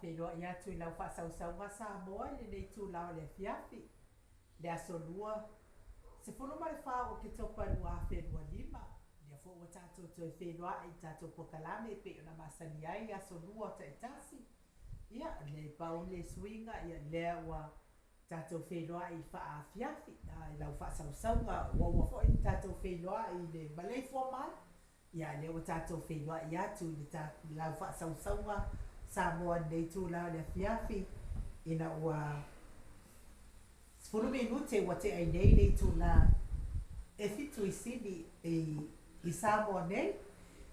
Faafeiloai atu i lau faasausauga Samoa i lenei itula o le afiafi, le aso Lua, 14 o Oketopa 2025. Lea foi ua tatou toe feiloai i tatou polokalame e pei ona masani ai aso Lua taitasi. Ia, le pau le suiga, ia lea ua tatou feiloai faaafiafi i lau faasausauga, ua uma foi ona tatou feiloai i le maleifua mai. Ia, lea ua tatou feiloai atu i le lau faasausauga Samoa i lenei itula o le afiafi, ina ua 10 minute ua tea ai nei le itula e 7 i Sini i Samoa nei,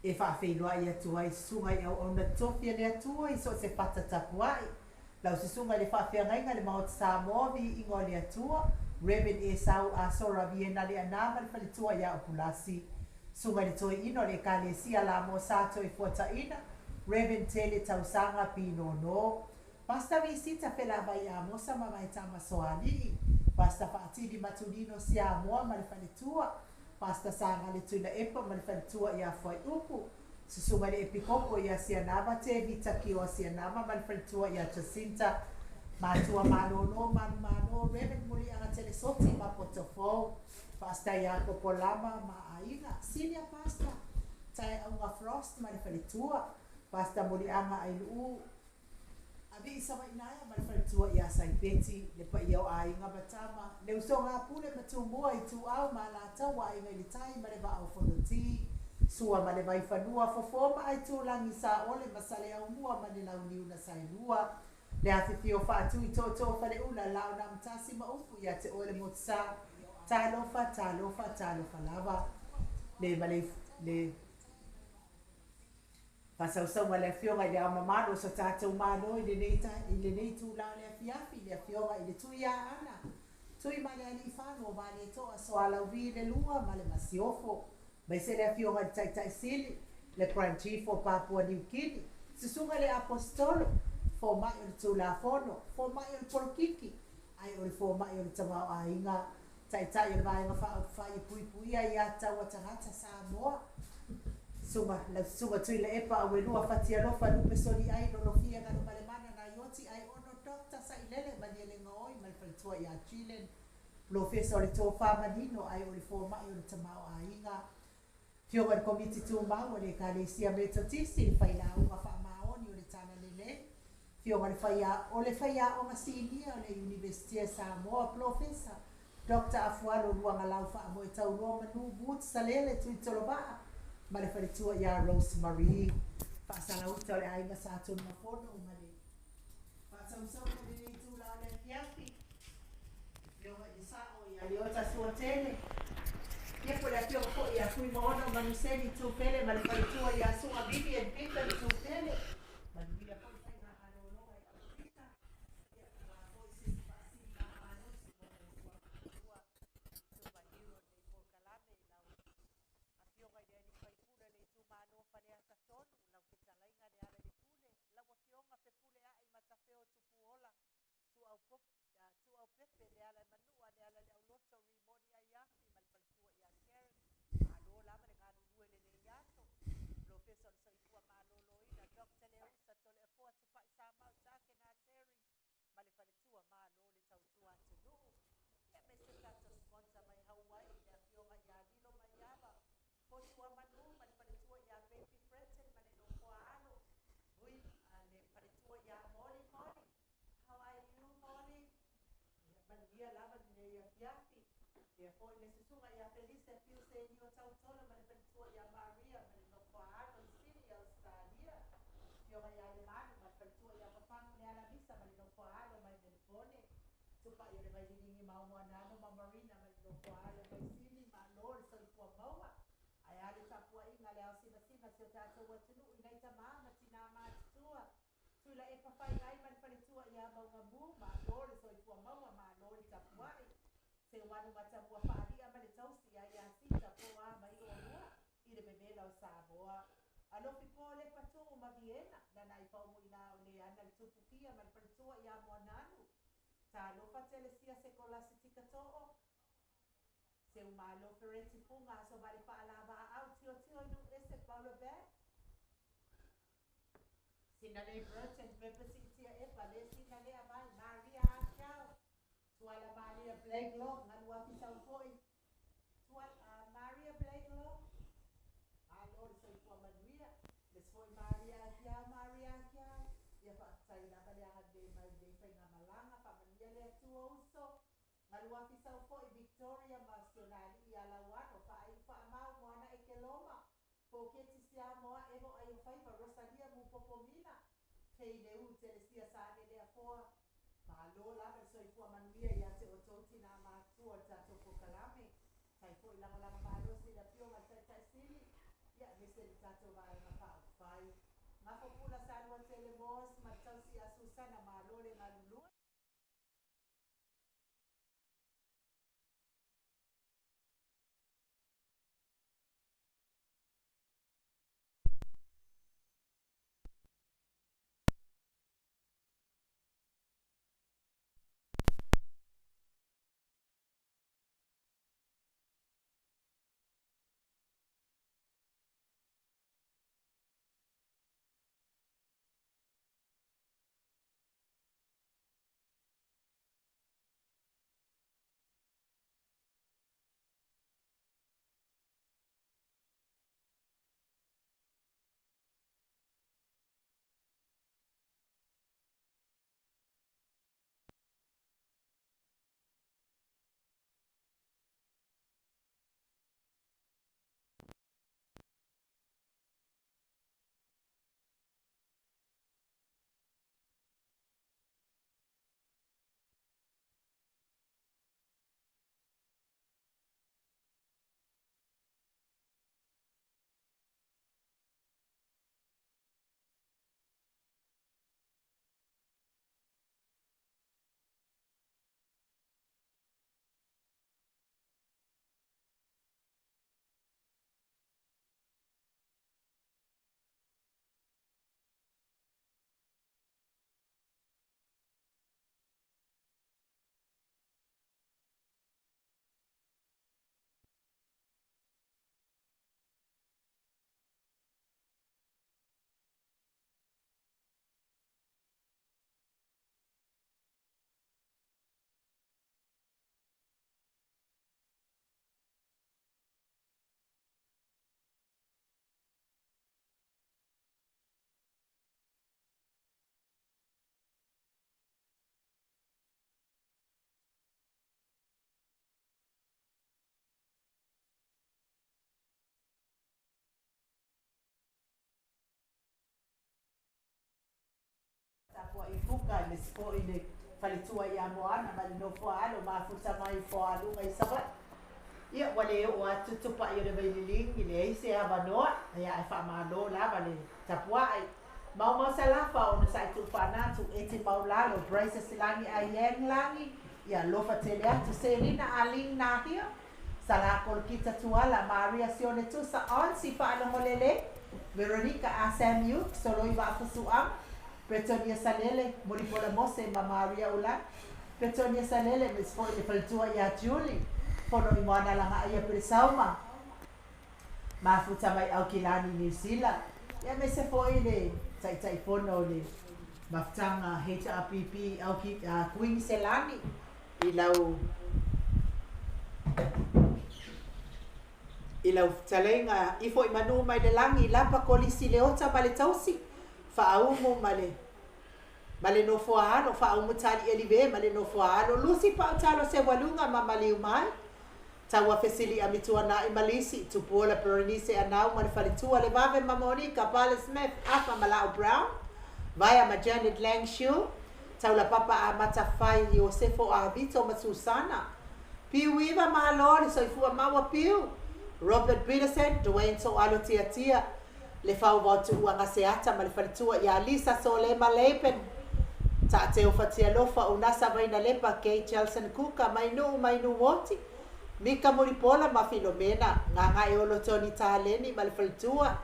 e faafeiloai atu ai susuga i auauna totofi a le Atua i so o se fata tapuai, lau susuga i le faafeagaiga i le Maota Samoa, viiga o le Atua, Rev. Esau Asora Viena Leaana ma le faletua ia Upulasi, susuga i le toeaina o le Ekalesia Lamoa Sa Toefuataina, Rev. Tele Tausaga Pinono, Pastor Visita Felavai Amosa ma Vaetama Soalii, Pastor Faatili Matulino Siamoa ma le faletua, Pastor Sagale Tuilaepa ma le faletua ia Fuaiupu, susuga i le Epikopo ia Sianava Tevita Kioa Sianava ma le faletua ia Jacinta, Matua Malolo Manumalo, Rev. Muliaga Telesoti ma Potofou, Pastor Iakopo Lama ma Aiga, Senior Pastor Taeauga Frost ma le faletua, Pastor Muliaga Ailuu Avi'i Savainaea ma le faletua ia Saipeti, le paia o aiga ma tama, le usoga a Pule ma Tumua, Ituau ma Alataua, Aiga i le Tai ma le Vaa o Fonoti, Sua ma le Vaifanua, Fofo ma Aitulagi, Saole ma Saleaaumua ma le Launiu na Saelua, le afifio Faatui Tootoo Faleula, Laau na Amotasi ma upu ia te oe le Motusa, talofa, talofa, talofa lava. Le male le faasausauga a le Afioga i Le Ao Mamalu o so tatou Malo i lenei i lenei itula o le afiafi, le Afioga i le Tuiaana, Tuimalealiifano Vaaletoa Sualauvi le Lua ma le Masiofo, aemaise le Afioga i le Taitai Sili, le Grand Chief o Papua Niu Kini, Susuga i le Aposetolo, Fomai o le Tulafono, Fomai o le Polokiki, ae o le Fomai o le Tamaoaiga, Taitai o le Vaega Faaupufai e Puipuia ia Taua Tagata Samoa, Susuga, lau Susuga Tuilaepa Auelua Fatialofa Lupe Soliai Lolofia Galumalemana Naioti Aiono Dr. Sailele Malielegaoi ma le faletua ia Chilen, Polofesa o le Tofa Manino ae o le Fomai o le Tamaoaiga, Afioga i le Komiti Tumau a le Ekalesia Metotisi, le Failauga Faamaoni o le Talalelei, Afioga i le Faia, o le Faiaoga Sinia o le Iunivesitia a Samoa, Polofesa Dr. Afualo Luagalau Faamoetauloa Manu Boots Salele Tuitolovaa ma le faletua ia Rose Marie, Faasalauta o le Aiga Sa Tunumafono ma le faasausauga i lenei itula o le afiafi, Afioga i le Sao ia Leota Suatele, ia po o le Afioga foi ia Fuimaono Manuseni Tupele ma le faletua ia Su'a Vivian Pippen Tupele, manuia foi faigamalologa i Amerika, ia ua foi se isi faasiligamalosi mo le ua Superhero i lenei polokalame i lau Afioga i le alii faipule o le itumalo o Faleata 3, lau fetalaiga Lealailepule, lau Afioga Fepuleai Matafeo Tupuola, Tuuaupepe Lealaimanua, Lealaileauloto Rimoni Aiafi ma le faletua ia Karen, malo lava le galulue i lenei aso. Polofesa o le Soifua Maloloina, Dr. Leusa Toleafoa Tupai Samau Takena Terry ma le faletua, malo le tautua atunuu. Ia aemaise o tatou sponsor mai Hawaii, le afioga ia Lilo Maiava, Fotuamanu ma le faletua ia Baby Breton ma le nofo a alo, Vui le faletua ia Molly Molly. How are you, Molly? Ia manuia lava lenei afiafi. Ia foi le susuga ia Felice Fiusenio Tautola ma le faletua ia Maria ma le nofo a alo i Sydney, Australia. Afioga ia Lemanu ma le faletua ia Papago Lealamisa ma le nofo a alo mai Melepone. Tupai o le Vaililigi Maomoanano ma Marina ma le nofo a alo mai Sydney, malo le soifua maua. Ae a le tapuaiga a le ao sinasina si o tatou atunuu i nai tama ma tinā matutua, Tuilaepa Faiai ma le faletua ia Maugamu, malo le soifua maua, malo le tapuai. Seuanu Matamua Faalia ma le tausi ia Iasita po o a mai oulua i le memela o Samoa. Alofi po Lepa Tuu ma Viena, Nanai Faumuina o Leana le Tupufia ma le faletua ia Moananu. Talofa Telesia Sekolasi Tikatoo, Seumalo Fereti Fuga Asovale Faalavaau Tiotio i Nuuese Paula Beth, Sinalei Burton Pepe Siitia Mesina Leavai, Maria Akiau, Tuala Maria Blakelaw, Galuafi Saufo'i, Tuala Maria Blakelaw, Malo le soifua manuia, aemaise foi Maria Akiau, Maria Akiau, ia faafetai lava le agalelei mai i lenei faigamalaga, faamanuia le Atua uso, Galuafi Saufo'i Victoria ma si ona alii ia Lauano, Faaiu Faamau Moana Ekeloma, Foketi Siamoa Emo Aiofaiva, Rosalia Mupopo Mina, Fei Leu Telesia Saaneleafoa, Malo lava le soifua manuia ia te outou tinā matutua o le tatou polokalame. Faafetai foi lagolago malosi i le Afioga i le Taitai Sili, ia aemaise le tatou Vaega Faaupufai. Gafopula Saluatele Moss ma le tausi ia Susana, malo le galulue. Tapuai Kuka, aemaise foi le faletua ia Moana ma le nofo a alo mafuta mai i Foaluga i Savaii. Ia, ua le oo atu Tupai o le Vaililigi, leai se avanoa, ia ae faamalo lava le tapuai. Maumau Salafa, onosai tuufaanatu, Eti Maulalo, Brace Silagi Aieng Lagi, ia alofa tele atu, Selina Aling Nahia, Sala Kolokita Tuala, Maria Sione Tusa, Onsi Faalogolele, Veronica A Sam Yuk, Soloi Vaafusuaga, Bretonia Salele, Mulipola Mose ma Maria Ulan, Bretonia Salele, aemaise foi le faletua ia Julie, Fono i Moana Lagaia Pelesauma, Mafuta mai Aukilani Niu Sila, ia aemaise foi le Taitaifono o le Mafutaga HRPP Auki, Kuiniselani i lau I lau fetalaiga ifo i manu mai le lagi, lapa kolisi le ota ma le tausi, faaumu ma le ma le nofoa alo, faaumu tali elive ma le nofoa alo, lusi pau talo seualuga ma maliu mai, taua fesili amituanai ma lisi, Tupuola Berenice Anau ma le faletua, le vave ma Monica, Pale Smith, Afa ma Lau Brown, Vaea ma Janet Lang Shiu, Taulapapa Amata Fai, Iosefo Avito ma Susana, Piu Iva Malo le soifua maua Piu, Robert Peterson, Dwayne Toalo Tiatia, Le Fauvao Tuua Gaseata ma le faletua ia Lisa Solema Lapen, Taateo Fatialofa, Unasa Vainalepa, Kay Chelson Kuka, Mainuu Mainuu Oti, Mika Mulipola ma Filomena, Gagaeolo Tony Taleni ma le faletua,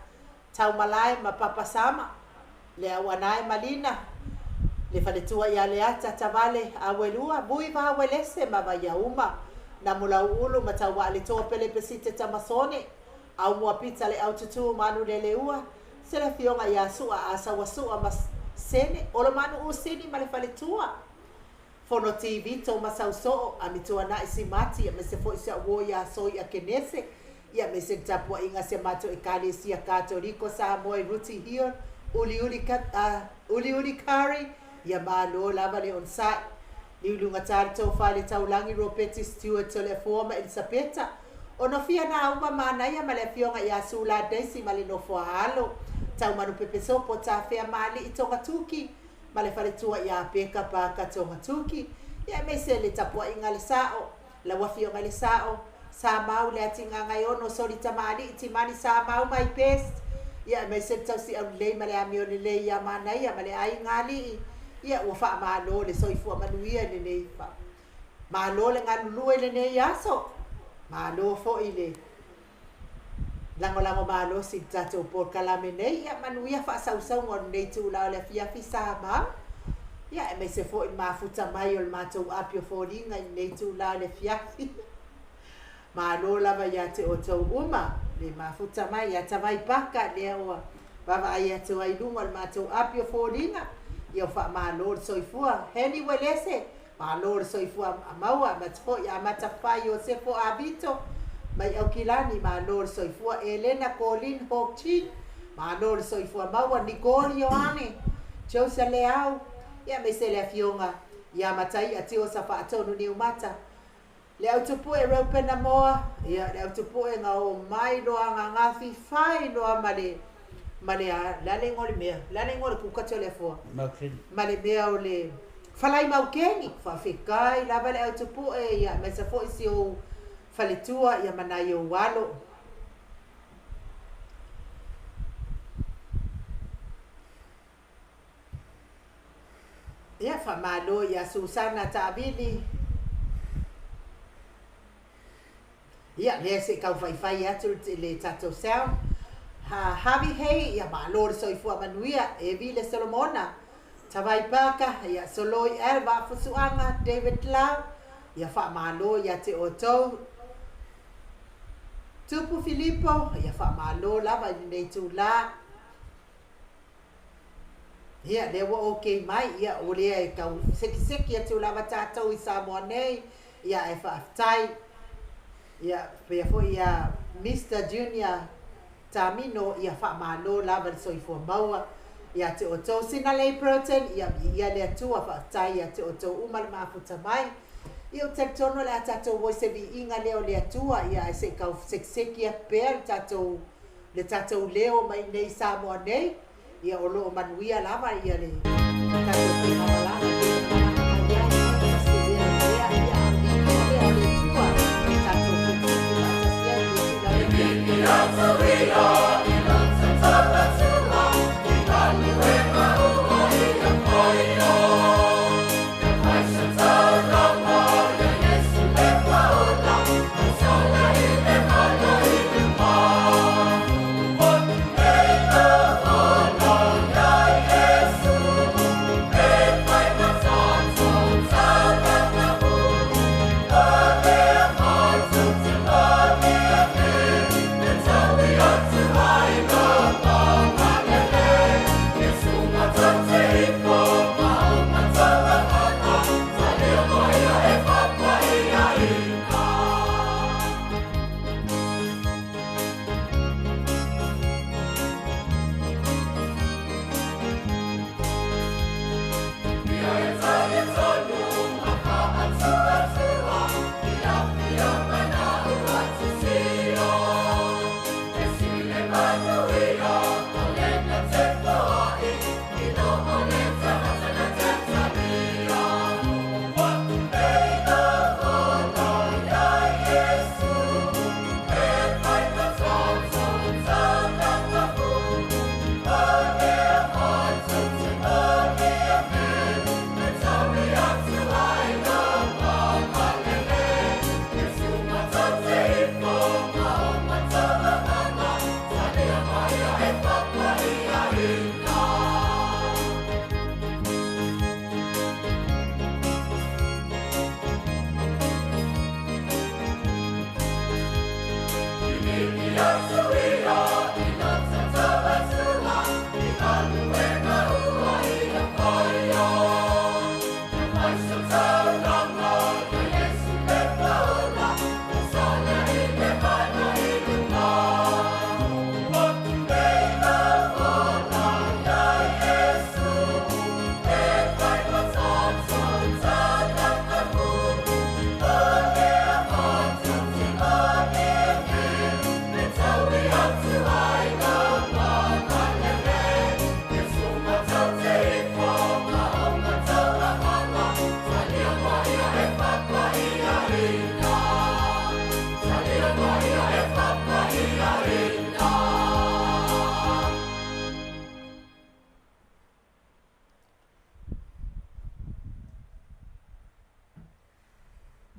Taumalae ma Papa Sama, Le Auanae ma Lina, Le faletua ia Leata Tavale Awelua, Vui Vawelese ma Vaiauma, Namulauulu ma Tauaaletoa Pele Pesite Tamasone, Aumua Pita Le Aututu ma Manuleleua, se le afioga ia Sua Asaua Sua ma Sene, Olomanu Usini ma le faletua. Fono TV, Toma Sausoo, Amituanai Simati, aemaise foi si au uo ia Soia Kenese, ia aemaise le tapuaiga a si a matou Ekalesia Katoliko Samoa i Rooty Hill, Uliuli, Uliuli Curry, ia malo lava le onosai. Liuliugata le tofa i le taulagi Ropeti Stewart Toleafoa ma Elisapeta, Onofia Nauma Manaia ma le afioga ia Sula Daisy ma le nofo a alo, Taumanu Pepesopo Tafea Maalii Togatuki ma le faletua ia Peka Parker Togatuki, ia aemaise le tapuaiga a le Sao, lau afioga i le Sao, Samau Leatigaagaiono Soli Tamalii Timani Samau my best, ia aemaise le tausiau lelei ma le amio lelei ia Manaia ma le aiga alii, ia ua faamalo le soifua manuia i lenei Malo le galulue i lenei aso. Malo foi le lagolago malosi i le tatou polokalame nei. Ia manuia faasausauga o lenei itula o le afiafi Samoa. Ia aemaise foi le mafuta mai o le matou api o foliga i lenei itula o le afiafi. Malo lava ia te outou uma le mafuta mai ia Tavai Paka lea ua vaavaai atu ai i luga o le matou api o foliga. Ia faamalo le soifua. Heni Uelese, Malo le soifua maua ma te foi amata fai Iosefo Avito mai Aukilani malo le soifua Elena Colin Hok Chin malo le soifua maua Nicole Ioane Joseph Leau ia aemaise le afioga ia Mataia Tiosa Faatonu Niumata le au tupue Reuben Amoa ia le au tupue na oo mai loa Gagafi fai loa ma le ma le a le a le igoa o le mea le a le igoa o le kuka Toleafoa ma le mea o le Falai Maukeni faafetai lava le au tupue ia aemaise foi si ou faletua ia ma nai ou alo. Ia, faamalo ia Susana Taavili. Ia, lea se i tau faifai atu le tatou sound. Ha, Harvey Hay, ia malo le soifua manuia. Evi le Solomona, Tavai Parker, ia Soloi Al Vaafusuaga, David Lau, ia faamalo ia te outou. Tupu Filipo, ia faamalo lava i lenei itula. Ia, lea ua okay mai, ia, o lea e tau sekiseki atu lava tatou i Samoa nei, ia, ae faafetai. Ia, pea foi ia Mister Junior Tamino, ia faamalo lava le soifua maua ia te outou. Sina Lei Burton, ia, viia le Atua, faafetai ia te outou uma le mafuta mai. Ia, ou te talitonu o le a tatou o i se viiga lea o le Atua, ia, ae se i tau sekiseki atu pea le tatou le tatou leo mai nei i Samoa nei, ia o lo o manuia lava ia le tatou faigamalaga e pei ona malaga mai ai ma se leo lea, ia a viiga lea o le Atua tatou fetuki faatasi ai i le itula lea.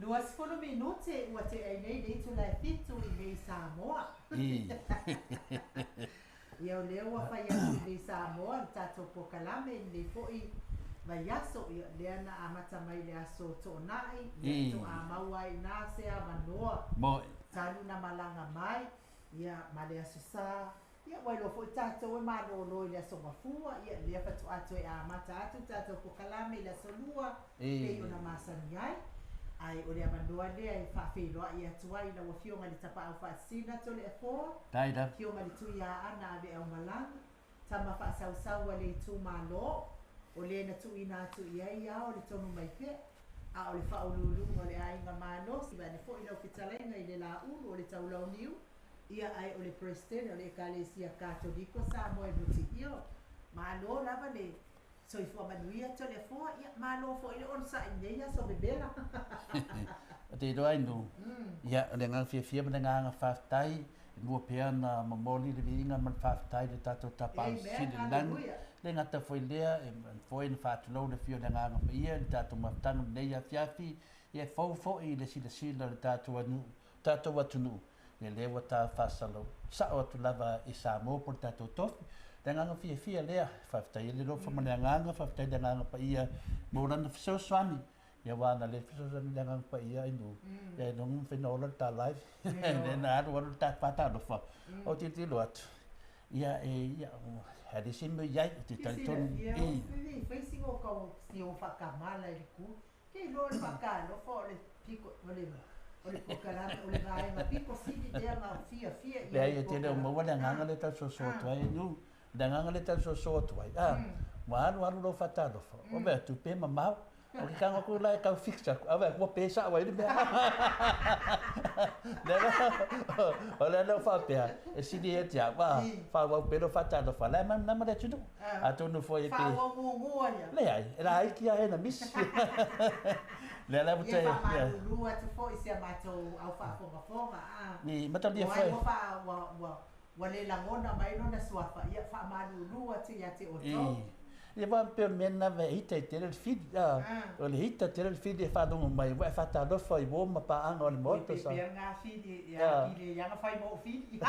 20 minute ua tea ai nei le itula e 7 i nei Samoa. Ia o lea ua fai atu i nei Samoa le tatou polokalame i lenei foi vaiaso. Ia lea na amata mai le aso Toonai, ia toamau ai i ina se avanoa. Talu na malaga mai, ia ma le aso Sa. Ia ua iloa foi tatou e malolo i le aso Gafua, ia lea faatoa toe amata atu tatou polokalame i le aso Lua, pei ona masani ai. Ai o le avanoa lea e faafeiloai atu ai lau Afioga i le Tapaau Faasisina Toleafoa, Afioga i le Tuiaana Aveaumalaga, tama faasausau a le itumalo, o le na tuuina atu i ai ao le tonu mai pea, a o le faauluuluga o le aiga malosi, vaeane foi lau fetalaiga i le Laulu o le Taulauniu, ia ai o le President o le Ekalesia Katoliko Samoa e Mutiio. Malo lava le soifua manuia Toleafoa, ia malo foi le onosai i lenei aso vevela. O te iloa ai nu, ia o le agaga fiafia ma le agaga faafetai, e mua pea ona momoli le viiga ma le faafetai i le tatou Tapaau Sili i le lagi. Le gata foi lea, e foi na faatulou le afio o le Agaga Paia i le tatou mafutaga i lenei afiafi, ia e fou foi i le silasila o le tatou atunuu, tatou atunuu, ia lea ua ta faasalau sao atu lava i Samoa po o le tatou tofi. Le agaga fiafia lea, faafetai ai le alofa ma le agaga, faafetai le Agaga Paia mo lana fesoasoani. Ia aua ana le fesoasoani le Agaga Paia ai nu, ia e logo mafai ona ola le ta live. Lea na alu alu le ta faatalofa, o tilotilo atu, ia e ia e le se mea i ai, ou te talitonu. Silafia, o fai si o kau si o whakamala i le ku. Ke iloa o le whakalofa o le piko, o le pokalame, o le vaega piko sili lea na fiafia i Leai, e tele o maua le agaga lea tau soso atu ai, nu, le agaga lea tau soso atu ai. Ua alu alu lou faatalofa, o mea atu pe mamao. O ke kago aku la e tau fix aku, a ua pe sao ai le mea. O le lea faapea, e sili ia te au, faaauau pea lou faatalofa, la e malamalama le atunuu. Atonu foi e pe Faaauau muamua ia. Leai, e laiti lava e na misi. Lea la ua Ia faamalulu atu foi i si a matou au faafogafoga. Ni matalia O ai foi. ua faa ua ua ua le lagona mai lona suafa, ia faamalulu atu ia te outou. Ia ua pei o le mea lena e ita i tele le fili. O le ita tele le fili e faalogo mai, ua e faatalofa i uo ma paaga o le maota sa. Oi pea ngā fili, ia kile ianga whai mō fili. A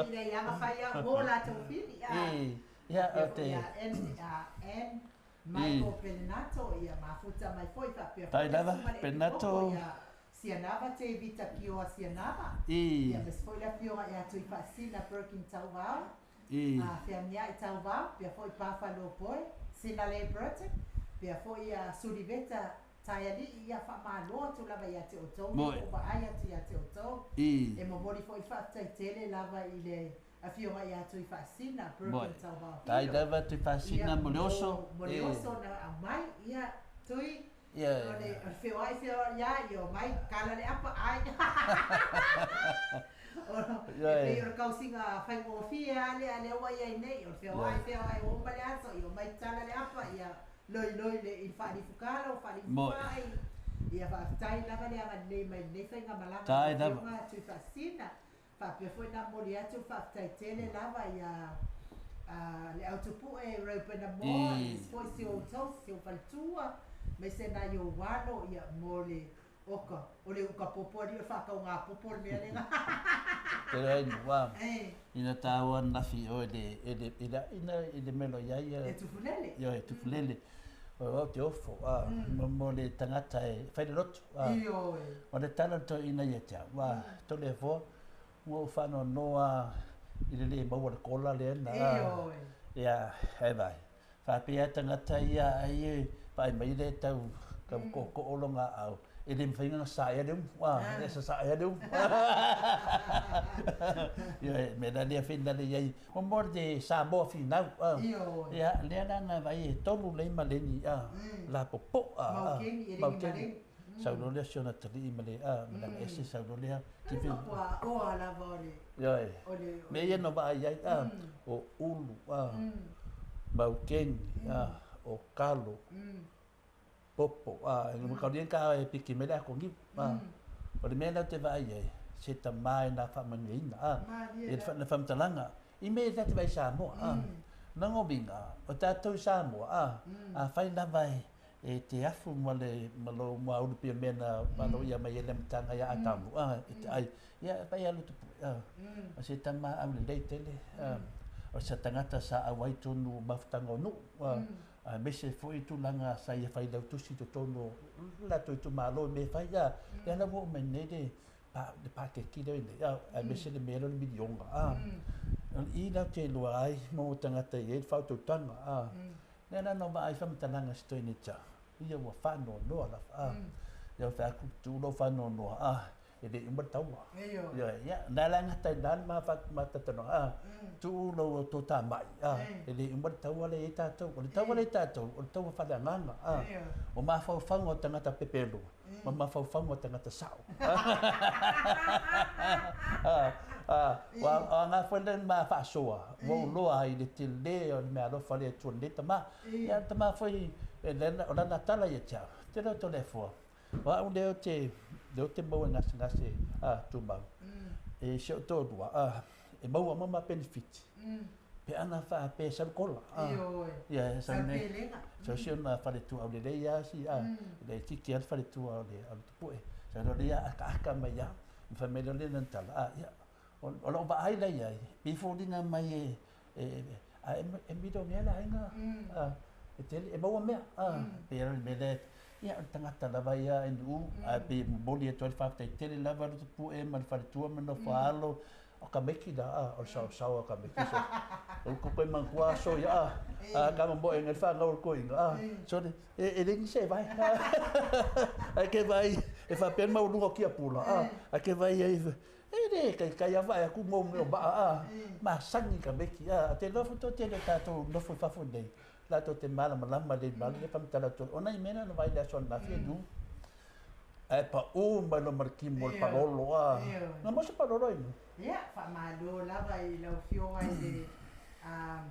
kile ianga whai au mō lātou fili. Ia, o te Ia N, N, Michael Penato, ia mafuta mai foi faapea Tai foi lava, le suma le Penato. Epikopo, ia Sianava te Vita Kioa Sianava. Ia mes foi le afioga ia Tui Faasina Birkin Tauvao. A feamia i Tauvao, pea foi Pafa Lopoe, Sina Le Burton, pea foi ia Suliveta Taialii, ia faamalo atu lava ia te outou, Moe. o vaai atu ia te outou. E momoli foi faafetai tele lava i le afioga ia Tui Faasina Birkin Moe. Tauvao. Tai lava Tui Faasina Ia, mo le oso. Mo le oso na aumai, ia Tui. Ia. O le feoai feoai ia, ia o mai, kala le apa, ai. O Ia, e pei ia. o le kausiga faigofie lava lea lea ua iai nei, o le feoai feoai ua uma le aso, ia o mai tala le apa, ia loiloi le i le faalifukala o Moe. faalifufai. Ia faafetai lava le agalelei mai lenei faigamalaga Tai lava. afioga Tui Faasisina. Faapea foi na momoli atu le faafetai tele lava ia le autopu'e Reuben Amoa, isi foi si outou, si ou faletua, maise nai ou alo, ia mo le oka, o le uka popo alii o le faakauga popo le mea lega. Te rai nua. Ina tāua nafi o le, e le, e le, ina i le melo ia ia. E tufulele. Ia, e tufulele. O au te ofo, mo le tangata e whai le roto. Ioe. O le tala to ina ia te au, tole foa, ua u whano noa i le le maua le kola le na. Ioe. Ia, e vai. Whapea tangata ia ai e, pai mai le tau, ka ko ko olonga au. E le mwhainga ngā sa ea le umu, e sa sa ea le umu. Ia, me la lea whina le iai. O mo te Samoa whinau. Ioe. Ia, lea lana vai e tolu lei maleni, la popo, Maukeni, e ringi maukeni. maleni. Saulo lea si ona talii ma le, ma langa ese saulo lea. Ai, matua oa lava o le, Ia, e. o le, o Me ia no vaai ai, o ulu, maukeni, o kalo, popo, e ngā kauria ka e piki me le ako ngiu, O le mea lau te vaai ai, se tamā e nā whaamanuiaina, Maria e le na whamtalanga. I me te vai Samoa, Nango winga, o tātou Samoa, a whai lava e, E te afu ma le ma lou muaulu pei o mea na valoia mai ai le amataga ia Atamu, a, e te ai, ia vai alu tupu, a, o se tama aulelei tele, a, o se tagata sa auai tonu mafutaga o nuu, a, aemaise foi tulaga sa ia failautusi i totonu o le latou itumalo i mea e fai, a, lea la ua oo mai nei le pa, le pakeki lea nei, a, aemaise le mea lea o le miliona, a, o i la ou te iloa ai mo tagata e i ai le faautautaga, a, Lea la na vaai faamatalaga si toeaina ia te au, ia ua faanoanoa lava. A, ia ou fai atu, tuu lou faanoanoa, a, e le i uma le taua. Ioe, ia, na la e gata ai i ina le ma faatalatalanoaga, a, tuu lou toatamai, a, e le i uma le taua lea e i ai tatou. O le taua lea e i ai tatou, o le taua faaleagaga, a, o mafaufauga o tagata pepelo ma mafaufauga o tagata sao. Ua aoga foi le ma faasoa, ua ou iloa ai le tele o le meaalofa a le Atua i lenei tama. Ia o le tama foi, o lana tala ia te au, te leo Toleafoa, o au lea ou te maua i gasegase tumau, e si ou toalua, e maua uma ma penefiti, pe ana faapea e sau le kola. Ioe. Ia, e sau nei. Sau si ona faletua aulelei lava si, a, e le itiiti lava le faletua o le Tupue. Sau loa lea akaaka mai lava, ma fai mai loa lea lana tala, a, ia, o lau vaai la i ai, pei e foliga mai e, a e milionea le aiga, a, e tele, e maua mea, a, pei o le mea lea, ia, o le tagata lava ia e Nu'u, ae pei e momoli atu ai le faafetai tele lava le Tupue ma le faletua ma le nofo a alo, O ka meiki la, a, o le saosaoa o ka meiki so. O ko koe manatua aso ia, a, a, ka momoe ngai le whanau o le koinga, a, sorry, e le ni se vai. Ai ke vai, e whapea mau lunga o kia pula, a, ai ke vai ai, e le, kai kai a vai aku mou meo maa, a, masangi ka meiki, a, te nofo to tele tātou nofo i fafo nei, latou te malamalama le malo le whamatala tolu. O nai mea na vai le aso anafi e nu. Ae paʻū mai loa ma le kimo o le palolo, a. Na maua se palolo ai nu? Ia, faamalo lava i lau Afioga i le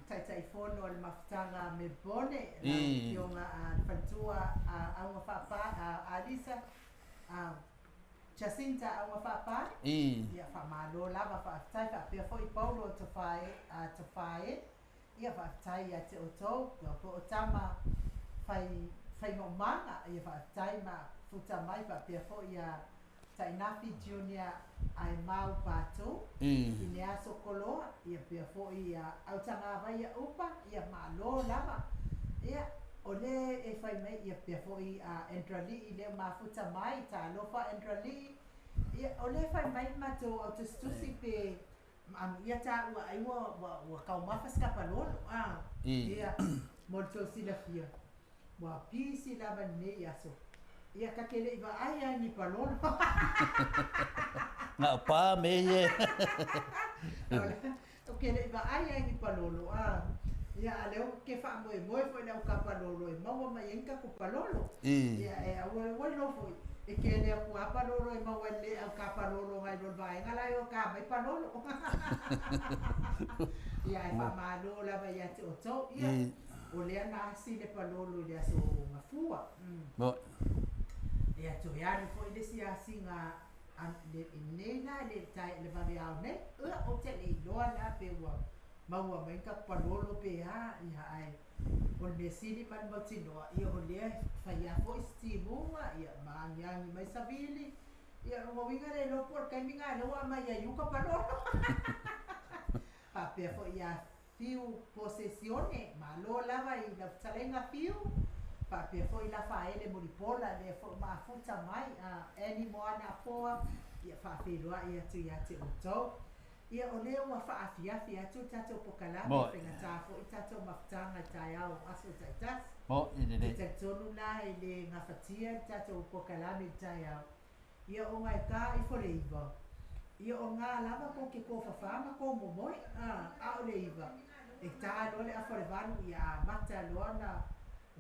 Taitaifono o le Mafutaga Melbourne, lau Afioga le Faletua Auga Faapa, Alisa Jacinta Auga Faapa. Ia, faamalo lava, faafetai, faapea foi Paulo Tofae, Ia faafetai ia te outou, po o tama fai faimaumaga, ia faafetai ma futa mai faapea foi ia Tainafi Junior Aemau Patou i le aso koloa, ia pea foi ia Autagavaia Upa, ia malo lava. Ia o le e fai mai ia pea foi a Andrali'i lea mafuta mai, talofa Andrali'i. Ia o le fai mai matou au tusitusi pe Amuia taua ai ua, ua, ua taumafa se kapalolo, a. Ia, mo le tou silafia, ua pisi lava lenei aso. Ia, ta te le i vaai lava i ni palolo. Na o pa me ia. Ou te le i vaai lava i ni palolo, a. Ia, a lea ou te faamoemoe foi i le au kapalolo e maua mai ai ni tatou palolo. Ia, e aua, ua iloa foi, E tele atu a palolo e maua e le au kapalolo nai lo le vaega la e o ka mai palolo. Ia e faamalo lava ia te outou. Ia, o lea na asi le palolo i le aso Gafua. Ia toe alu foi le isi asiga a lenei la le tae le vaveao nei. Ia, ou te le iloa la pe ua maua mai ni tatou palolo pe a, ia ae O le mea sili ma le mautinoa, ia o lea e fai lava foi si timuga, ia ma agiagi mai savili, ia o lona uiga le iloa po o le taimi lena lea ua aumai ai uka palolo. Faapea foi ia Fiu Posesione, malo lava i lau fetalaiga Fiu, faapea foi Lafaele Mulipola, lea foi ua mafuta mai, a Annie Moana Afoa, ia faafeiloai atu ia te outou. Ia, o lea ua faafiafi atu le tatou pokalame, Moe. faigata foi le tatou mafutaga i taeao o aso taitasi. Moe lelei. E talitonu la e le gafatia le tatou pokalame i le taeao. Ia, ona e ta ifo le 9, ia o na lava tou te tofafa ma tou momoe, a, a o le 9, e ta loa le afa o le 8, ia amata loa na,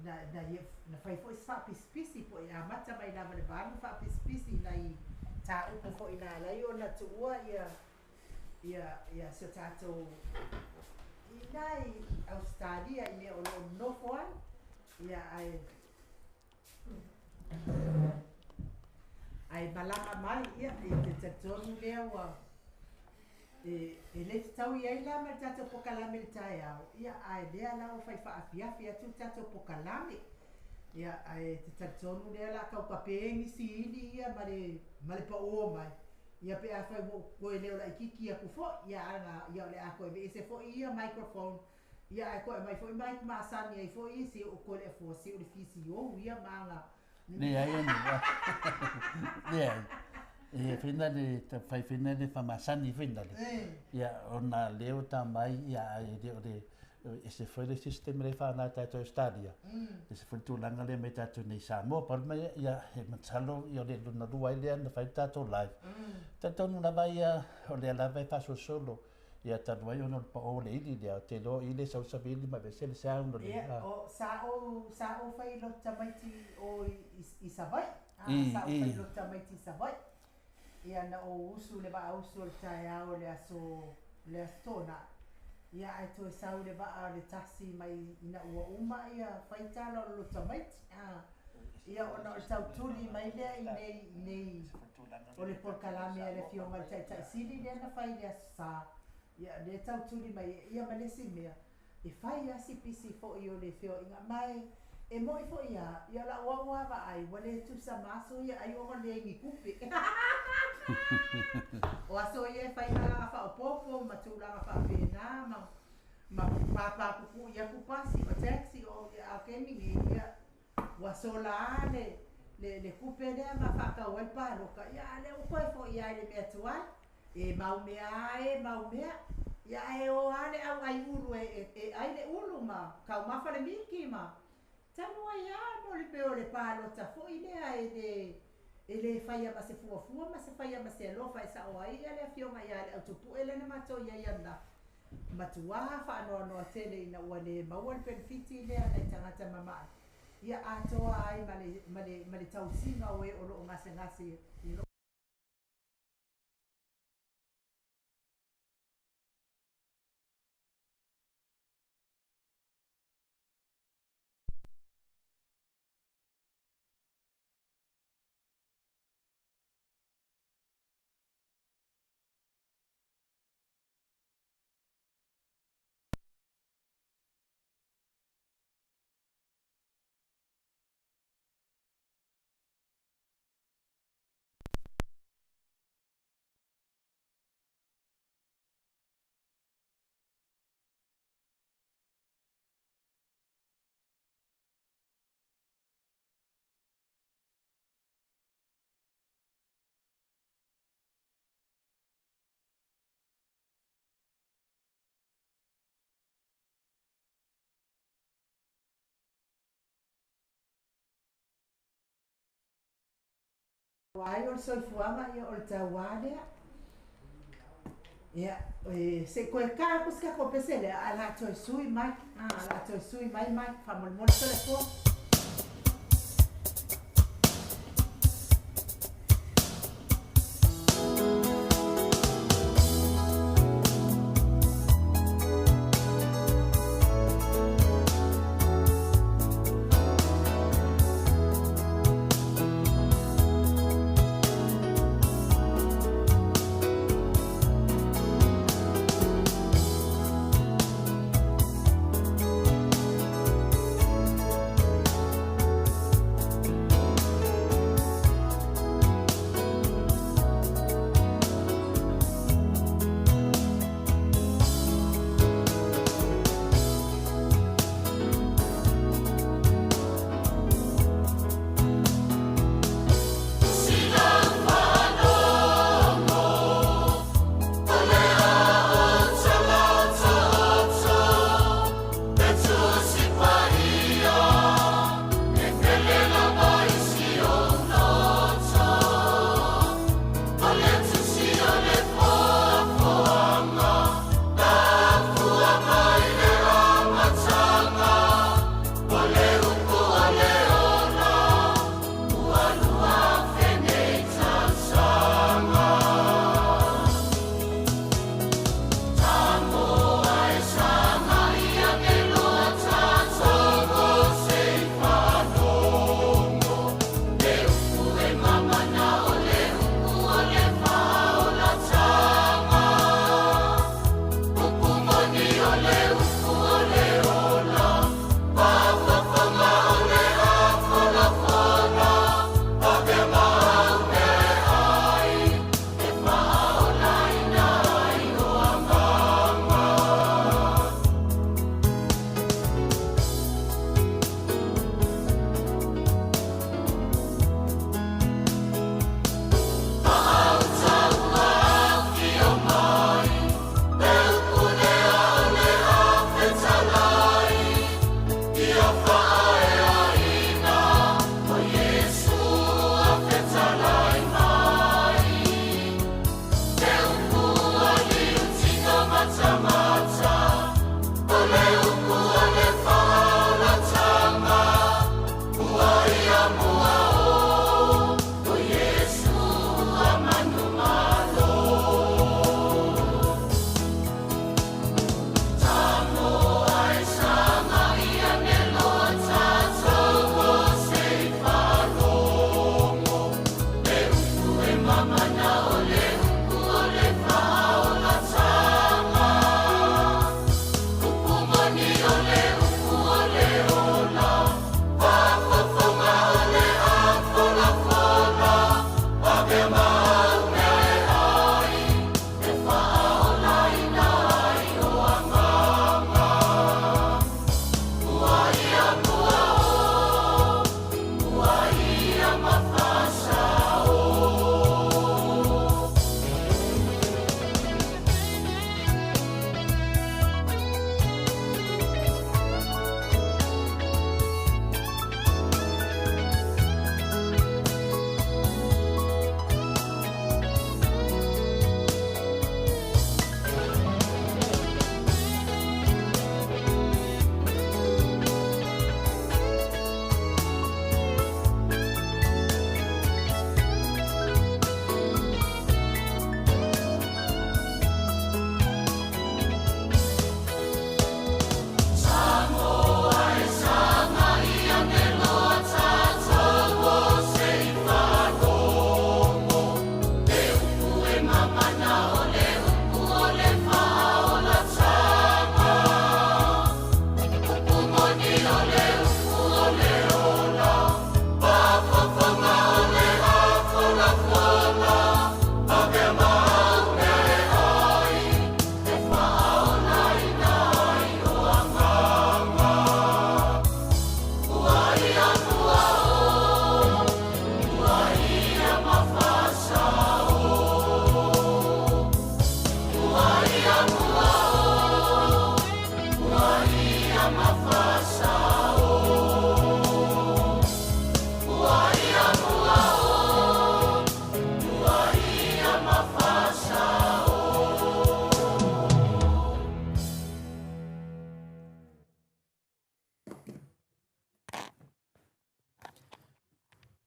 na, na, na fai foi se faapisipisi po e amata mai lava i le 8 faapisipisi i nai mataupu foi na ala ai ona tuua ia ia ia si o tatou i ina i Ausetalia i mea o lo o nonofo ai, ia ae ae malaga mai, ia e te talitonu lea ua e e le fetaui ai la ma le tatou pokalame i le taeao, ia ae lea la ua fai faafiafi atu le tatou pokalame. Ia, ae te talitonu lea o le a tau tape nisi ili ia ma le, ma le paʻō mai, ia pe afai ua ou toe leo laitiiti atu foi, ia a na, ia o le a toe aveese foi ia microphone, ia ae toe aumai foi mic masani ai foi ia, se o toe le afoa, se o le fisiou ia ma aga. Leai e leai. E whina le, fai whina le whamasani whina le. Ia, ona leo ta mai, ia, ai le o le, e se foi le system le whaana tātou Australia. E se foi tūlanga le mai tātou nei Samoa, paru mai, ia, he matalo, ia o le luna lua ai lea na fai tātou live. Talitonu lava ia, o lea lava e faasolosolo, ia talu ai ona o le paʻō o le ili lea, ou te iloa o i le sausau ili ma aveese le sound o le, Ia, a. o, sa ou, sa ou fai i lou tamaiti o i, i, i Savaii, a, I, sa ou i. fai i lou tamaiti i Savaii. Ia, na ou usu i le vaausu o le taeao i le aso, le Aso Toonai, ia ae toe sau i le vaa o le tasi mai ina ua uma ia fai tala o le lou tamaiti, a. Ia ona o le tau tuli mai lea i nei, i nei, o le polokalame a le Afioga i le Taitai Sili lea na fai i le Aso Sa, ia o lea e tau tuli mai ai. Ia ma le isi mea, e fai lava si pisi foi o le feoaiga, ma e, e moni foi lava, ia o lau au lava vaai, ua le tusa ma aso ia ai ona leai ni tupe. O aso ia e fai malaga faaopoopo ma tulaga faapena ma, ma pāpā pupui atu pasi ma taxi o, a o le taimi nei, ia, ua sola lava le, le, le tupe lea ma faatau ai le paloka, ia a o lea ua toe foi lava i le mea tuai. E mau mea lava e mau mea, ia ae o lava le au ʻai ulu e, e, e ʻai le ulu ma taumafa le miki ma talu ai lava mo le pei o le palota foi lea e le, e le faia ma se fuafua ma se faia ma se alofa e sao ai le Afioga ia Leautupue lea na matou i ai ananafi. Matuā faanoanoa tele ina ua le maua le penefiti lea nai tagata mamae, ia atoa ai ma le, ma le, ma le tausiga o e o lo o gasegase i ai o le soifuaga, ia o le tauā lea. Ia, e, se i toe ka atu si tatou pese lea, ae o le a toe sui mai, a, o le a toe sui mai Mike, faamolemole Toleafoa.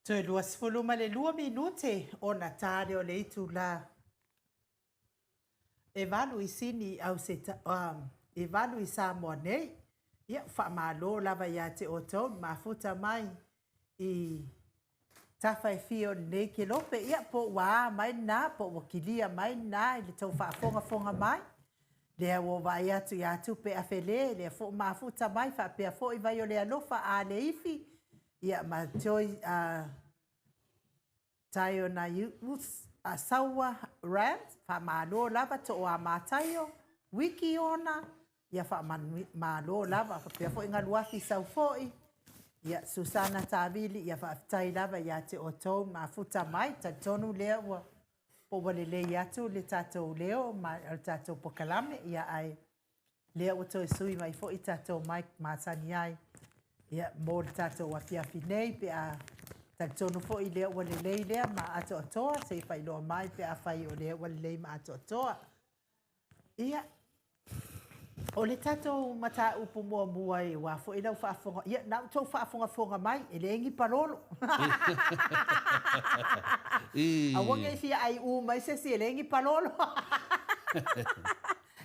Toe 22 minute ona ta lea o le itulā e 8 i Sini e 8 i Samoa nei. Ia, faamalo lava ia te outou le mafuta mai i tafa e fia o lenei kelope. Ia, po ua a mai lena, po ua kilia mai lena i le tou faafogafoga mai. Lea ua ou vaai atu ia Tupe Afele, lea foi mafuta mai, faapea foi vai o le alofa a Leifi, ia ma Joy Taionaius Saua Rand, faamalo lava Tooa Mataio, Wiki Ona, ia faamalo lava, faapea foi Galuafi Saufoi, ia Susana Tavili, ia faafetai lava ia te outou mafuta mai, talitonu lea ua po ua lelei atu le tatou leo ma le tatou polokalame, ia ae lea ua toe sui mai foi tatou mic masani ai, ia mo le tatou afiafi nei, pe a talitonu foi lea ua lelei lea ma atoatoa, se i faailoa mai pe afai o lea ua lelei ma atoatoa. Ia, o le tatou mataupu muamua aua foi lau faafofoga, ia na outou faafogafoga mai, e leai ni palolo. Aua ne i fia aiu mai se isi e leai ni palolo.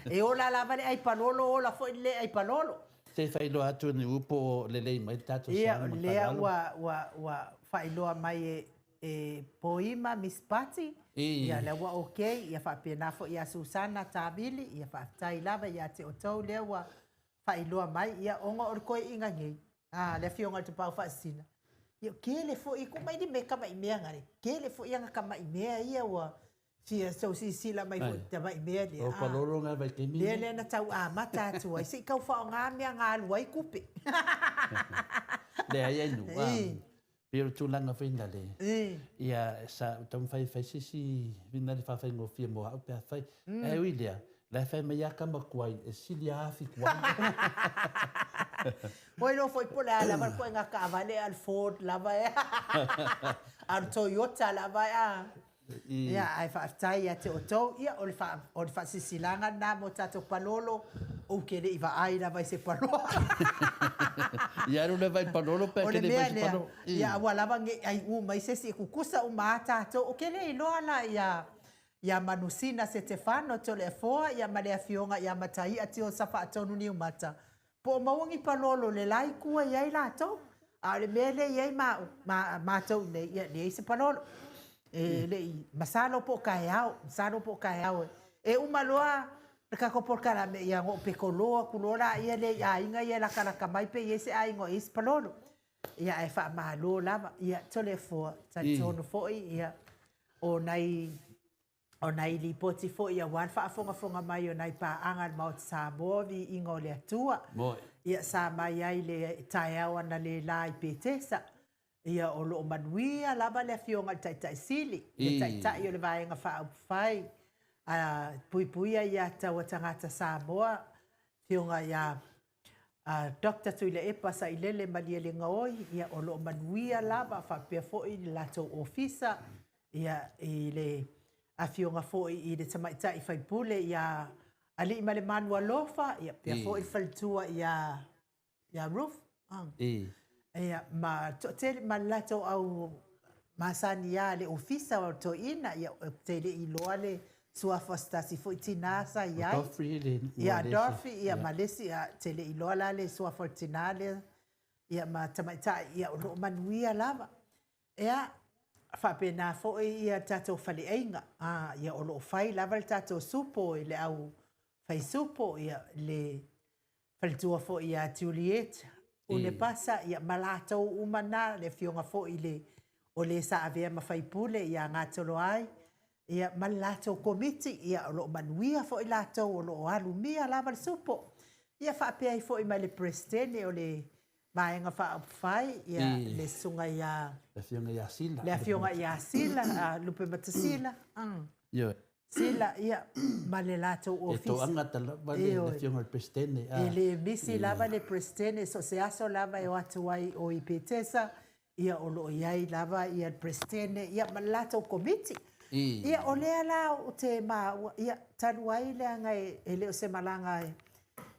E ola lava le ai palolo, ola foi le le ai palolo. Se i faailoa atu ni upu o lelei mai le tatou Ia, o lea ua faailoa mai e Poima Miss Pati, ia lea ua okay, ia faapena foi ia Susana Tavili, ia faafetai lava ia te outou lea ua faailoa mai, ia ona o le toeaina nei, le afioga i le Tapaau Faasisina, ia tele foi, tuu mai ni mea tamai mea na, tele foi ana tamai mea ia ua fia sau silasila mai foi tamai mea lea. O palolo ngā vaitaimi. Lea lea na tau amata atu ai, se i tau faaaoga mea na alu ai tupe. Leai ai nu. Pei o le tulaga foi na le. Ia sa taumafai e fai se isi vina le faafaigofie mo au pe afai. Ae ui lea, la e fai mai lava ka makuai e sili a afi kuai. Oi loa foi po o le a lava le ituaiga taavale a o le Ford lava ea. A o le Toyota lava ea. Ia, ae faafetai ia te outou. Ia, o le faa, o le faasilasilaga lena mo tatou palolo. Ou te le i vaai lava i se palolo. Ia alu lea vaai palolo pe O le te le mea vaai se lea, palolo. Ia aua lava ne i aiu mai se isi e kukusa uma lava tatou. Ou te le iloa la ia ia Manusina Setefano Toleafoa ia ma le afioga ia Mataia Tiosa Faatonu Niumata Po o maua ni palolo le la itu e i ai latou, a o le mea lea e i ai ma, ma, matou nei, ia, leai se palolo. E le i, masalo po o taeao, masalo po o taeao e, e uma loa le tatou polokalame, ia ona ou petolo atu loa laia lea i aiga ia e latalata mai pe i ai se aiga o i ai se palolo. Ia, ae faamalo lava. Ia, Toleafoa, talitonu foi, ia, o nai O nai lipoti foi aua le faafogafoga mai o nai paaga a le Maota Samoa, viiga o le Atua. Ia sa mai ai le taeao analeila i Petesa. Ia o lo o manuia lava le Afioga i le Taitai Sili, le Taitai o le Vaega Faaupufai a Puipuia ia Taua Tagata Samoa, Afioga ia Doctor Tuilaepa Sailele Malielegaoi, ia o lo o manuia lava faapea foi le latou ofisa, ia i le afioga foi i le tamaitai faipule ia Aliimalemanu Alofa, ia pea foi le faletua ia ia Ruth. Ia ma toatele ma le latou au masani lava le ofisa o le toeaina, ia ou te le i iloa le suafa o se tasi foi tina sa i ai. Godfrey le Ia Godfrey ia ma le isi, ia te le i iloa la le suafa o le tina lea, ia ma tamaitai, ia o lo o manuia lava. Ia, faapena foi ia le tatou faleaiga, ia o lo o fai lava le tatou supo i le au fai supo, ia le faletua foi ia Juliet Unepasa, ia ma latou uma na, le afioga foi i le o le sa avea ma faipule ia Gatoloai, ia ma le latou komiti, ia o lo o manuia foi latou o lo o alumia lava le supo. Ia faapea ai foi ma le Peresetene o le Vaega Faaupufai, ia le Susuga ia Le Afioga ia Sila. Le Afioga ia Sila, Lupematasila. Ioe. Sila, ia, ma le latou ofisa. E toagata lava le Afioga i le Peresetene. E le misi lava le Peresetene, so o se aso lava e o atu ai o i Petesa, ia o lo o i ai lava ia le Peresetene, ia ma le latou komiti. Ia, o lea la ou te maua, ia, talu ai leaga e le o se malaga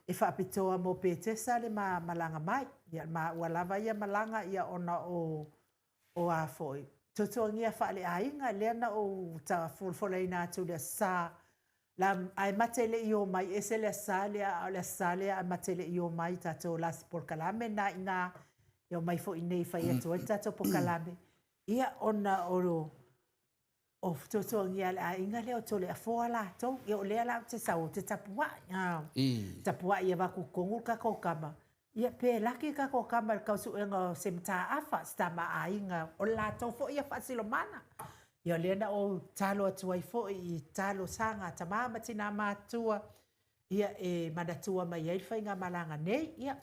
e faapitoa mo Petesa le ma malaga mai. Ia, maua lava ia malaga, ia, ona o o a foi tuatuagia faaleaiga lea na ou tafolafolaina atu i le Aso Sa la ae mate le i o mai ese le Aso Sa lea a o le Aso Sa lea ae mate le i o mai tatou lasi polokalame na ina e o mai foi nei fai atu ai le tatou polokalame ia ona o o tuatuagia a le aiga lea o Toleafoa latou. Ia o lea la ou te sau ou te tapuai. Ah, tapuai e avatu i totonu le tatou tama. Ia pe laki le tatou tama i le tausuega o se mataafa, se tama aiga, o le latou foi ia faasilomana. Ia o lea na ou tatalo atu ai foi i talosaga a tama ma tina matutua, ia e manatua mai ai le faigamalaga nei. Ia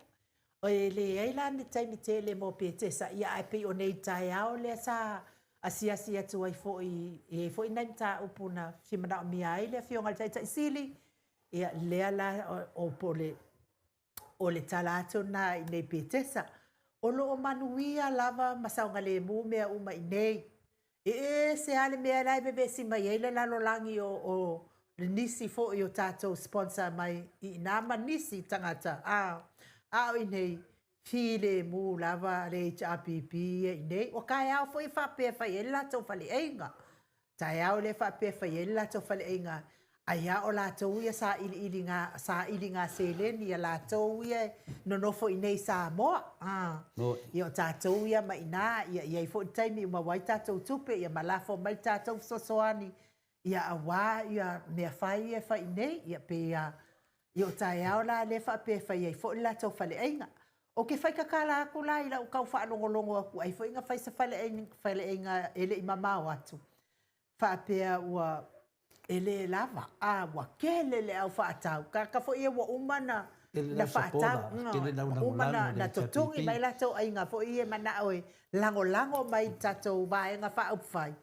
E leai la ni taimi tele mo Petesa, ia ae pei o nei taeao lea sa asiasi atu ai foi, e i ai foi nai mataupu na fia manaomia ai le Afioga i le Taitai Sili, ia lea la o po o le, o le tala atu lena i nei Petesa. O lo o manuia lava ma saogalemu mea uma i nei. E ese lava le mea la e vevesi mai ai le lalolagi o, o nisi foi o tatou sponsor mai i ina ma nisi tagata, a, a o i nei, filemu lava le HRPP ia i nei. Ua taeao foi e faapea e fai ai le latou faleaiga. Taeao lea e faapea e fai ai le latou faleaiga, ai a o latou ia sailiiliga, sailiga seleni ia latou ia e nonofo i nei i Samoa. Ah. Ia o tatou ia ma ina, ia i ai foi le taimi ua maua ai tatou tupe, ia ma lafo mai le tatou fesoasoani, ia aua ia mea fai ia e fai i nei, ia pe a, ia o taeao la lea e faapea e fai ai foi le latou faleaiga. Ou te fai tatala atu la i lau tau faalogologo atu ai foi na fai se faleaiga, faleaiga e le i mamao atu, faapea ua e le lava, a ua tele le au faatau. Tagata foi ia ua uma na na faatau, ua uma na na totogi mai latou aiga foi ia e manao e lagolago mai i le tatou Vaega Faaupufai,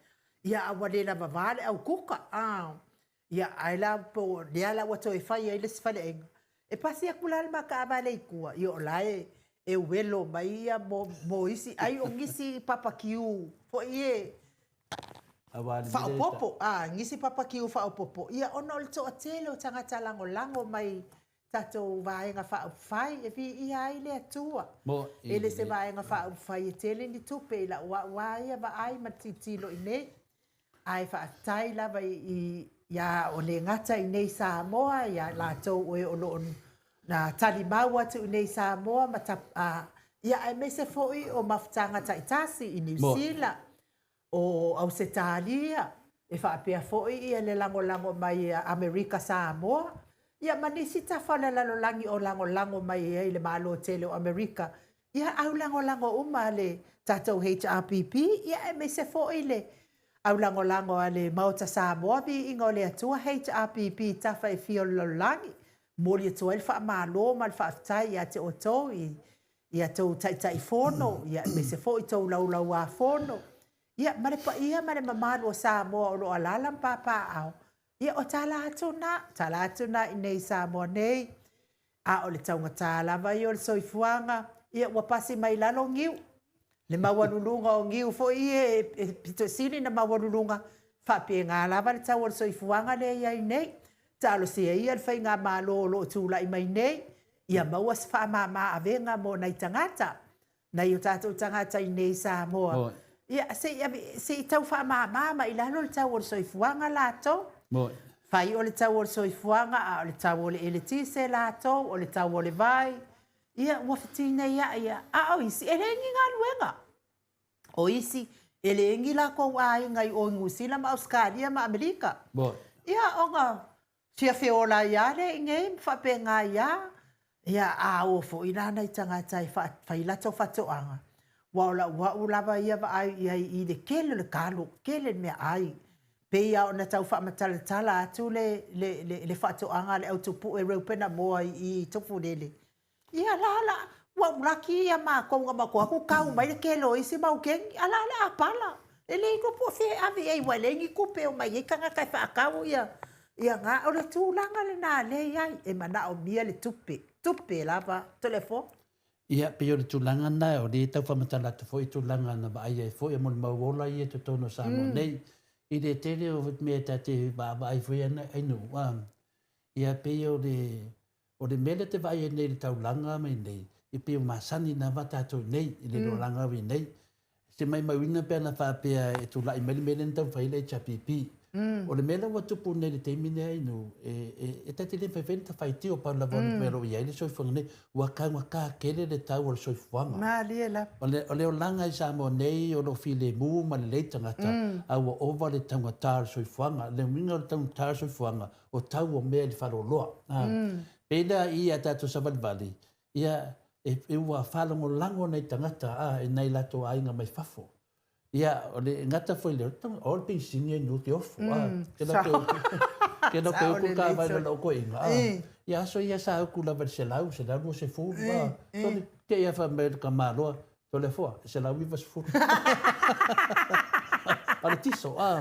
ia a ua le lavava le au kuka, a. Ia, ae la po o lea la ua toe fai ai le isi faleaiga. E pasi atu la le ma taavale i tua, ia o la e e uelo mai ia mo, mo isi, ai o nisi papakiu foi e faaopoopo, a, nisi papakiu faaopoopo, ia ona o le toatele o tagata lagolago mai tatou Vaega Faaupufai e viia ai le Atua. E le se Vaega Faaupufai e tele ni tupe i lau au a ia vaai ma tilotilo i nei. Ae faafetai lava i ia o le gata i nei Samoa, ia latou o e o lo o na talimau atu i nei Samoa ma ta, a, ia aemaise foi o mafutaga taitasi i Niu Sila, o Ausetalia, e faapea foi ia le lagolago mai a Amerika Samoa, ia ma nisi tafa o le lalolagi o lagolago mai ai le Malo tele o Amerika, ia au lagolago uma a le tatou HRPP, ia aemaise foi le au lagolago a le Maota Samoa, Viiga o le Atua, HRPP i tafa e fia o le lalolagi. Momoli atu ai le faamalo ma le faafetai ia te outou i ia tou Taitaifono, ia aemaise foi tou Laulauafono, ia ma le paia ma le mamalu o Samoa o lo o alaala ma papaaao. Ia o tala atu na, tala atu na i nei Samoa nei, a o le taugata lava ia o le soifuaga, ia ua pasi mai lalo niu, le maualuluga o niu foi ia e pito sili na maualuluga, faapena lava le tau o le soifuaga lea e i ai nei. Talosia ia le faigamalo o lo o tulai mai nei, ia maua se faamama avega mo nai tagata, nai o tatou tagata i nei Samoa. Ia, se i ave, se i tau faamama mai i lalo le tau o le soifuaga latou. Fai o le tau o le soifuaga, a o le tau o le eletise latou, o le tau o le vai. Ia, ua fetineiai ia. A o isi, e leai ni galuega. O isi, e leai ni latou aiga i o i Niu Sila ma Ausetalia ma Amerika. Ia, ona fia feola ai lava lea i inei ma faapena ai lava. Ia, a o foi la nai tagata e fai latou faatoaga, aua o lau au lava ia vaai i ai i le tele o le talo, tele le meaai. Pei lava ona tau faamatalatala atu le, le, le, le faatoaga a le au tupue Reupena Moa i, i Tufulele. Ia la la, ua ulaki ia matou na matou atu kau mai le tele o isi mau keni, a la le a pala. E le iloa po o fea e ave i ai, ua leai ni tupe e omai ai tagata e faatau ia, ia na. O le tulaga lena lea e i ai, e manaomia le tupe, tupe lava, Toleafoa. Ia, pei o le tulaga lena, o lea e tau faamatala atu foi tulaga na vaai ai foi mo le mau ola ia i totonu o Samoa nei. I le tele o mea e ta te vaavaai foi ai nuu, a, ia pei o le O le mea lea te vaai ai nei i le taulaga mai nei, e pei o masani lava tatou i nei, i le lolaga i nei. Se maumauina pe ana faapea e tulai mai le mea lea na taumafai ai le HRPP. O le mea lea ua tupu nei i le taimi lenei Ainu, e ta te le mafai foi ona faitio pau lava o le mea o lo o i ai le soifuaga nei, ua taugata tele le tau o le soifuaga. Malie lava. O le olaga i Samoa nei o lo o filemu ma lelei tagata, a ua ova le taugata o le soifuaga. O le uiga o le taugata o le soifuaga, o tau o mea i le faleoloa. Pei la i a tatou savalivali, ia, e ua faalagolago nai tagata a i nai latou aiga mai fafo. Ia, o le gata foi lea, o le penisini e nuu te ofo. Ke la ke uku, ke la ke uku ka vai lo ko inga. Ia aso ia sa uku lava le 100, 120, a. Tole, te ia fa mai ka maloa, tole foa, 190. O le tiso, a.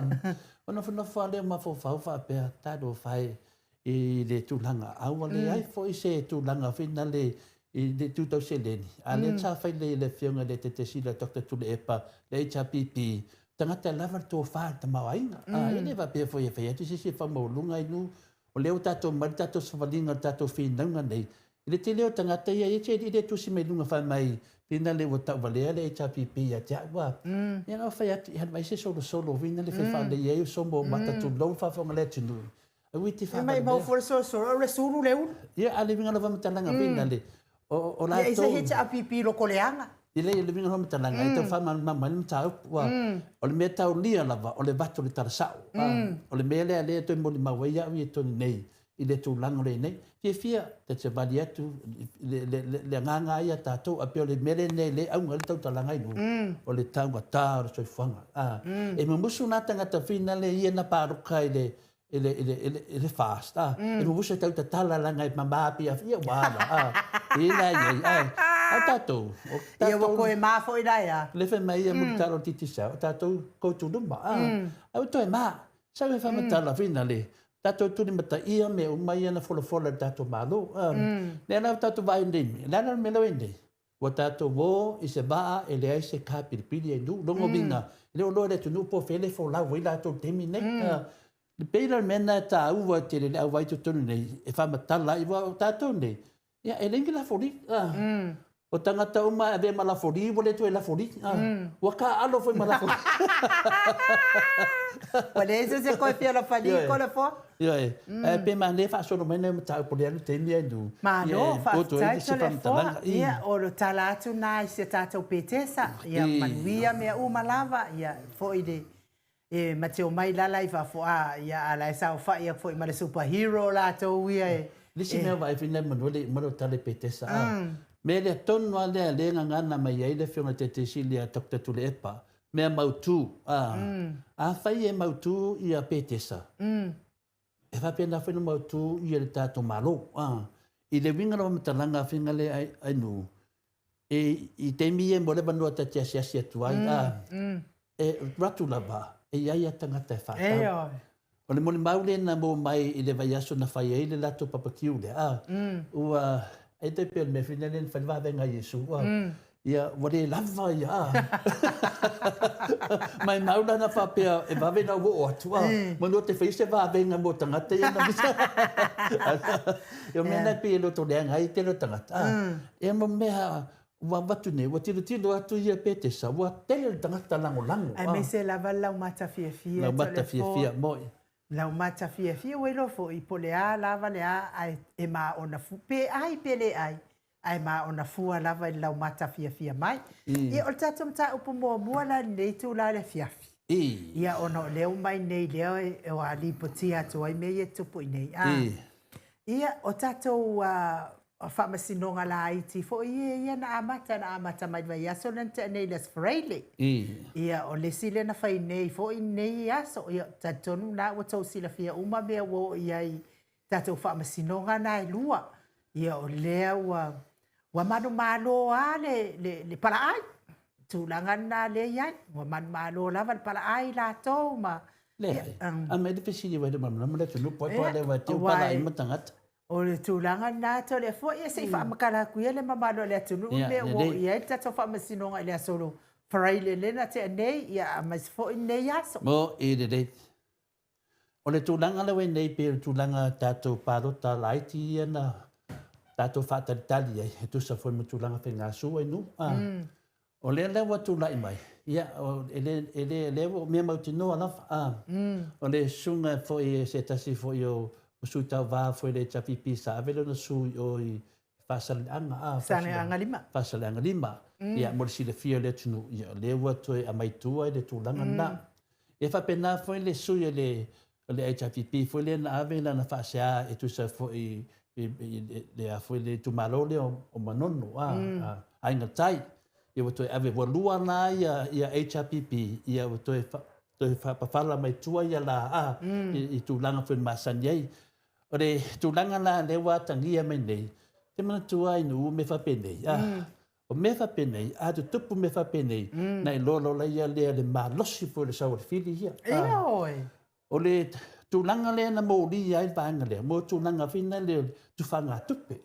Ona nofonofo lea mafaufau faapea, talofa e i le tulaga, a ua leai foi se tulaga foi nale i le tu tau seleni. A lea sa fai le afioga i le Tetesila Dr. Tuilaepa, le HRPP, tagata lava le tofa le tamaoaiga. A e le faapea foi e fai atu se isi e faamaualuga ai nu, o lea ua tatou mai le tatou savaliga o le tatou finauga nei. I le tele o tagata ia, e te le tusi mai luga fai mai, pina le ua tauvalea le HRPP ia te au a. Ia na fai atu, ia mai se solosolo foi nale fai faalelei ai o somo o mata tulou faafofoga le atunuu. Aua te E mai mau fua le solosolo, o le sulu le ulu. Ia, a le uiga lava matalaga foi nale. O Ia, i se latou HRPP loko leaga. I le uiga lava matalaga, e tau faamalamalama ai le mataupu. O le mea taulia lava, o le vato le tala sao. O le mea lea lea toe molimau ai au i tonu nei, i le tulaga o le nei. Fiafia, ta te vali atu, le agaga ai a tatou, a pei o le mea lenei le auga ai le tautalaga i nuu, o le taugata o le soifuaga. E mumusu nā tagata whina le ia na pāroka i le i le, i le, i le, i le fast. E mumusu e tau tatala langa e mamā pia, ia wala. I la iai, ai. A tātou, o Ia ua koe mā foi la ia. Le whai mai ia mulitalo titi sau, o tātou koutu luma. Au toe mā, sau e whamatala whina le, tātou tuli mata ia me o mai ana folafola le tātou malo. Le ala o tātou vai nei, le ala me lo nei. Ua tātou o i se vaa e leai se ka pilipili e nu, longo vinga. Le o loa le tunu po fele fo lau i lātou temi nei. Le peila mena tā ua te le au vai tonu nei, e whamatala i ua o tātou nei. Ia, e lengi la foli. O tangata uma e ma la foli, ua le toe la foli. Ua ka alo foi ma la foli. Ua le se se koe fia la fali ko le fo. Ia e, pe ma le faasolo mai nei mataupu le alu taimi ai nu. Malo, faafetai se le foa. Ia, o lo tala atu nā i se tātou Petesa. Ia, manuia mea uma lava. Ia, foi le e mateo mai lala i fafo a ia ala e saofai aku foi ma le superhero latou ia e Le isi mea vaai fina manu le malo tale Petesa. Me le tonu a lea le ngangana mai ai le afioga i le Taitaisili a Dr. Tuilaepa, mea mautu. Afai e mautu ia Petesa. E faapena foi na mautu ia le tatou Malo. I le uiga lava matalaga finga le ai nu, e i taimi ia mo le vanua ta te asiasi atu ai, e ratu lava, e iai a tagata e whātau. O le molimau lena mo mai i le vaiaso na fai ai le latou papakiu lea. Ua, e te pea le mea whina le whai wawenga Iesu. Ia, ua le lava ia. Mai mau na whapea, e wawe na o atu. Manu te whai se wawenga mo tangata ia na misa. Ia mea na pe loto lea ngai te lo tangata. Ia mo mea, ua watu nei, ua tilo tilo atu ia Petesa, ua tele le tangata langolango. Ai me se lava lau mata fiafia. Lau mata fiafia, moi. Lau mata fiafia ua iloa foi po le a lava le a ai e ma ona fu pe ai pe le ai ai ma ona fua lava i lau mata fiafia mai. Ia o le tatou mataupu muamua la lenei itulā le afiafi. Ia ona o lea ua mai nei lea e ua lipotia atu ai mea ia e tupu i nei. Ia o tatou faamasinoga laiti foi ia ia na amata mai le vaiaso lea na tea nei i le Aso Faraile. Ia o le isi lea na fai nei foi nei aso. Ia talitonu na ua tou silafia uma mea ua oo i ai tatou faamasinoga na e lua. Ia o lea ua ua manumalo a le palaai. Tulaga lena lea i ai. Ua manumalo lava le palaai latou ma Le, a mai le fesili wai le malamalama le tunu poi poi le wai tiu pala i matangata. O le tulaga lena tole foi ia se i faamakala atu ia le mamalu o le atunuu mea ua oo i ai le tatou faamasinoga i le aso Faraile lea na tea nei ia aemaise foi lenei aso. Mo i lelei. O le tulaga lea ua i nei pei o le tulaga tatou palota laiti ia na tatou faatalitali ai, e tusa foi ma tulaga faigasu ai nuu. O lea la ua tulai mai, ia, e le, e le, lea ua mea mautinoa lava, a, o le susuga foi e se tasi foi o, o sui tauva foi le HRPP sa ave lona sui o i Faasaleleaga, a, Faasaleleaga 5. Faasaleleaga 5. Ia, mo le silafia o le atunuu, ia, o lea ua toe aumai tua i le tulaga lena. Ia faapena foi le sui o le, o le HRPP foi lea na ave lana faasea e tusa foi i le a foi le itumalo lea o Manono, a, Aiga Tai. Ia ua toe ave, ua lua la ia, ia HRPP, ia ua toe, toe faapafala mai tua ia la, a, i tulaga foi masani ai. O le tulaga la lea ua atagia mai nei, te manatua ai nuu mea faapenei, a, o mea faapenei, a tutupu mea faapenei, na iloa loa lea lea le malosi foi o le sau o le fili ia. Ia oe. O le tulaga lea na molia ai le vaega lea, mo tulaga foi na le tufagatupe.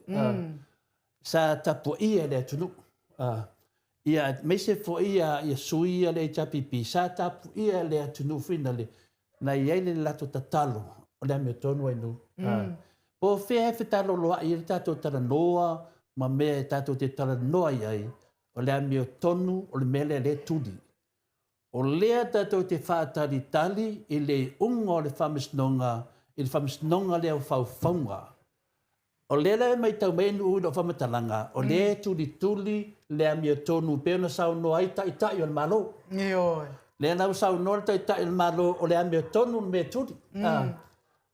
Sa tapuaia e le atunuu. Ia, aemaise foi ia, ia sui ia le HRPP, sa tapuia e le atunuu foi na le, na i ai le latou tatalo, o le amiotonu ai nuu. Po o fea e fetaloloai ai le tatou talanoa ma mea e tatou te talanoa i ai, o le amiotonu o le mea lea lea e tuli. O lea tatou te faatalitali i le iuga o le faamasinoga, i le faamasinoga lea o faufauga. O lea la e matau mai nuu i lou faamatalaga, o lea e tulituli le amiotonu pei ona saunoa ai Taitai o le Malo. Ioe. Lea la ua saunoa le Taitai o le Malo, o le amiotonu le mea e tuli.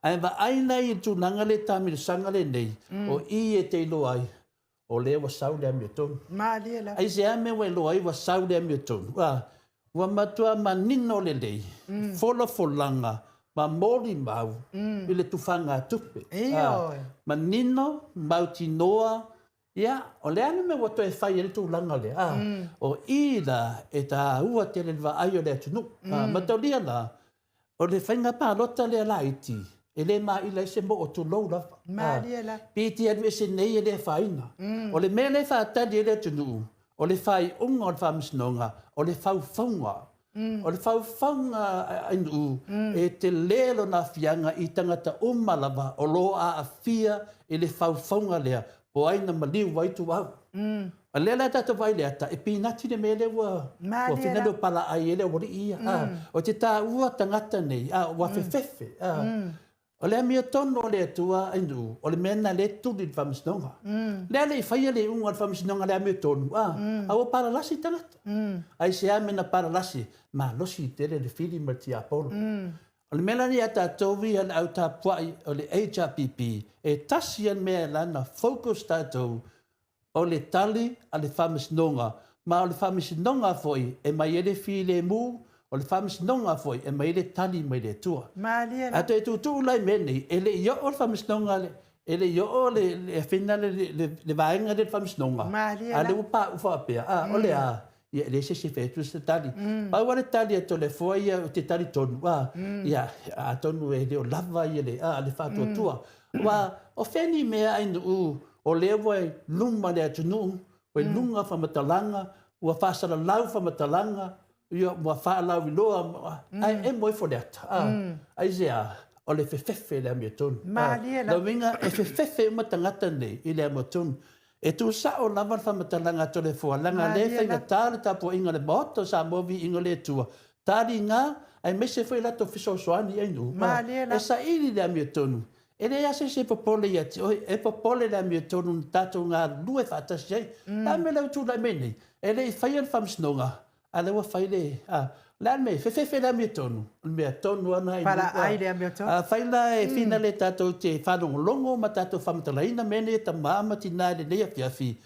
Ae vaai la i le tulaga lea i taamilosaga lenei, o i e te iloa ai, o lea ua sau le amiotonu. Malie lava. Aisea mea ua iloa ai ua sau le amiotonu? Ua matua manino lelei folafolaga ma molimau i le tufagatupe. Ioe. Manino, mautinoa, ia, o le a le mea ua toe fai ai le tulaga lea? O i la e taua tele le vaai o le atunuu. Mataulia la, o le faiga palota lea laiti, e le maila ai se moo tulou lava. Malie la. Pe te alu ese nei e le afaina. O le mea lea e faatali ai le atunuu, o le faaiuga o le faamasinoga, o le faufauga. O le faufauga a nuu, e tele lona aafiaga i tagata uma lava o lo o aafia i le faufauga lea, po o ai na maliu ai ituau. O lea la e tatou vaai i le ata, e pinati le mea lea ua ua finagalo palaai ai le aualii ia. O te taua tagata nei, ua fefefe. O le amiotonu o le Atua ai nuu, o le mea lena lea e tuli i le faamasinoga. Lea le i faia le iuga o le faamasinoga le amiotonu, a ua palalasi tagata. Aisea mea na palalasi? Malosi tele le fili ma le tiapolo. O le mea la ia tatou ia le au tapuai o le HRPP, e tasi lava le mea e ala ona focus tatou, o le tali a le faamasinoga, ma o le faamasinoga foi e mai ai le filemu, o le faamasinoga foi e mai ai le tali mai le Atua. Malie la. A toe tuutuu la i mea nei, e le i oo le faamasinoga, e le i oo le, le afina le, le, le vaega lea i le faamasinoga, Malie la. a lea ua pauu faapea, a, o le a? Ia, e leai se isi e fai atu se tali. Pau lava le tali a Toleafoa ia ou te talitonu, a, ia, atonu e le o lava ia le, a, le faatuatua. Aua o fea ni mea ai nuu o lea ua i luma le atunuu, ua i luga faamatalaga, ua faasalalau faamatalaga, ia, ua faalauiloa, ae emo ifo le ata, a, aisea? O le fefefe i le amiotonu. Malie la. Lona uiga, e fefefe uma tagata nei i le amiotonu. E tuusao lava le faamatalaga a Toleafoa, leaga lea e faigata le tapuaiga a le Maota o Samoa Viiga o le Atua, taliga aemaise foi latou fesoasoani i nuu, e saili le amiotonu. E leai lava se isi e popole ia te oe, e popole le amiotonu na tatou galulue faatasi ai. O le a le mea lea ua tulai mai nei? E le i faia le faamasinoga, a lea ua fai le, a, o le a le mea, fefefe le amiotonu, o le mea tonu lava lena i Palaai le amiotonu. Afai la e finale tatou te faalogologo ma tatou faamatalaina mea nei e tama ma tina i lenei afiafi,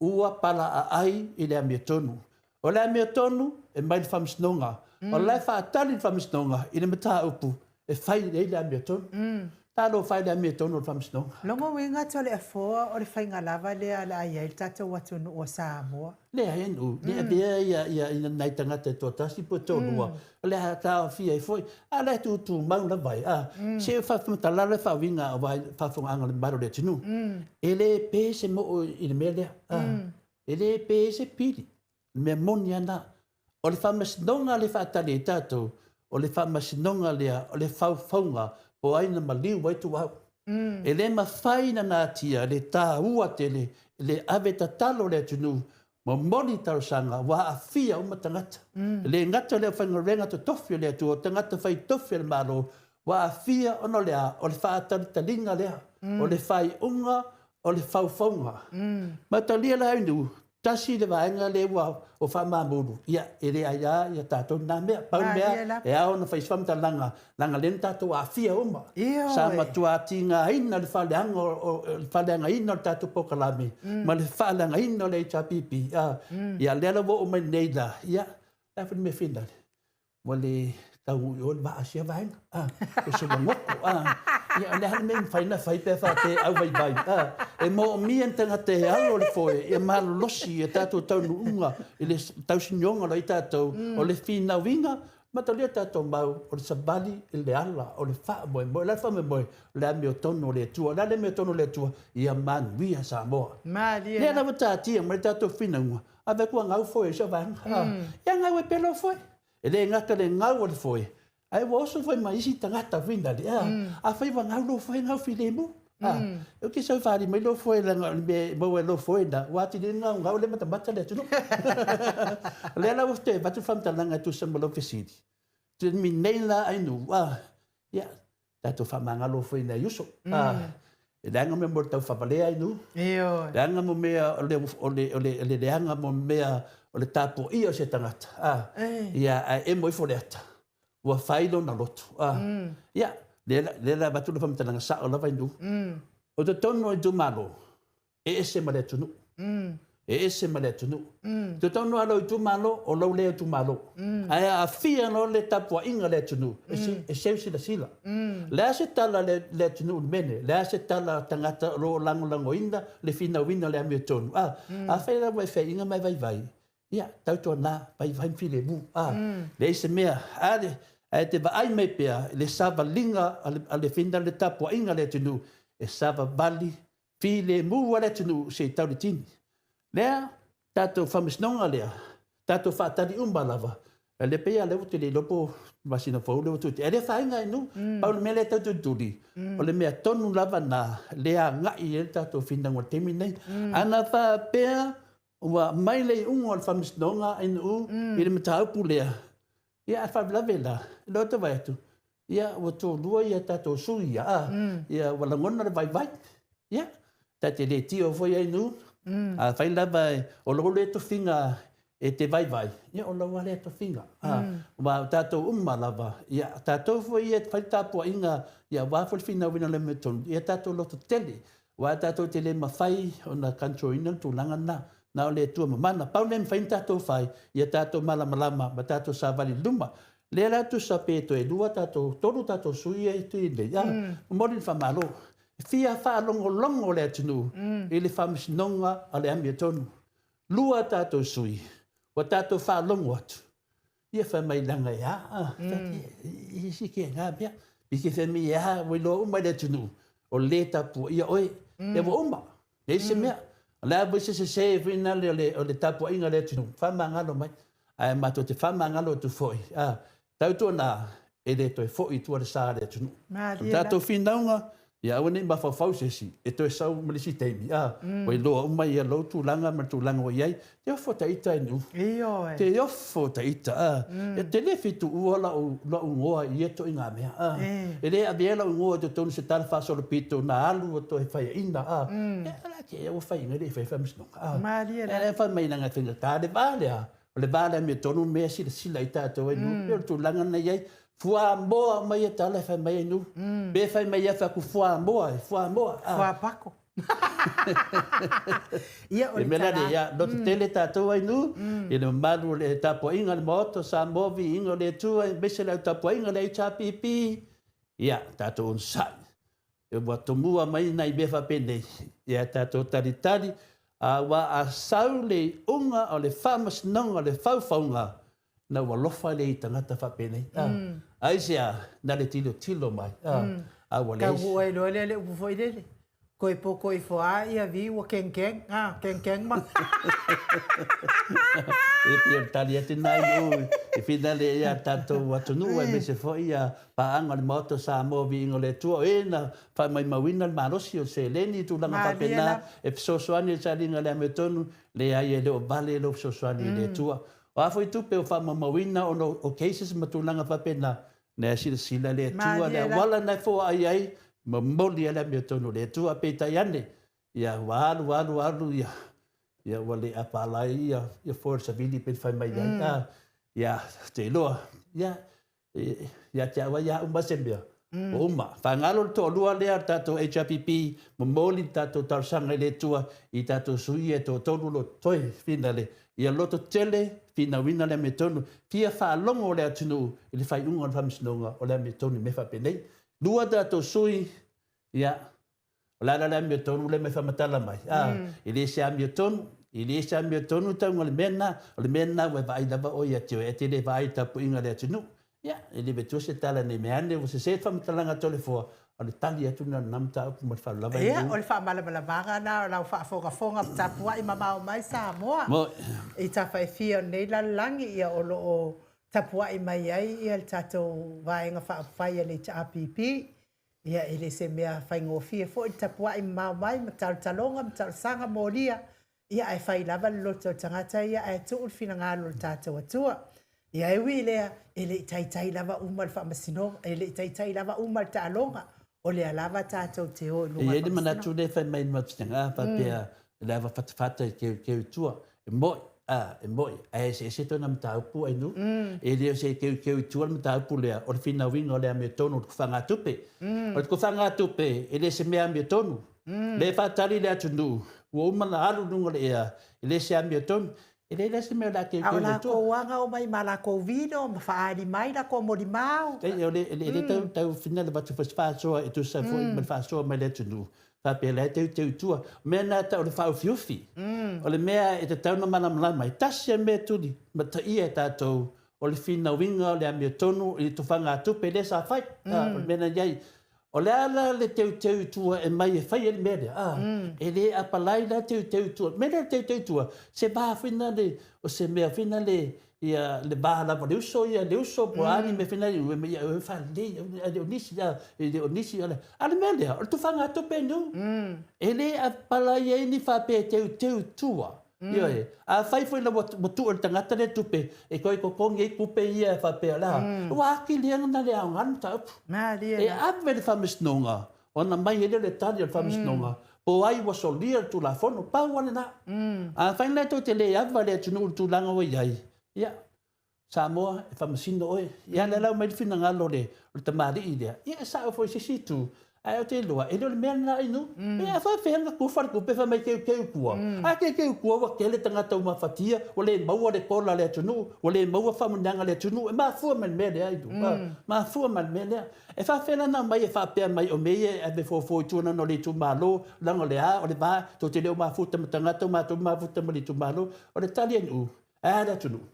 ua palaaai i le amiotonu. O le amiotonu e mai le faamasinoga. O la e faatali le faamasinoga i le mataupu e fai ai le amiotonu. Talofa e i le amiotonu o le faamasinoga. Lona uiga Toleafoa o le faiga lava lea o le a i ai le tatou atunuu o Samoa. Leai e nuu, le avea ia nai tagata e toatasi po o toalua, o le a taofia ai foi, a o la e tutumau lava ai. Se i faamatala le faauiga aua le faafofogaaga a le mamalu o le atunuu. E le pe se moo i le mea lea. E le pe se pili. O le mea moni lava lena. O le faamasinoga lea e faatali ai tatou, o le faamasinoga lea o le faufauga po o ai na maliu ai tuau. E le mafai ona natia le taua tele le ave tatalo o le atunuu Momoli talosaga ua aafia uma tagata. E le gata o le aufaigaluega totofi o le Atua, o tagata fai tofi a le Malo, ua aafia ona o le a? O le faatalitaliga lea, o le faaiuga o le faufauga. Ma talia la ai nuu, tasi le vaega lea ua o faamamulu, ia, e le aia ia tatou lena mea. Pau le mea, e ao ona fai se faamatalaga, leaga lea na tatou aafia uma. Sa matua tigaina le faaleaga o le faaleagaina o le tatou polokalame ma le faaleagaina o le HRPP. Ia lea la ua oo mai nei la, ia, o le a foi le mea finale? Ua le taunuu i o le vaa sia vaega. O se magoto. Ia, o le a le mea e mafai ona fai pe a faapea e auvaivai. E moomia ni tagata e alo le foe ia malolosi i a tatou taunuuga i le tausinioga o lo o i ai tatou, o le finauina Matalia tatou mau, o le savali i le ala o le faamoemoe. O le a le faamoemoe? O le amiotonu o le Atua. O le a le amiotonu o le Atua? Ia manuia Samoa. Malie. Lea la ua taatia mai le tatou finauga, ave atu a gau foe i se vaega. Ia gau ai pea lou foe. E le gata le gau o le foe, ae ua oso foi ma isi tagata finale. Afai ua gau lou foe, gau filemu. Ou te sau faaali mai lou foe leaga o le mea e maua ai lou foe lena, ua atili ai gaugau le matamata le atunuu. O lea la ua toe avatu le faamatalaga e tusa ma lau fesili, taimi nei la Ainuu, ia, tatou faamagalo foi i nai uso. E leaga mea mo le taufavalea Ainuu. Ioe. Leaga mo mea o le, o le, o le, le leaga mo mea o le tapuaia o se tagata. Ia, ae emo ifo le ata. Ua fai lona loto. Ia, lea, lea la avatu le faamatalaga sao lava i nuu. O totonu o itumalo, e ese ma le atunuu. E ese ma le atunuu. Totonu lava o lou itumalo, o lou lea itumalo. Ae aafia loa le tapuaiga a le atunuu, e seu silasila. Le a se tala a le atunuu i le mea lenei? Le a se tala a tagata o lo o lagolagoina le finauina o le amiotonu? Afai la ua e feaiga ma e vaivai, Ia, tautuana, vaivai ma filemu, a, leai se mea, a le, ae te vaai mai pea i le savaliga a le, a le fina le tapuaiga a le atunuu, e savavali filemu a le atunuu se i tau le tini. Lea, tatou faamasinoga lea, tatou faatali uma lava, a lea pei lava lea ua te le iloa po o masina fou lea ua tuuti, ae le afaina i nuu. Pau le mea lea e tau tulituli, o le mea tonu lava lena lea agai i ai le tatou finauga i le taimi lenei. Ana faapea Ua aumai le iuga o le Faamasinoga NU i le mataupu lea, ia a faalavelave la, o lea ou te vaai atu, ia ua toalua ia tatou sui ia, a, ia ua lagona le vaivai. Ia, ta te le tio foi ai nu, afai lava o lou lea tofiga e te vaivai, ia o lau lava lea tofiga. A, aua o tatou uma lava, ia tatou foi ia e fai le tapuaiga, ia aua foi le finauina o le amiotonu, ia tatou lototele Aua tatou te le mafai ona control ina le tulaga lena. Na o le Atua mamana. Pau lea e mafai ona tatou fai, ia tatou malamalama ma tatou savali i luma. Lea la tusa pe toe lua tatou, tolu tatou sui ia e tui nei, a, momoli le faamalo. E fia faalogologo le atunuu i le faamasinoga a le amiotonu. Lua tatou sui, ua tatou faalogo atu. Ia fai mai leaga e a, i si ke ngā mea. I ke fai mai e a, ua iloa uma e le atunuu, o le tapuaia oe. Ia ua uma, leai se mea. O le a foi se sese foi na le o le tapuaiga a le atunuu, faamagalo mai. Ae matou te faamagalo atu foi, a, tautuana, e le toe foi i tua le sa a le atunuu. O le tatou finauga, ia aua ne i mafaufau se isi e toe sau ma le isi taimi, a, ua iloa uma ia lou tulaga ma le tulaga ua i ai. Te ofo ta ita e Nu'u. Ioe. Te ofo ta ita, a. E te le fituua la'u, la'u igoa i ia ituaiga mea, a. E le avea la'u igoa i totonu o se tala faasolopito na alu ua toe faiaina, a. Ia, o le a te, ua faiaina e le i faia faamasinoga, a. Malie la. E fai mai leaga e faigata le va lea. O le va lea amiotonu mea e silasila ai tatou ai Nu'u. Pei o le tulaga lena e i ai. Fuamoa mai ia tala e fai mai ai Nu'u. Pe fai mai ia fai atu fuamoa e, fuamoa. Fuapako. Ia, o le mea la ia, loto tele tatou ai Nu'u, i le mamalu o le tapuaiga a le Maota o Samoa, viiga o le Atua, aemaise le au tapuaiga a le HRPP, ia, tatou onosai. Ua tomua mai nai mea faapenei, ia tatou talitali, a ua a sau le iuga o le faamasinoga o le faufauga, na ua alofa lea i tagata faapenei. Aisea? Na le tilotilo mai. A ua leai. Taunuu ai loa lea le upu foi lele. Koe poko ifo a ia vi ua keng keng, a, keng keng ma. E pei o le tali atu lena i o i finale ia tatou atunuu aemaise foi ia paaga o le Maota o Samoa Viiga o le Atua o e na faamaumauina le malosi o le seleni i tulaga faapena e fesoasoani i le sailiga o le amiotonu, leai e le o vale lou fesoasoani i le Atua. O a foi tupe o faamaumauina ona o cases ma tulaga faapena, Lea silasila le Atua, le auala na e foai ai, momoli ai le amiotonu o le Atua. Peitai ane, ia ua alu alu alu ia, ia ua le apala ai ia, ia foe o le savili pei ona fai mai ai. Mm. Ia, te iloa, ia, ia te au ai a uma se mea, mm. ua uma. Faagalo le toalua lea o le tatou HRPP, momoli le tatou talosaga i le Atua i tatou sui e toatolu lo toe finale Ia loto tele, finauina le amiotonu, fia faalogo le atunuu i le faaiuga o le Faamasinoga o le amiotonu i mea faapenei. Lua tatou sui, ia, o le a la le amiotonu lea mai faamatala mai? A, e le se amiotonu, e le se amiotonu tauga o le mea lena, o le mea lena ua e vaai lava oe ia te oe, e te le vaai i le tapuaiga a le atunuu. Ia, e le matua se tala nei mea ane, ua sese le faamatalaga a Toleafoa, o le tali atu lena o lena mataupu ma le faaaloalo lava. Ia, o le faamalamalamaga lena o lau faafogafoga tapuai mamao mai Samoa i tafa e fia o lenei lalolagi, ia o lo o tapuai mai ai ia le tatou Vaega Faaupufai a le HRPP. Ia, e le se mea faigofie foi le tapuai mamao mai ma talotaloga ma talosaga molia Ia, ae fai lava le loto o le tagata ia ae tuu le finagalo o le tatou Atua. Ia, e ui i lea, e le i taitai lava uma le faamasinoga, e le i taitai lava uma le taaloga, o lea lava tatou te o i luga o le faamasinoga. E i ai le manatu lea e fai mai i le Matiaga, faapea, le ava fatafata e keukeu i tua. E mo'i, a, e mo'i, ae eseese tona mataupu Ainuu. E le o se keukeu i tua le mataupu lea, o le finauina o le amiotonu o le tufagatupe. O le tufagatupe, e le o se mea amiotonu. Lea e faatali le atunuu, ua uma ona alu i luga o le ea, e le se amiotonu. E leai la se mea o le a keukeu i tua. A o latou aga omai ma lakou vino ma faaali mai lakou molimau. E le tau fina le avatu foi se faasoa e tusa foi ma le faasoa mai le atunuu, faapea la e teuteu i tua. O mea na e tau o le faaufiufi. O le mea e tatau ona malamalama ai, tasi a mea e tuli mataia e tatou o le finauina o le amiotonu i le tufagatupe lea sa fai. O le mea na i ai. O le a la le teuteu i tua e mai e fai ai le mea lea? A, e le apalai la teuteu i tua. O le mea lea o le teuteu i tua, se va foi na le, o se mea foi na le, ia, le va lava o le uso ia, le uso po o a ni mea foi na le, ia, e faalelei, e le o nisi, a, e le o nisi, a o le mea lea, o le tufagatupe nu. E le apalai ai ni faapea e teuteu i tua. Ioe. Afai foi la ua tuu e le tagata lea tupe e toe totogi ai tupe ia e faapea o le a, ua atili ai ona le aoga le mataupu. E ave le Faamasinoga ona aumai ai lea o le tali a le Faamasinoga po o ai ua solia le Tulafono. Pau lava lena. Afai la tou te le ava i le atunuu i le tulaga ua i ai, ia, Samoa, e faamasino oe. Ia lea la aumai le finagalo o le tamalii lea, ia e sao foi i se isi itu, ae ou te iloa, e le o le mea lena Ainu. Ia a faapefea ona tufa le tupe fai mai teuteu i tua? A teuteu i tua ua tele tagata ua mafatia, ua le maua le kola a le atunuu, ua le maua faamanuiaga a le atunuu, e mafua mai le mea lea Ainu. E mafua mai le mea lea. E faapefea la ona aumai e faapea mai o mea ia e ave fofo i tua leaga o le itumalo, leaga o le a, o le va, tou te le o mafuta ma tagata, o matou e mafuta ma le itumalo. O le tali Ainu, Ae a le atunuu?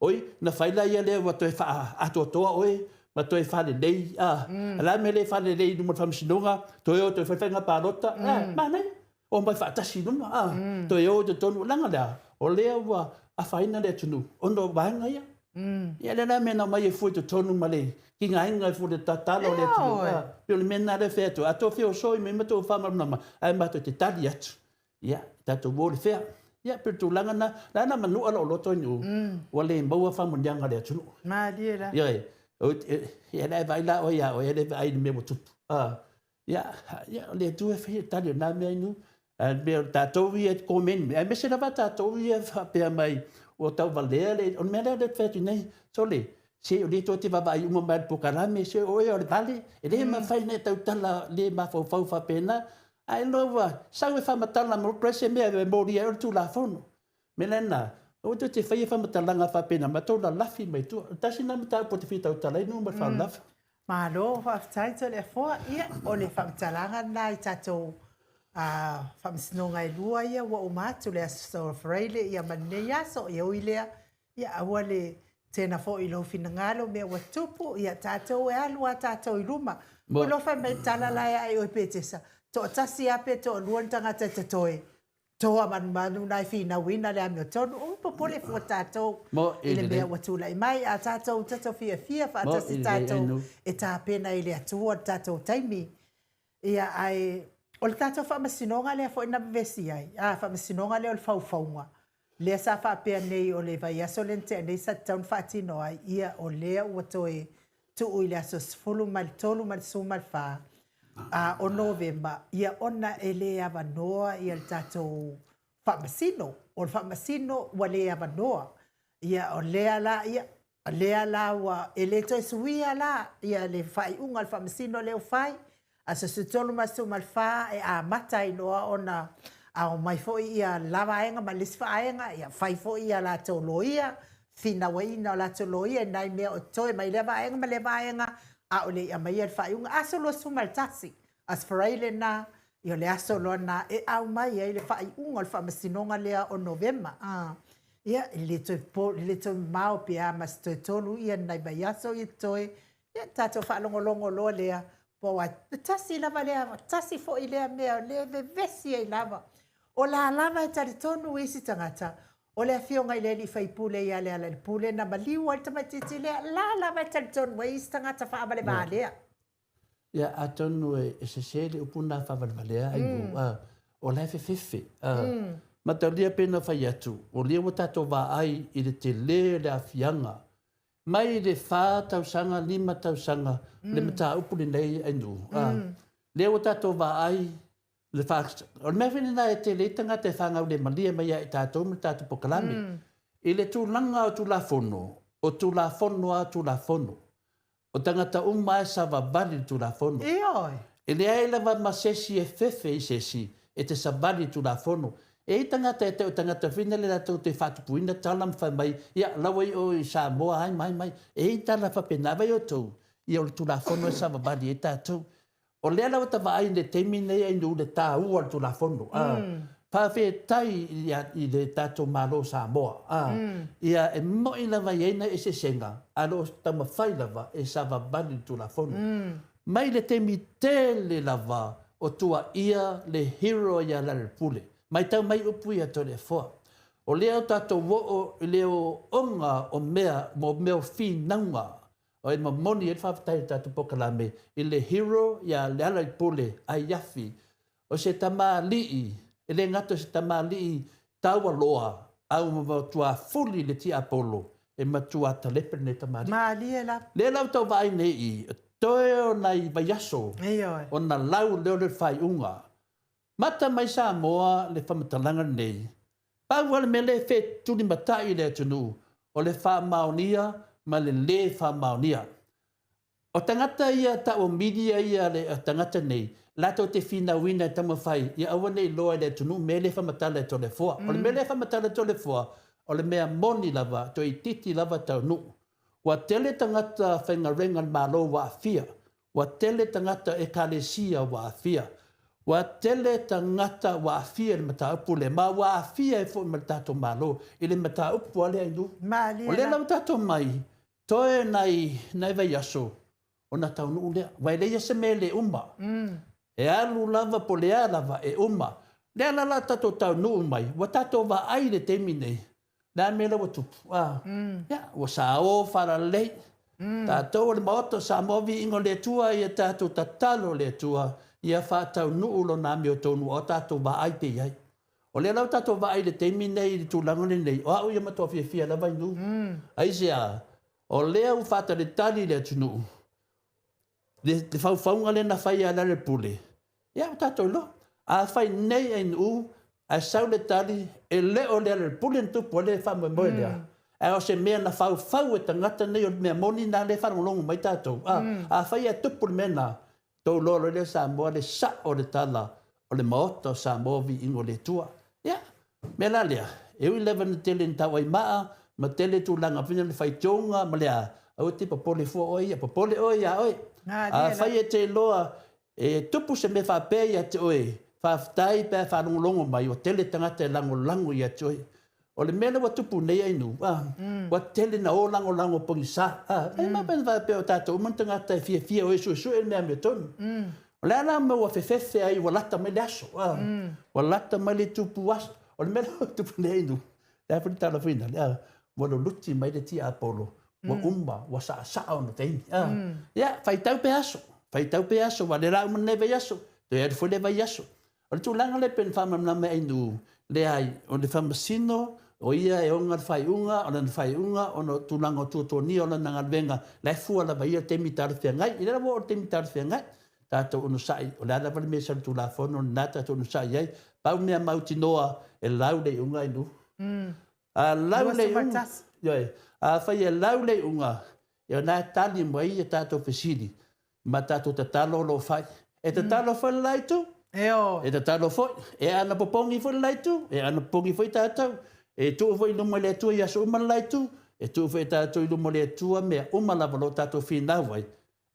Oi, na fai la ia lea ua toe faaatoatoa oe ma toe faalelei, a. O le a le mea lea e faalelei i luma o le faamasinoga, toe o toe fai faiga palota, a, manaia. Omai faatasi i luma, a. Toe o i totonu, leaga le a? O lea ua afaina le atunuu ona o vaega ia. Ia lea la mea na omai e fua i totonu ma le tigaina e fua i le tatalo a le atunuu, a. Pei o le mea lena lea e fai atu ai, a tou feosoi mai ma tou faamalamalama, ae matou te tali atu. Ia, tatou o i le fea. Ia, pei o le tulaga lena, la na manua lou loto i Niu, ua le maua faamanuiaga a le atunuu. Malie la. Ioe, ia la e vaai la oe ia oe, e le vaai i le mea ua tupu. Ia, ia, o le Atua e faia le tali o lena mea i Niu. A o le mea o tatou ia e komeni, aemaise lava tatou ia e faapea mai ua tauvalea le, o le mea lea ou te fai atu nei, sole, se o lea tou te vaavaai uma mai i le polokalame, se o oe o le vale, e le mafai ona e tautala le mafaufau faapena, Ae loa ua sau e faamatala ma upu ai se mea e molia ai o le Tulafono. Mea lena, aua tou te faia faamatalaga faapena ma tou lalafi mai tua. O le tasi lena mataupu ou te fia tautala ai nuu ma le faalalava. Malo faafetai Toleafoa. Ia, o le faamatalaga lena i tatou faamasinoga e lua ia ua uma atu, le Aso Faraile ia ma lenei aso. Ia ui lea, Ia aua le tena foi i lou finagalo mea ua tupu, ia tatou e alu a tatou i luma. Ua iloa fai mai tala la e ae oe Petesa, Toatasi lava pe toalua ni tagata e totoe, toa manumanu na e finauina le amiotonu. Ua popole fua tatou i le mea ua tulai mai, a tatou tatou fiafia faatasi tatou e tapena i le Atua le tatou taimi. Ia, ae o le tatou faamasinoga lea foi na vevesi ai, a, faamasinoga lea o le faufauga, lea sa faapea nei o le vaiaso lea na tea nei sa tatau ona faatino ai, ia o lea ua toe tuu i le aso 13 ma le 14 a o Novema, ia ona e le avanoa ia le tatou faamasino. O le faamasino ua le avanoa. Ia o lea la, ia, lea la ua, e le toe suia la ia le faaiuga o le faamasino lea ua fai, aso 13 ma le 14 e amata ai loa ona ao mai foi ia la vaega ma le isi vaega, ia fai foi ia latou loia, finauaiina o latou loia i nai mea o totoe mai lea vaega ma lea vaega, a o le i aumaia le faaiuga. Aso 21, Aso Faraile lena, ia o le aso loa lena e aumai ai le faaiuga o le faamasinoga lea o Novema. Ia, e le toe po, e le toe mamao pe a ma se toe tolu ia nai vaiaso ia totoe, ia tatou faalogologo loa lea, po ua tasi lava lea, tasi foi lea mea o lea e vevesi ai lava. O la lava e talitonu isi tagata, o le afioga i le alii faipule ia Lealailepule na maliu ai le tamaitiiti lea, la lava e talitonu ai isi tagata faavalevalea. Ia, atonu e sese le upu lena faavalevalea, Ailu, o la e fefefe. Mataulia pei ona fai atu, o lea ua tatou vaai i le tele o le aafiaga mai le 4 tausaga, 5 tausaga le mataupu lenei, Ailu. Lea ua tatou vaai le fa... O le mea foi lena e tele ai tagata e fagaulemalie mai ia i tatou ma le tatou polokalame. I le tulaga o Tulafono, o Tulafono lava Tulafono. O tagata uma e savavali i le Tulafono. Ioe. E leai lava ma se isi e fefe i se isi e te savali i le Tulafono. E i ai tagata e te o tagata foi nei latou te faatupuina tala ma fai mai, ia, la ua i o i Samoa ai mai mai. E i ai tala faapena, vai outou, ia o le Tulafono e savavali ai tatou. O lea la ua ta vaai i le taimi lenei Ainuu le taua o le Tulafono. Faafetai i le tatou Malo o Samoa. Ia e moi lava i ai nai eseesega, ae o lo o taumafai lava e savavali le Tulafono. Mai le taimi tele lava o tuaia le hero ia Lealailepule. Matau mai upu ia Toleafoa. O lea o tatou oo i le ooooga o mea, mo mea o finauga O e momoli ai le faafetai i le tatou polokalame i le hero ia Lealaipule Aiafi. O se tamalii, e le gata o se tamalii taualoa, a ua matua fuli le tiapolo e matua talepe lenei tamalii. Malie lava. Lea la ua tau vaai nei i toe o nai vaiaso Ioe. ona lau lea o le faaiuga. Mata mai Samoa le faamatalaga lenei, pau lava le mea lea e fetulimatai i le atunuu, o le faamaonia ma le lē faamaonia. O tagata ia tau o media ia le tagata nei, latou te finauina e taumafai ia aua ne i iloa e le atunuu mea lea e faamatala e Toleafoa. O le mea lea e faamatala e Toleafoa, o le mea moni lava, toeitiiti lava taunuu. Ua tele tagata faigaluega a le Malo ua aafia. Ua tele tagata Ekalesia ua aafia. Ua tele tagata ua aafia i le mataupu lea, ma ua aafia ai foi ma le tatou Malo i le mataupu a lea Ainuu. Malie O lea la. la ua tatou mai, toe nai, nai vaiaso ona taunuu lea. Aua e leai se mea e le uma. E alu lava po o le a lava e uma. Lea la la tatou taunuu mai, ua tatou vaai i le taimi nei, le a mea la ua tupu? A, ia, ua sao faalalelei. Tatou o le Maota o Samoa, viiga o le Atua, ia tatou tatalo i le Atua ia faataunuu Lona amiotonu o tatou vaai pea i ai. O lea la ua tatou vaai i le taimi nei i le tulaga lenei, o au ia matua fiafia lava i nuu. Aisea? O lea ua faatalitali le atunuu le faufauga lea na fai ia Lealailepule, ia ua tatou iloa. A fai nei Ainuu ae sau le tali e le o Lealailepule na tupu ai le faamoemoe lea, ae o se mea na faufau e tagata nei, o le mea moni lena lea e faalogologo mai tatou. A fai ae tupu le mea lena, tou iloa loa lea Samoa le sao o le tala o le Maota o Samoa, viiga o le Atua. Ia, mea la lea, e ui lava ina tele ina tauaimaa ma tele tulaga foi lea le faitioga ma le a, aua te popole fua oe ia, popole oe iā oe. Afai e te iloa e tupu se mea faapea ia te oe, faafetai pe a faalogologo mai, ua tele tagata e lagolago ia te oe. O le mea lea ua tupu nei Ainuu, ua tele na o lagolago pogisa. E mai pe faapea o tatou uma ni tagata e fiafia o e suesue le mea amiotonu. O le a la mea ua fefefe ai ua lata mai le aso, a? Ua lata mai le tupu aso. O le mea lea ua tupu nei inu, le a foi le tala foi lea, a? Ua luluti mai le tiapolo, ua uma, ua saasaa ona taimi, a? Ia, faitau pea aso, faitau pea aso, aua o lea o le a uma lenei vaiaso, toe alu foi le vaiaso. O le tulaga lea e pei ona faamalamalama ai inu, leai, o le faamasino, o ia e ona le faaiuga, o lana faaiuga ona o tulaga o tuatuagia o lana galuega, la e fua lava ia le taimi talafeagai. I le la ua oo i le taimi talafeagai, tatou onosai, o le a lava le mea e sau i le Tulafono lena, tatou onosai i ai. Pau mea mautinoa, e lau le iuga inu. A lau le iuga, ioe, afai e lau le iuga, ia o lena e tali mai a tatou fesili ma tatou tatalo o lo o fai. E tatalo foi le la itu. E tatalo foi. E aana popogi foi le la itu. E aana popogi foi tatou. E tuu foi i luma o le Atua i aso uma le la itu. E tuu foi e tatou i luma o le Atua mea uma lava o lo o tatou finau ai.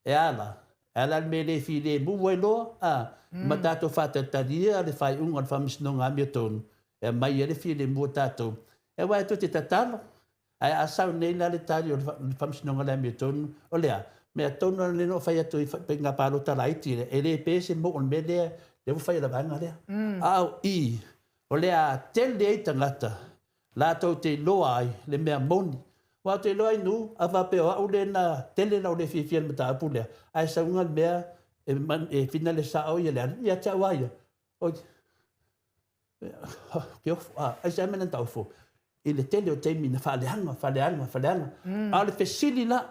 E a la? E a la le mea e le filemu ai loa, a? Ma tatou faatalia le faaiuga o le Faamasinoga Amiotonu e aumai ai le filemu o tatou. Aua e tou te tatalo, Ae a sau nei la le tali o le Faamasinoga o le Amiotonu, o le a? Mea tonu lava lea na ou fai atu i faiga palota laiti lea, e le pe se moo o le mea lea, lea ua fai e le vaega lea. A o i, o le a tele ai tagata latou te iloa ai le mea moni. Aua ou te iloa ai nuu, a faapea o au lea na tele na ou le fiafia i le mataupu lea, ae sauga le mea e finale sao ia Leala, ia te au lava ia, oi, Ke ofo, a, aisea mea na taofo? I le tele o taimi na faaleaga, faaleaga, faaleaga. A o le fesili la,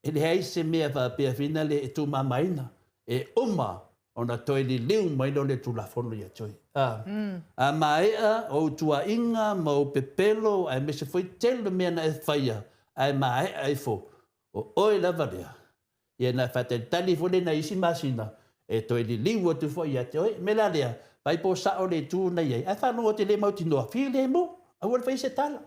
e leai se mea faapea fina le e tuumamaina, e uma ona toe liliu mai lea o le Tulafono ia te oe. A, a maea ou tuuaiga ma ou pepelo aemaise foi tele o mea na e faia, ae maea ifo, o oe lava lea, Ia na faatalitali foi lea nai isi masina e toe liliu atu foi ia te oe. O le mea la lea, vaai po o sao le itu na i ai, ae faalogo atu e le mautinoa, filemu, aua le faia se tala.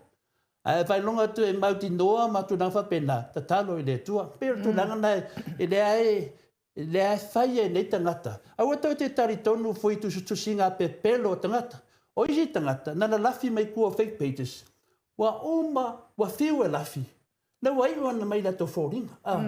Ae faalogo atu e mautinoa ma tulaga faapena, tatalo i le Atua. E pei o le tulaga lena e leai e lea e fai e nei tagata. Aua tou te talitonu foi i tusitusiga pepelo o tagata. O isi tagata, na lalafi mai tua o fake pages, ua uma, ua fiu e lafi, Lea ua iu ana mai latou foliga. A,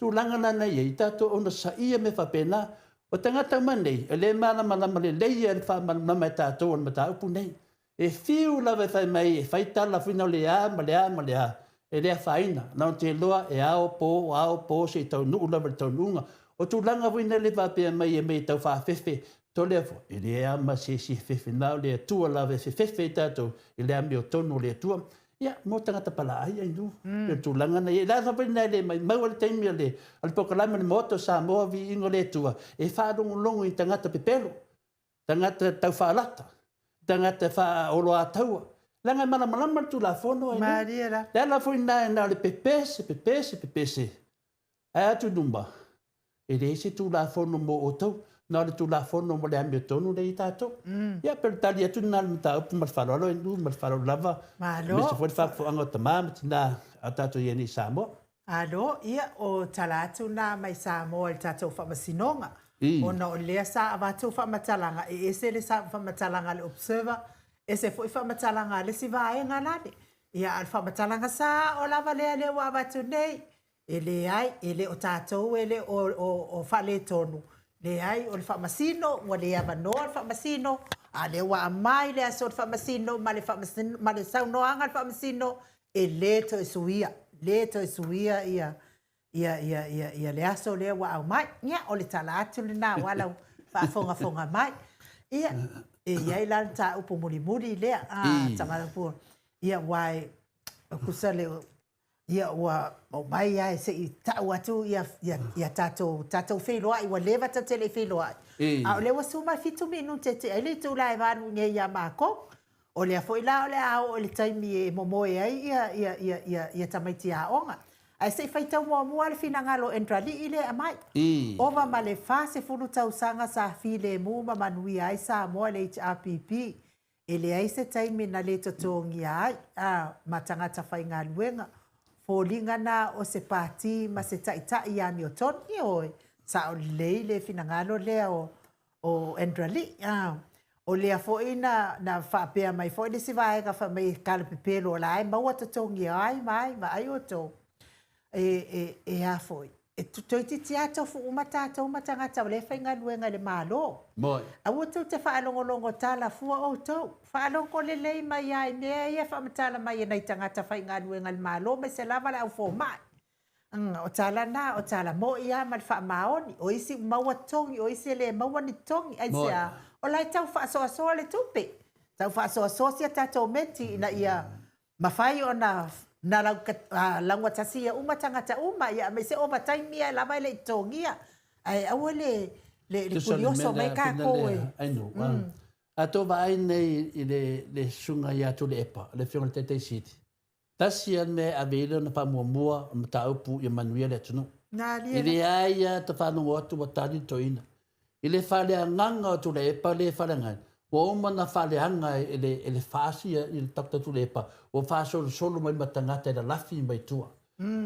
tulaga la na i ai, tatou onosaia mea faapena. O tagata uma nei, e le malamalama lelei ia le faamalamalama e tatou o le mataupu nei. E fiu lava e fai mai, e fai tala foi na o le a ma le a ma le a, e le afaina. Na ona te iloa e ao po, ao po se i taunuu lava i le taunuuga. O tulaga foi nei le faapea mai e mea e tau faafefe, tole foi, e leai lava ma se isi e fefe, na o le Atua lava e fefefe i tatou i le amiotonu o le Atua. Ia, mo tagata palaai ai nu. Mm. Le tulaga na ia. La fa na le mai mau le taimi o le o le pokalame le moto Samoa vi ingo le tua e faalogologo i tagata pepelo, tagata tau faalata, tagata faaoloataua. Leaga e malamalama le Tulafono ai. Maria la. Le ala foi na na o le pepese, pepese, pepese. Ae atu numa, e leai se Tulafono mo outou, na o le Tulafono mo le amiotonu lea i tatou. Ia, pe o le tali atu lena i le mataupu ma le faaaloalo e nu ma le faaaloalo lava, Malo. aemaise foi le faafofoga o tama ma tina a tatou i ai nei i Samoa. Alo, ia, o tala atu na mai Samoa i le tatou Faamasinoga, ona o lea sa avatu faamatalaga, e ese le faamatalaga a le Observer, ese foi faamatalaga a le isi vaega lale. Ia, a o le faamatalaga sao lava lea lea ua avatu nei, E leai, e le o tatou e le o faaletonu, leai, o le faamasino, ua le avanoa le faamasino, a o lea ua aumai le aso o le faamasino ma le ma le saunoaga a le faamasino, e le toe suia, le toe suia ia ia ia ia ia le aso lea ua aumai. Ia, o le tala atu lena aua lau faafogafoga mai. Ia, e i ai la le mataupu mulimuli lea, a, Tamalaupua, ia, aua e tusa le Ia ua omai lava se i tau atu ia, ia, ia tatou, tatou feiloai, ua leva tatou te le i feiloai. A o lea ua 17 minute tea ai le itula e 8 nei ia makou. O lea foi la o le a oo i le taimi e momoe ai ia, ia, ia, ia, ia tamaiti aoga. Ae se i faitau muamua le finagalo o Endralii lea e aumai. Ova ma le 40 tausaga sa filemu ma manuia ai Samoa i le HRPP. E leai se taimi na le totogia ai, a, ma tagata faigaluega, foliga na o se pati ma se taitai i amiotonu. Ioe, sao lelei le finagalo lea o, o Andra Lee, a. O lea foi na, na faapea mai foi le isi vaega fai mai e kalapepelo o la e maua totogia ai ma ai, vaai outou. E, e, e a foi? E toeitiiti lava tofu uma tatou ma tagata o lea e faigaluega i le Malo. Moi. Aua tou te faalogologo tala fua outou. Faalogo lelei mai lava i mea ia e faamatala mai e nai tagata faigaluega i le Malo aemaise lava le au fomai. O tala na, o tala moi lava ma le faamaoni. O isi ua maua togi, o isi e le maua ni togi. Aisea? O la e tau faasoasoa le tupe. Tau faasoasoa si a tatou meti ina ia mafai ona na laugatasia uma tagata uma, ia aemaise ovataimi ia lava e le i totogia. Ae aua le le Tusa o le kulioso mea mai lea, pena takou e. lea, Ainu, a tou vaai nei i le le susuga ia Tuilaepa, le Afioga i le Taitai Sili, tasi lava le mea e ave i ai lona faamuamua o le mataupu ia manuia le atunuu. Malie E la. leai lava ta faalogo atu ua tali le toeaina. I le faaleagaga o Tuilaepa lea e faaleaga ai, ua uma ona faaleaga e le, e le FAST ia, i le Doctor Tuilaepa, ua faasolosolo mai ma tagata e lalafi mai tua.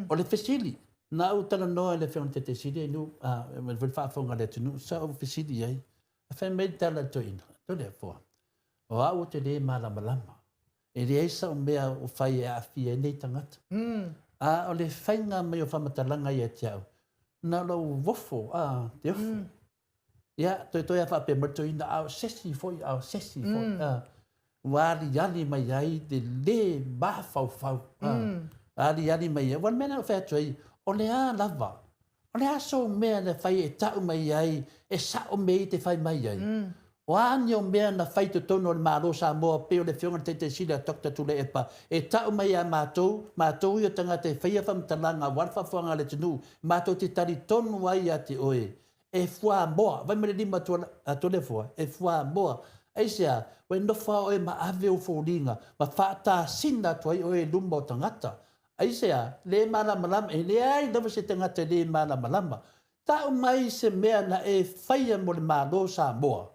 O le fesili, na ou talanoa i le Afioga i le Taitai Sili e nu, a, ma le faafofoga a le atunuu, sa ou fesili i ai, a fai mai le tala a le toeaina, Toleafoa, o au ou te le malamalama, e leai sau mea o fai e aafia ai nei tagata. A o le faiga mai o faamatalaga ia te au, na o lou ofo, a, te ofo. Ia, toetoe a faapea mai le toeaina, a o se isi foi, a o se isi foi. A, ua aliali mai ai le lē mafaufau. A, aliali mai ai. Aua o le mea lea na ou fai atu ai, o le a lava, o le a sou mea na fai e tau mai ai, e sao mea ia e te fai mai ai? O a ni o mea na fai i totonu o le Malo o Samoa pei o le Afioga i le Taitai Sili a Doctor Tuilaepa e tau mai ia matou, matou ia o tagata e faia faamatalaga aua le faafofoga a le atunuu, matou te talitonu ai ia te oe e fuamoa, vaai mai le lima a Toleafoa, e fuamoa. Aisea? Ua e nofo lava oe ma ave ou foliga ma faatasina atu ai oe i luma o tagata. Aisea? Le malamalama, e leai lava se tagata e le malamalama. Tau mai se mea na e faia mo le Malo o Samoa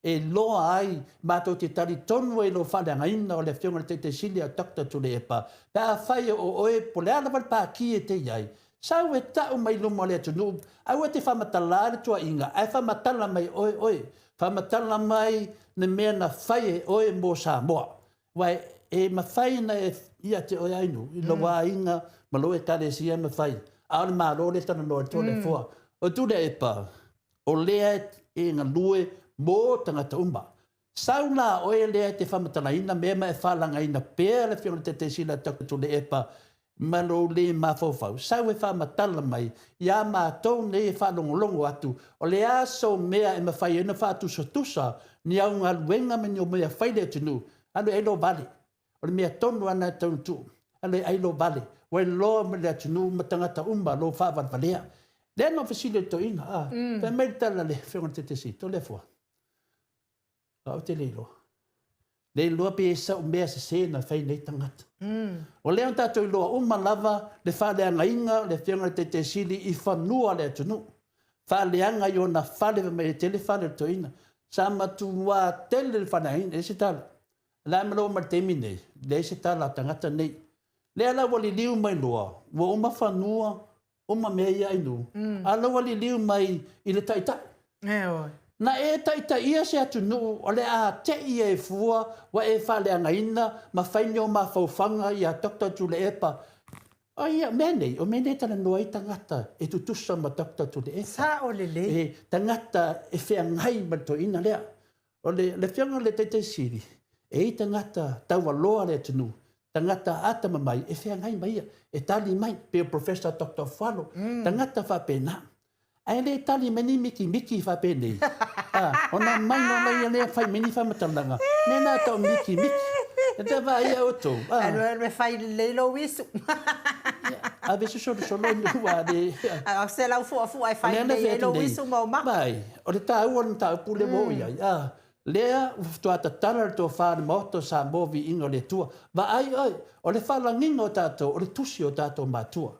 e iloa ai, matou te talitonu ai i lou faaleagaina o le Afioga i le Taitai Sili a Doctor Tuilaepa, pe afai o oe po o le a lava le pati e te i ai, sau e tau mai luma o le atunuu, aua e te faamatala le tuuaiga, ae faamatala mai oe oe, faamatala mai le mea na fai e oe mo Samoa. Aua e mafai ona e ia te oe Ainu, i lou aiga ma lou ekalesia e mafai, a o le Malo lea e talanoa i le Toleafoa. O Tuilaepa, o lea e galue mo tagata uma. Sau la oe lea e te faamatalaina mea ma e faalagaina pea le Afioga i le Taitai Sili a Doctor Tuilaepa ma lou le mafaufau, sau e faamatala mai iā matou nei e faalogologo atu, o le a sou mea e mafai ai ona faatusatusa ni au galuega ma ni au mea fai le atunuu, alu e ai lou vale. O le mea tonu lava lena e tatau ona tuu, alu e ai lou vale, ua iloa mai le atunuu ma tagata uma lou faavalevalea. Lea na ou fesili ai i le toeaina, a, fai mai le tala a le Afioga i le Taitaifono, Toleafoa, a ou te le iloa. Le iloa pe i ai sau mea sese na fai nei tagata. O lea na tatou iloa uma lava le faaleagaina o le Afioga i le Taitai Sili i fanua o le atunuu. Faaleaga i ona fale, fai mai e tele fale o le toeaina. Sa matua tele le faaleagaina, e leai se tala. O le a ma le oo mai i le taimi nei, leai se tala a tagata nei. Lea la ua liliu mai loa, ua uma fanua, uma mea ia ainu, a la ua liliu mai i le taitai. Na e taitaia se atunuu o le a te i e fua ua e faaleagaina ma fai ni o mafaufaga ia Doctor Tuilaepa. O ia mea nei, o mea nei e talanoa ai tagata e tutusa ma Doctor Tuilaepa. Sao lelei. E tagata e feagai ma le toeaina lea. O le Afioga i le Taitai Sili, e i ai tagata taualoa le atunuu, tagata atamamai e feagai ma ia, e tali mai, pei o Professor Doctor Fualo, tagata faapena. Ae le tali mai ni mikimiki faapenei. A, ona mai loa lea lea fai mai ni faamatalaga, mea na tau mikimiki. E te vaai outou, a. Alu alu e fai lelei lou isu. Ave se solosolo i ua le. A o se laufuafua e fai lelei ai lou isu ma ou maka. Vaai, o le taua o le mataupu lea ua oo i ai, a, lea ua faatoa tatala le tofa a le Maota o Samoa viiga o le Atua. Vaai oe, o le faalagiga o tatou, o le tusi o tatou matua.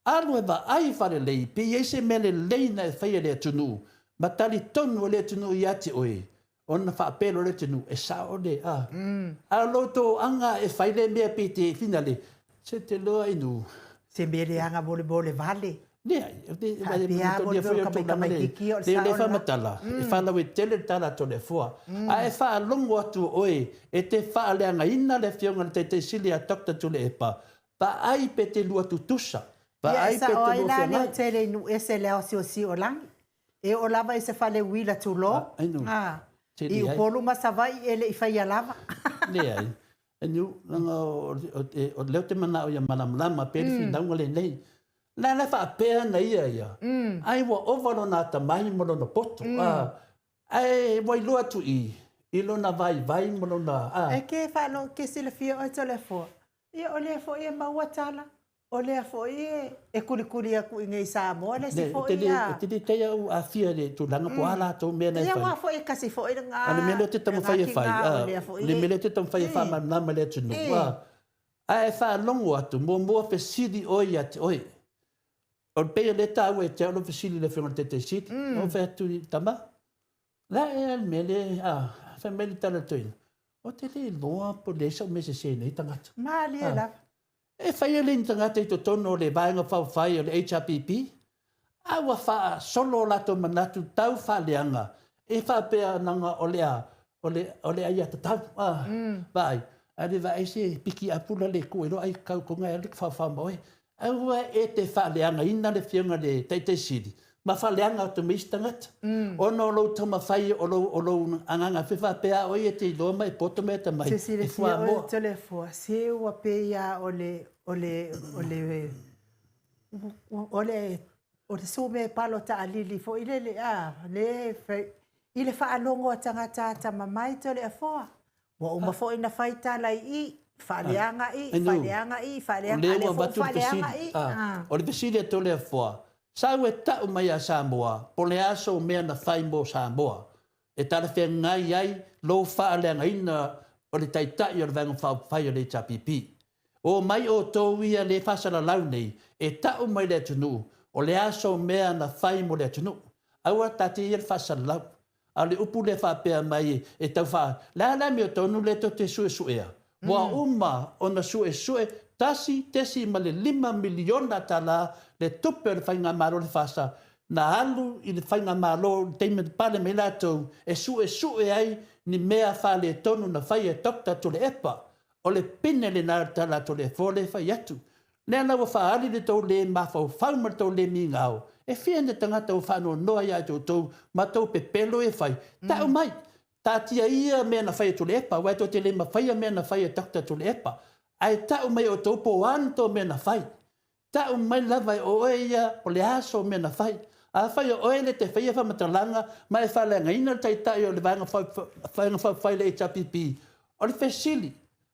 Alu e vaai faalelei pe i ai se mea lelei na e faia e le atunuu, ma talitonu e le atunuu ia te oe, ona faapea loa le atunuu, e sao le, a. A o lo outou aga e fai le mea pe te finale, se te loa inu. Se mea leaga mo le mo le vale. Leai, Faapea mo le mea o tamaitiiti o le sao lena. Le faamatala, e faalauaitele le tala a Toleafoa. A e faalogo atu oe e te faaleagaina le Afioga i le Taitai Sili ia Doctor Tuilaepa, vaai pe te lua tutusa. Ia, e Vaai pe sao te ai lua la le feagai. tele i nuu ese le aosiosi o lagi. E oo lava i se fale uila tulou, A, ai nu. a, Te i leai. Upolu ma Savaii e le i faia lava. Leai. E niu, leaga o, o, o lea ou te manao ia malamalama pea le finauga lenei. La la faapea na ia ia. Ai ua ova lona atamai ma lona poto. A, ae ua iloa atu i, i lona vaivai ma lona, a. E ke faalo ke silafia oe Toleafoa. Ia o lea foi e maua tala, o lea foi e e kulikuli aku i nei i Samoa le isi Le, te foi le, a. te le taia au afia le tulaga po o a latou mea na e Ia fai. aua foi e kasi foi lena A o le mea lea ou te lena taumafai e fai, tiga a, o lea foi le e mea lea ou te taumafai e faamalamalama i le atunuu, a, a e faalogo atu, muamua fesili oe ia te oe. O le pei o lea e taua ia te au lau fesili i le Afioga i le Taitai Sili. Ou fai atu i tama, la ea le mea lea, a, fai mai le tala a le toeaina, ou te le iloa po o leai sau mea sese i nei tagata. Malie A, lava. e faia le ni tagata i totonu o le Vaega Faaupufai o le HRPP, a ua faasolo o latou manatu tau faaleaga e faapea leaga o le a, o le, o le aiatatau, a, vaai, a le vaai se piki apula le ku iloa ai kau konga e alu faofao ma oe. Aua e te faaleagaina le Afioga i le Taitai Sili ma faaleaga atu ma isi tagata. Ona o lou taumafai o lou, o lou agaga fe faapea a oe e te iloa ma e poto ma e atamai, Se e silafia oe fuamoa. Toleafoa, se ua pei a o le, o le, o le, o le, o le sume palota alili foi lele, a, le fai, i le faalogo a tagata atamamai Toleafoa. Ua uma foi na fai tala i i, faaleaga i, Inu, faaleaga i, o faaleaga, a lea lea ua foi ua avatu le faaleaga fesili, i, a, a. o le fesili a Toleafoa, sau e tau mai ia Samoa, po o le a sou mea na fai mo Samoa, e talafeagai ai lou faaleagaina o le Taitai o le Vaega Faaupufai o le HRPP. O mai outou ia le faasalalau nei e tau mai le atunuu o le a sou mea na fai mo le atunuu. Aua taatia ia le faasalalau. A o le upu lea faapea mai e tau faa... Le a le amiotonu lea tou te suesuea? Ua uma ona suesue $1.5 miliona le tupe o le faigamalo o le FASA na alu i le faigamalo i le taimi na pale mai latou e suesue ai ni mea faaletonu na faia e Doctor Tuilaepa. O le pine lena o le tala a Toleafoa lea e fai atu. Lea la ua faaali le tou le mafaufau ma le tou le migao, e fia ni tagata ua faanoanoa ia te outou ma tou pepelo e fai, tau mai, taatia ia mea na fai e Tuilaepa, aua e tou te le mafaia mea na fai e Doctor Tuilaepa, ae tau mai e outou po o a ni tou mea na fai. Tau mai lava e oe ia o le a sou mea na fai. Afai o oe le te faia faamatalaga ma e faaleagaina le Taitai o le Vaega Faaupufai le HRPP, o le fesili,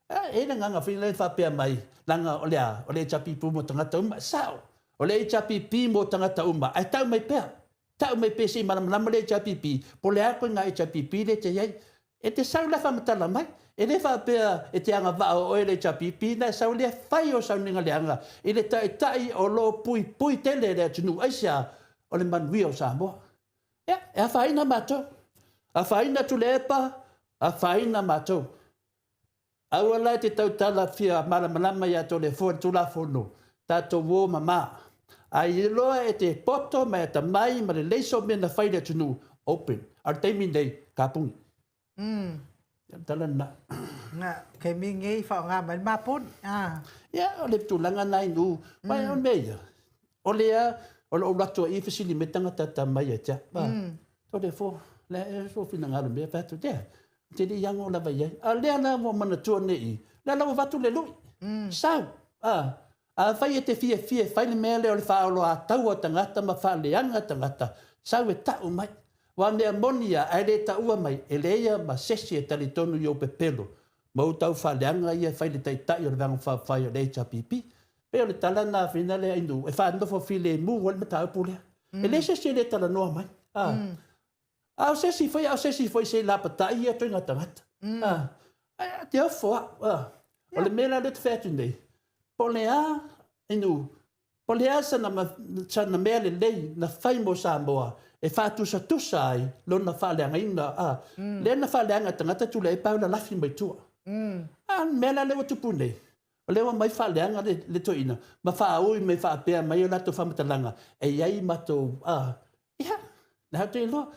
e i ai le agaga foi lea e faapea mai, leaga o le a? O le HRPP mo tagata uma. E sao, o le HRPP mo tagata uma, ae tau mai pea. Tau mai pea se i malamalama le HRPP, po o le a koe ngā HRPP lea e te i ai. E te sau la faamatala mai. E le faapea e te agavaa o oe le HRPP na e sau lea fai o sauniga leaga i le taitai o lo o puipui tele le atunuu. Aisea? O le manuia o Samoa. Ia, e afaina matou. Afaina Tuilaepa, afaina matou. Aua la e te tautala fia malamalama ia Toleafoa i le Tulafono, tatou o mama. A iloa e te poto ma e atamai ma lelei sou mea na fai i le atunuu, open. A o le taimi lenei, kapuni. Ia, o le tala lena. Na, taimi lenei faaaoga mai le mapuni. Ah. Ia, o le tulaga lena i nuu. Aua o le mea ia, o lea o lo o alu atu ai i fesili mai tagata atamai ia te au. Toleafoa, lea e sou finagalo mea, fai atu, lea, Ou te le i ago lava i ai. A o lea la ua manatua nei i, lea la ua avatu le lui. Sau. A, afai e te fiafia e fai le mea lea o le faaoloataua o tagata ma faaleaga tagata, sau e tau mai. Aua o mea moni ia, a e le taua mai, e leai ma sesi e talitonu i ou pepelo ma ou tau faaleaga ia e fai i le Taitai o le Vaega Faaupufai o le HRPP. Pei o le tala lena a Fina lea i nuu, e faanofo filemu ai le mataupu lea. E leai se isi e le talanoa mai. A, A o se isi foi, a o se isi foi se i lapatai ia ituaiga tagata. A, a, te ofo au. A, o le mea la lea ou te fai atu nei, po o le a, inu, po o le a sana, sana mea lelei na fai mo Samoa e faatusatusa ai lona faaleagaina, a, lea na faaleaga e tagata tulai ai pa lalafi mai tua. A o le mea la lea ua tupu nei, o lea ua mai faaleaga le, le toeaina ma faaui mai faapea mai o latou faamatalaga e i ai matou, a, ia, le a te iloa.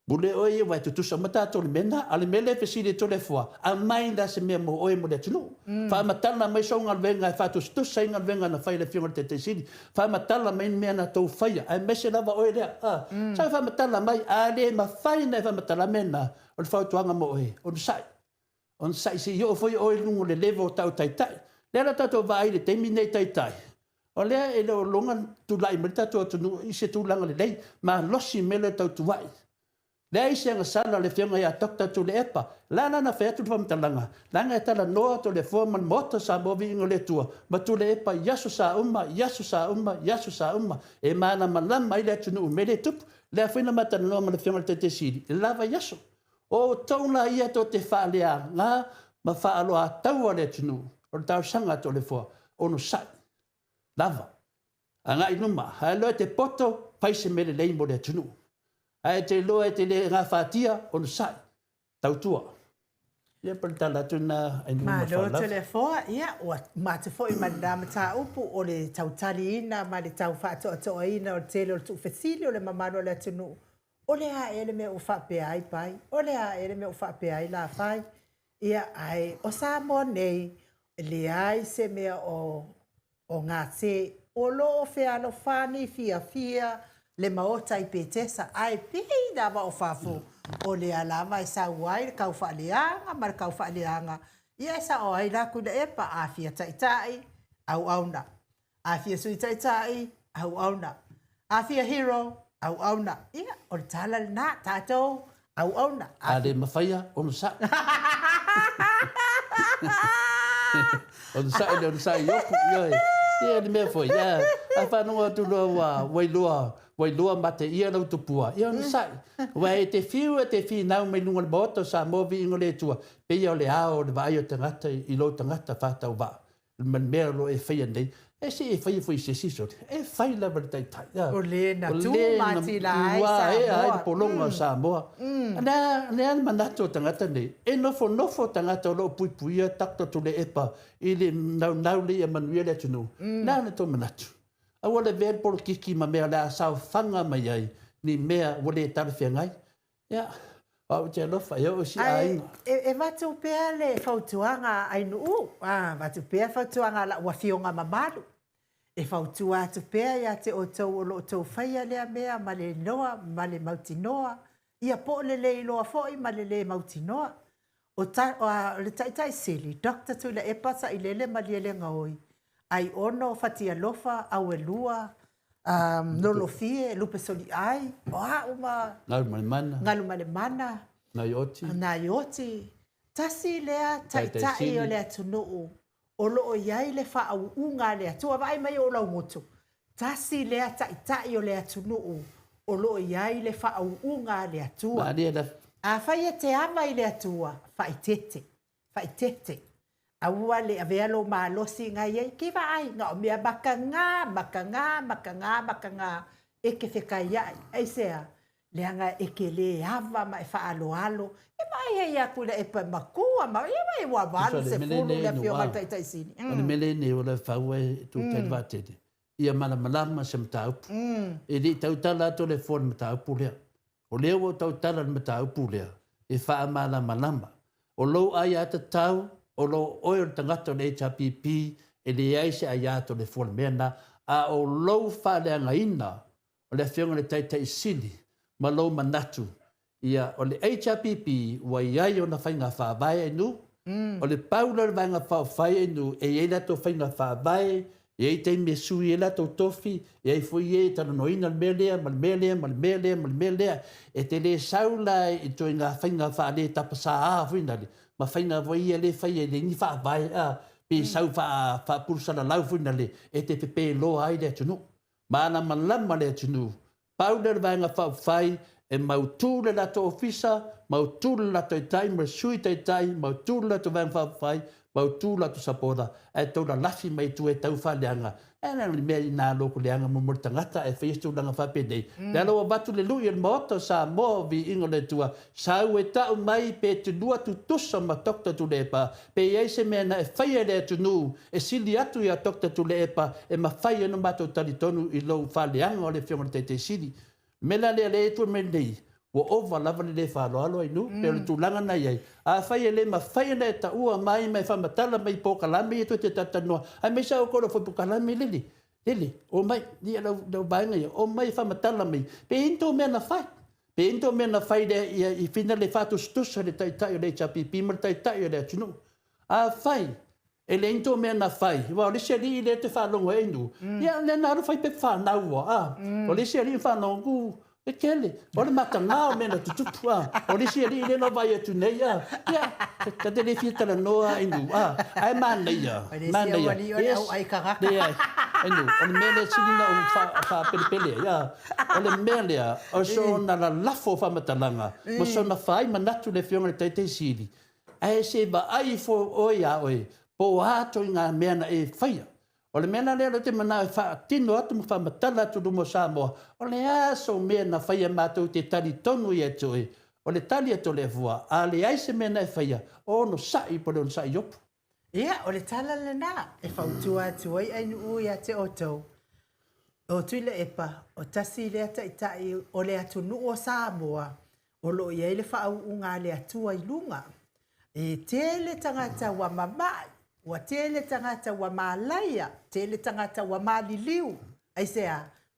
Pule oe ia aua e tutusa uma tatou i le mea lena. A o le mea lea e fesili ai Toleafoa, aumai la se mea mo oe mo le atunuu. Faamatala mai sou galuega e faatusatusa ai galuega na fai e le Afioga i le Taitai Sili. Faamatala mai ni mea na tou faia, aemaise lava oe lea. Sau e faamatala mai, a le mafai ona e faamatala mea na, o le fautuaga mo oe, onosai. Onosai se i oo foi oe i luga o le level o tau Taitai. Lea la tatou vaai i le taimi lenei i Taitai, o lea e le o iloga tulai mai le tatou atunuu i se tulaga lelei, malosi le mea lea o le tautuai. Leai se agasala a le Afioga ia Doctor Tuilaepa, o le a la ona fai atu le faamatalaga, leaga e talanoa Toleafoa ma le Maota o Samoa Viiga o le Atua ma Tuilaepa i aso sa uma, i aso sa uma, i aso sa uma, e malamalama ai le atunuu i mea lea e tupu. O lea foi na ma talanoa ma le Afioga i le Taitai Sili i le la vaiaso. O outou la ia tou te faaleaga ma faaaloataua le atunuu, o le talosaga a Toleafoa, onosai lava, agai i luma, a iloa e te poto, fai se mea lelei mo le atunuu. Ae te iloa e te le gafatia, onosai, tautua. Ia po o le tala atu lena Ainuu ma le Malo faaaloalo. Toleafoa, ia ua uma atu foi ma lena mataupu o le tau taliina ma le tau faatoatoaina o le tele o le tuufesili o le mamalu o le atunuu. O le a ea le mea ua faapea ai Pai? O le a ea le mea ua faapea ai Lafai? Ia, ae o Samoa nei, e leai se mea o o gase, o lo o fealofani fiafia le maota i Petesa, ae pei lava o fafo, o lea lava e sau ai le kaufaaleaga ma le kaufaaleaga, ia e sao ai la Tuilaepa, a fia taitai, auauna. A fia Sui Taitai, auauna. A fia hero, auauna. Ia, o le tala lena, tatou, auauna. A le mafaia, onosai. Onosai le onosai i oku, ioe. Ia le mea foi, ia, a faalogo atu loa ua, ua iloa, ua iloa mateia lau tupua, ia onosai. Aua e te fiu e te finau mai luga o le Maota o Samoa viiga o le Atua, pei o le ao o le vaai o tagata i lou tagata faatauvaa. Ma le mea o lo o e faia nei, e se i e faia foi i se isi sole, e fai lava le taitai. O le na tu matila ai Samoa. ea ai le pologa o Samoa. O le a le manatu o tagata nei? E nofonofo tagata o lo o puipuia Doctor Tuilaepa i le naunau lea ia manuia le atunuu. O le a le tou manatu? Aua le avea le polokiki ma mea o le a saofaga mai ai ni mea ua le talafeagai. Ia, o au te alofa, e oo i si aiga. Ae e avatu pea le fautuaga a Ainuu, a avatu pea fautuaga a lau afioga mamalu, e fautua atu pea ia te outou o lo o outou faia lea mea ma le iloa ma le mautinoa, ia po o le le iloa foi ma le le mautinoa. O ta, o le Taitai Sili, Doctor Tuilaepa Sailele Malielegaoi, Aiono Fatialofa Auelua Lolofie Lupesoliai, o a uma. Galumalemana. Galumalemana. Naioti. Naioti. Tasi lea Taitai o le atunuu o lo o i ai le faauuga a le Atua. Vaai mai ou laugutu, tasi lea Taitai o le atunuu o lo o i ai le faauuga a le Atua. Afai e te ava i le Atua, faaeteete, faaeteete. Aua le avea lou malosi na i ai, ki vaai, na o mea makaga, makaga, makaga, makaga, e te fekaiai. Aisea? Leaga e te le ava ma e faaaloalo. E vaai ai ia Tuilaepa e matua ma ia vaai ua 80 le afioga i le Taitai Sili. O le mea lenei o le fau e tu tai le vaatele, ia malamalama se mataupu. E le i tautala atu le foa i le mataupu lea. O lea ua ou tautala i le mataupu lea, e faamalamalama. O lou aiatatau, o lo oe o le tagata o le HRPP, e leai se aia Toleafoa i le mea lena, a o lou faaleagaina o le Afioga i le Taitai Sili ma lou manatu, ia, o le HRPP ua i ai ona faiga faavae e nuu, o le pau lea o le Vaega Faaupufai e nuu, e i ai latou faiga faavae, e i ai taimi e sui ai latou tofi, e i ai foi e talanoaina le mea lea ma le mea lea ma le mea lea ma le mea lea. E te le sau la i ituaiga faiga faale-tapasaā foi nale, ma faiga foi ia lea e fai e leai ni faavae, a, pe sau faapulusalalau foi nale, e te pepeloa ai le atunuu. Malamalama le atunuu, pau lea o le Vaega Faaupufai e mautu le latou ofisa, mautu le latou taitai ma le sui taitai, mautu le latou Vaega Faaupufai, mautu le latou sapota, ae tou lalafi mai i tua e tau faaleaga. Ae leaga le mea ina logo leaga mo le tagata ae faia se tulaga faapenei. Lea la ua avatu le lui o le Maota o Samoa o viiga o le Atua, sau e tau mai pe te lua tutusa ma Doctor Tuilaepa, pe i ai se mea na e faia e le atunuu E sili atu ia Doctor Tuilaepa e mafai ai ona matou talitonu i lou faaleaga o le Afioga i le Taitaisili. O le mea la lea, lea e tua mai nei, Ua ova lava le le faaaloalo ai nuu, pei o le tulaga na i ai. Afai e le mafai ona e taua mai ma e faamatala mai i polokalame ia toe te talatalanoa, aemaise lava outou o le aufai polokalame lele, lele, omai, ia lau, lau vaega ia, omai e faamatala mai, pe i ai ni tou mea na fai. Pe i ai ni tou mea na fai lea ia i fina le faatusatusa i le Taitai o le HRPP ma le Taitai o le atunuu. Afai E leai ni tou mea na fai, aua o le isi alii lea e te faalogo ai Ainu, ia lea na alu fai pepa fanau ua, a. O le isi alii na faalogo atu, e tele, o le mataga o mea na tutupu, a. O le isi alii lea na vaai atu nei, a. Ia, ta te le fia talanoa Ainu, a. Ae manaia, manaia. Yes, leai, Ainu, o le mea lea e sili ona ou faapelepele ai, a. O le mea lea, o sona lalafo o faamatalaga, ma sona fai manatu i le Afioga i le Taitaisili, Ae se i vaai ifo oe iā oe, po o a ituaiga mea na e faia. O le mea la lea ou te manao e faatino atu ma faamatala atu i luma o Samoa, o le a sou mea na faia matou te talitonu ia te oe? O le tali a Toleafoa, a leai se mea na e faia, onosai po o le onosai Iopu. Ia, o le tala lena e fautua atu ai Ainuu ia te outou. O Tuilaepa, o tasi lea taitai o le atunuu o Samoa o lo o i ai le faauuga a le Atua i luga. E tele tagata ua mama'i, ua tele tagata ua malaia, tele tagata ua maliliu. Aisea?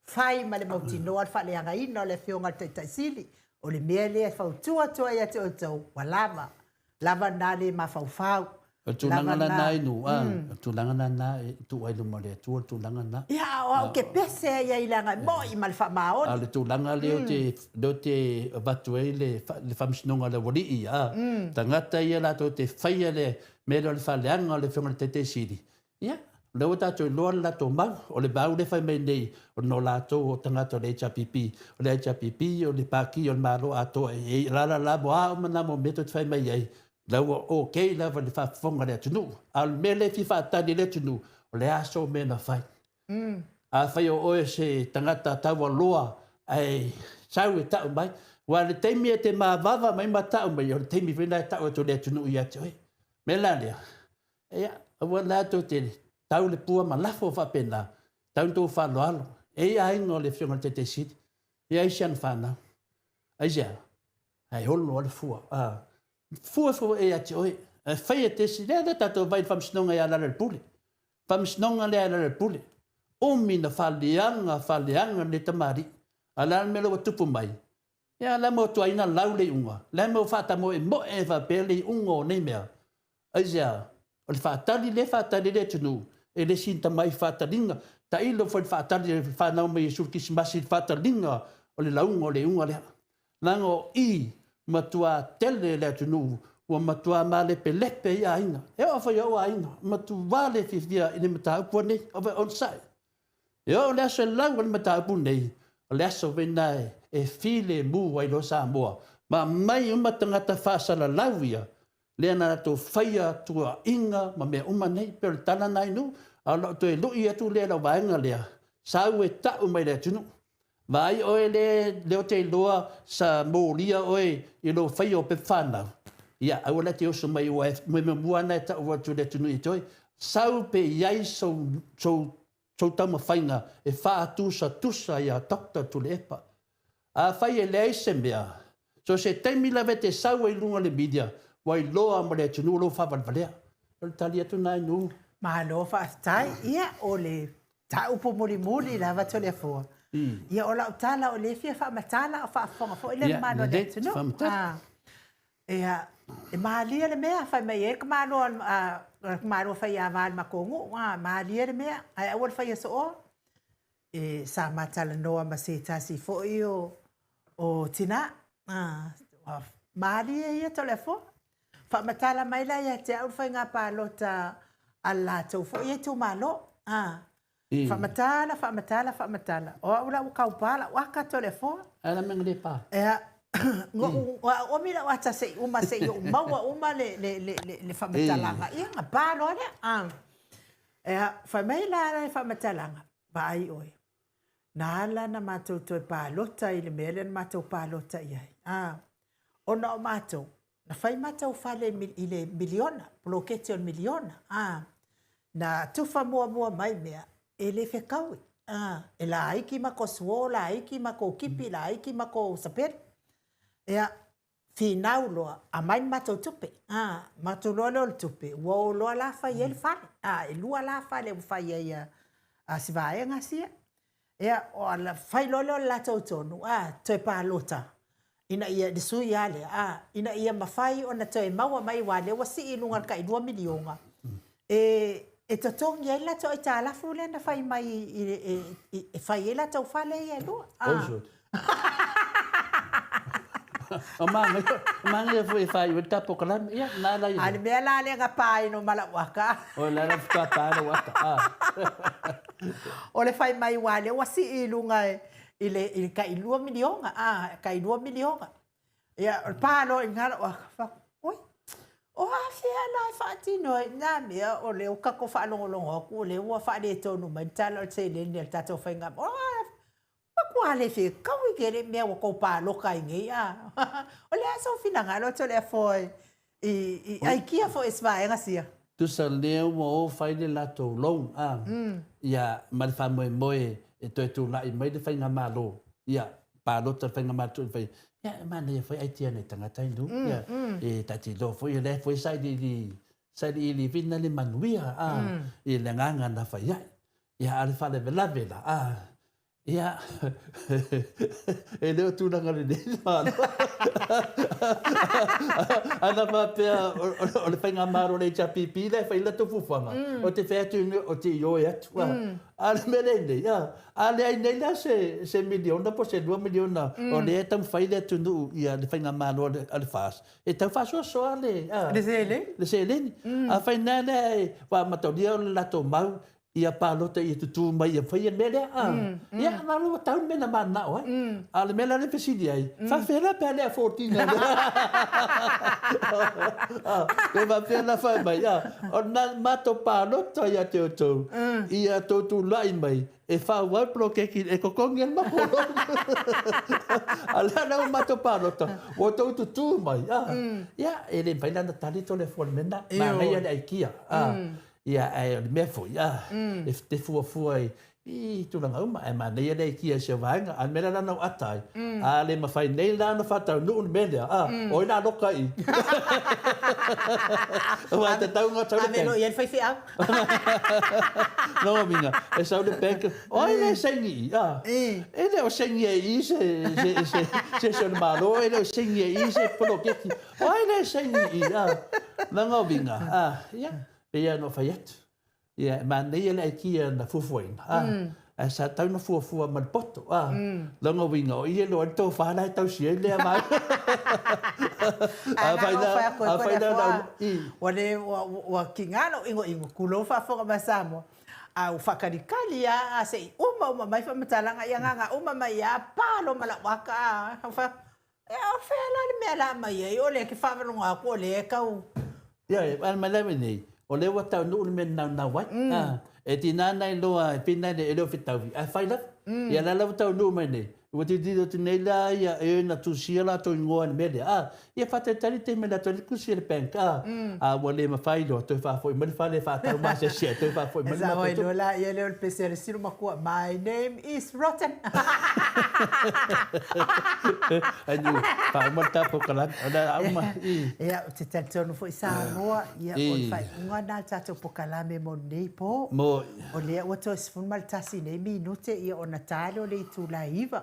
Fai ma le mautinoa le faaleagaina o le Afioga i le Taitai Sili. O le mea lea e fautua atu ai ia te outou, ua lava. Lava lena le mafaufau. O le tulaga la na inu, a, o le tulaga la na e tuu ai i luma o le Atua le tulaga lena. Ia, a o au ke pese ai ai leaga e mo'i ma le faamaoni. A o le tulaga lea ou te, lea ou te avatu ai le, le faamasinoga a le aualii, a, tagata ia latou te faia le mea lea o le faaleaga o le Afioga i le Taitai Sili, Ia, o lea ua tatou iloa le latou mau, o le mau lea e fai mai nei, ona o latou o tagata o le HRPP. O le HRPP o le Pati o le Malo atoa e i la la la mo a uma na mo mea tou te fai mai ai, la ua okay lava i le faafofoga a le atunuu. A o le mea lea e fia faatali e le atunuu, o le a sou mea na fai? Afai o oe se tagata taualoa ae sau e tau mai, aua o le taimi e te mavava mai ma tau mai, o le taimi foi lena e tau atu e le atunuu ia te oe. O le mea la lea, Ia, aua la tou te tau le pua ma lafo faapena, tau tou faaaloalo. E i ai aiga o le Afioga i le Taitai Sili, e ai si ana fanau. Aisea? Ae olo lava le fua. A, fua fua e ia te oe. Ae fai e te isi, lea lea tatou vai i le faamasinoga ia Lalolepule. Faamasinoga lea ia Lalolepule. Umi na faaleaga, faaleaga lenei tamalii. A o le a le mea lea ua tupu mai? Ia, la e tuaina lau le iuga, la e faatamoemoe faapea le iuga o nei mea. Aisea? O le faatali lea e faatali ai le atunuu, e le sina tamai faataliga. Tailo foi i le faatali e fanau mai Iesu i le Kerisimasi i le faataliga o le lauga o le iuga lea. Leaga o i matua tele le atunuu ua matua malepelepe ai aiga. E oo foi i ou aiga, matua le fiafia i le mataupu lenei. Onosai. E oo i le aso e lau ai le mataupu lenei, o le aso foi lena e filemu ai loa Samoa, ma aumai uma tagata faasalalau ia, lea na latou faia tuuaiga ma mea uma nei. E pei o le tala lena i nuu, a o lau toe lui atu lea i lau vaega lea, sau e tau mai i le atunuu. Vaai oe le lea ou te iloa sa molia oe i lou faia o pepa fanau, ia aua la e te oso mai aua e muamua lava ona e tau atu i le atunuu ia te oe. Sau pe i ai sou, sou sou taumafaiga e faatusatusa ia Doctor Tuilaepa. Afai e leai se mea, so se taimi lava e te sau ai i luga o le media, ua iloa ma le atunuu lou faavalevalea. O le tali atu lena i nuu. Malo faafetai. Ia, o le mataupu mulimuli lava Toleafoa. Ia, o lau tala o lea e fia faamatala a o faafofoga foi le mamalu o le atunuu. Ia, e malie le mea, fai mai ai le tamaloa le tamaloa faiava a le matou nuu, a, malie le mea, ae aua le faia sooa. E, sa ma talanoa ma se tasi foi o, o tina, a, malie ia Toleafoa. Faamatala mai la ia te au le faiga palota a le latou foi itumalo, a. Faamatala, faamatala, faamatala. O au la ua taupa lau ata Toleafoa. Ae la mea na le pa? Ea, noʻu, omi lau ata se i uma, se i ou maua uma le, le, le, le, le faamatalaga. Ia, na pa loa lea. Ah. Ea, fai mai la le faamatalaga, vaai oe, na ala ona matou toe palota i le mea lea na matou palota i ai. Ah. Ona o matou, Na fai matou fale i le miliona, poloketi o le miliona, a. Na tufa muamua mai mea, e le fetaui, a. E laiti matou suo, laiti matou kipi, laiti matou sapelu. Ia, finau loa, aumai le matou tupe. A, matou loa lea o le tupe, ua o loa la fai ai le fale. A, e lua la fale ua fai ai a, a si vaega sia. Ia, o ala, fai loa lea o le latou tonu, a, toe palota, ina ia, le sui lava lea, a, ina ia mafai ona toe maua mai aua o lea ua sii i luga i le tai $2 miliona, e, e totogi ai le latou aitalafu lea na fai mai i, i, i, e fai ai latou fale ia e lua. A. O manaia foi e faaiu ai le ta polokalame. Ia, na ala ia. A le mea la lea na paina ma lau ata. O le ala faatoa pa lau ata. O le fai mai aua o lea ua sii i luga i le, i le tai $2 miliona, a, tai $2 miliona. Ia, o le pa loa i ina lau ata, fai atu, oi, o afea la e faatino ai na mea o lea ua tatou faalogologo atu o lea ua faaletonu mai le tala o le seleni a le tatou faigamalo. Matua le fetaui tele mea ua tou palota ai nei a. O le a sou finagalo Toleafoa i i aikia foi e si vaega sia? Tusa lea ua o fai le latou loan a, ia ma le faamoemoe e toe tulai mai le faigamalo, ia palota le faigamalo tuu fai, ia e manaia foi aitia nai tagata i nuu, ia e ta te iloa foi o lea foi sailiili sailiili vina le manuia a i le agaga na fai ai. Ia a o le faalavelave la a, Ia, e le o tulaga lelei le Malo. Ana faapea o le faigamalo a le HRPP la e fai ai le latou fuafuaga, ou te fai atu ou te ioe atu. A o le mea lea i nei, a leai nei la se miliona po o se $2 miliona o lea e taumafai le atunuu ia le faigamalo a le FAST e tau faasoasoa le seleni. Le seleni. Afai na lea e mataulia o le latou mau ia palota ia tutū mai ia faia le mea lea a ia na lua tau le mea na mananao ai a o le mea la lea fesili ai faafefea la pe a le afford ina pe faafefea la fai mai a o na matou palota ia te outou ia tou tulai mai e faaauau le poloketi e totogi ai le matou loan a o lea la ua matou palota ua outou tutū mai a ia e le mafai la ona tali Toleafoa i le mea lena manaia le aikia a Ia, ae o le mea foi, a, e te fuafua i tulaga uma, ae manaia le aikia i si au vaega. A o le mea la na ou ata ai, a le mafai nei la ona faataunuu le mea lea, a, o ai la loka i i? Aua e tatau ona sau le bank. Ave loa i ai le faifeau. Lona uiga, e sau le bank, o ai lea e saini i i? A, e le o saini ai i i se isi o le Malo, e le o saini ai i i se poloketi. O ai lea e saini i i? A, lona uiga, a, ia, Pei lava ona ou fai atu, ia, e manaia le aikia na fuafuaina, a, ae sa tatau ona fuafua ma le poto, a. Lona uiga, o i e iloa ai le tofa la e tausi ai lea vaega. Ae na ona ou fai atu ai koe Toleafoa, ua le, ua tiga lou inoino, tulou faafofoga mai a Samoa, a ua faatalitali lava se i uma uma mai faamatalaga, ia na ona uma mai lava pa loa ma lau ata, a, ou fai atu, Ia, o fea la le mea la aumai ai? O lea e te faalogo atu o lea e tau... Ia, a mai lava nei, o lea ua taunuu le mea na naunau ai. E tiga na iloa e pina e le o fetaui, ae fai lava. Ia la la ua taunuu mai nei, ua tilotilo atu nei la ia e na tusia latou igoa i le mea lea. A, ia faatalitali taimi e alu atu ai le tusi a le bank, a, a ua le mafai loa toe faafoi mai le fale e faatau masese ai, toe faafoi mai le matou tupe. E sao ai loa la ia lea o le pese a le silo matua, my name is Rotten. Ai nu, faauma le ta polokalame, o le a uma i. Ia, ou te talitonu foi Samoa, ia, o le faaiuga lena o le tatou polokalame mo lenei po. Mo. O lea ua toe 11 nei minute ia ona ta lea o le itula e 9.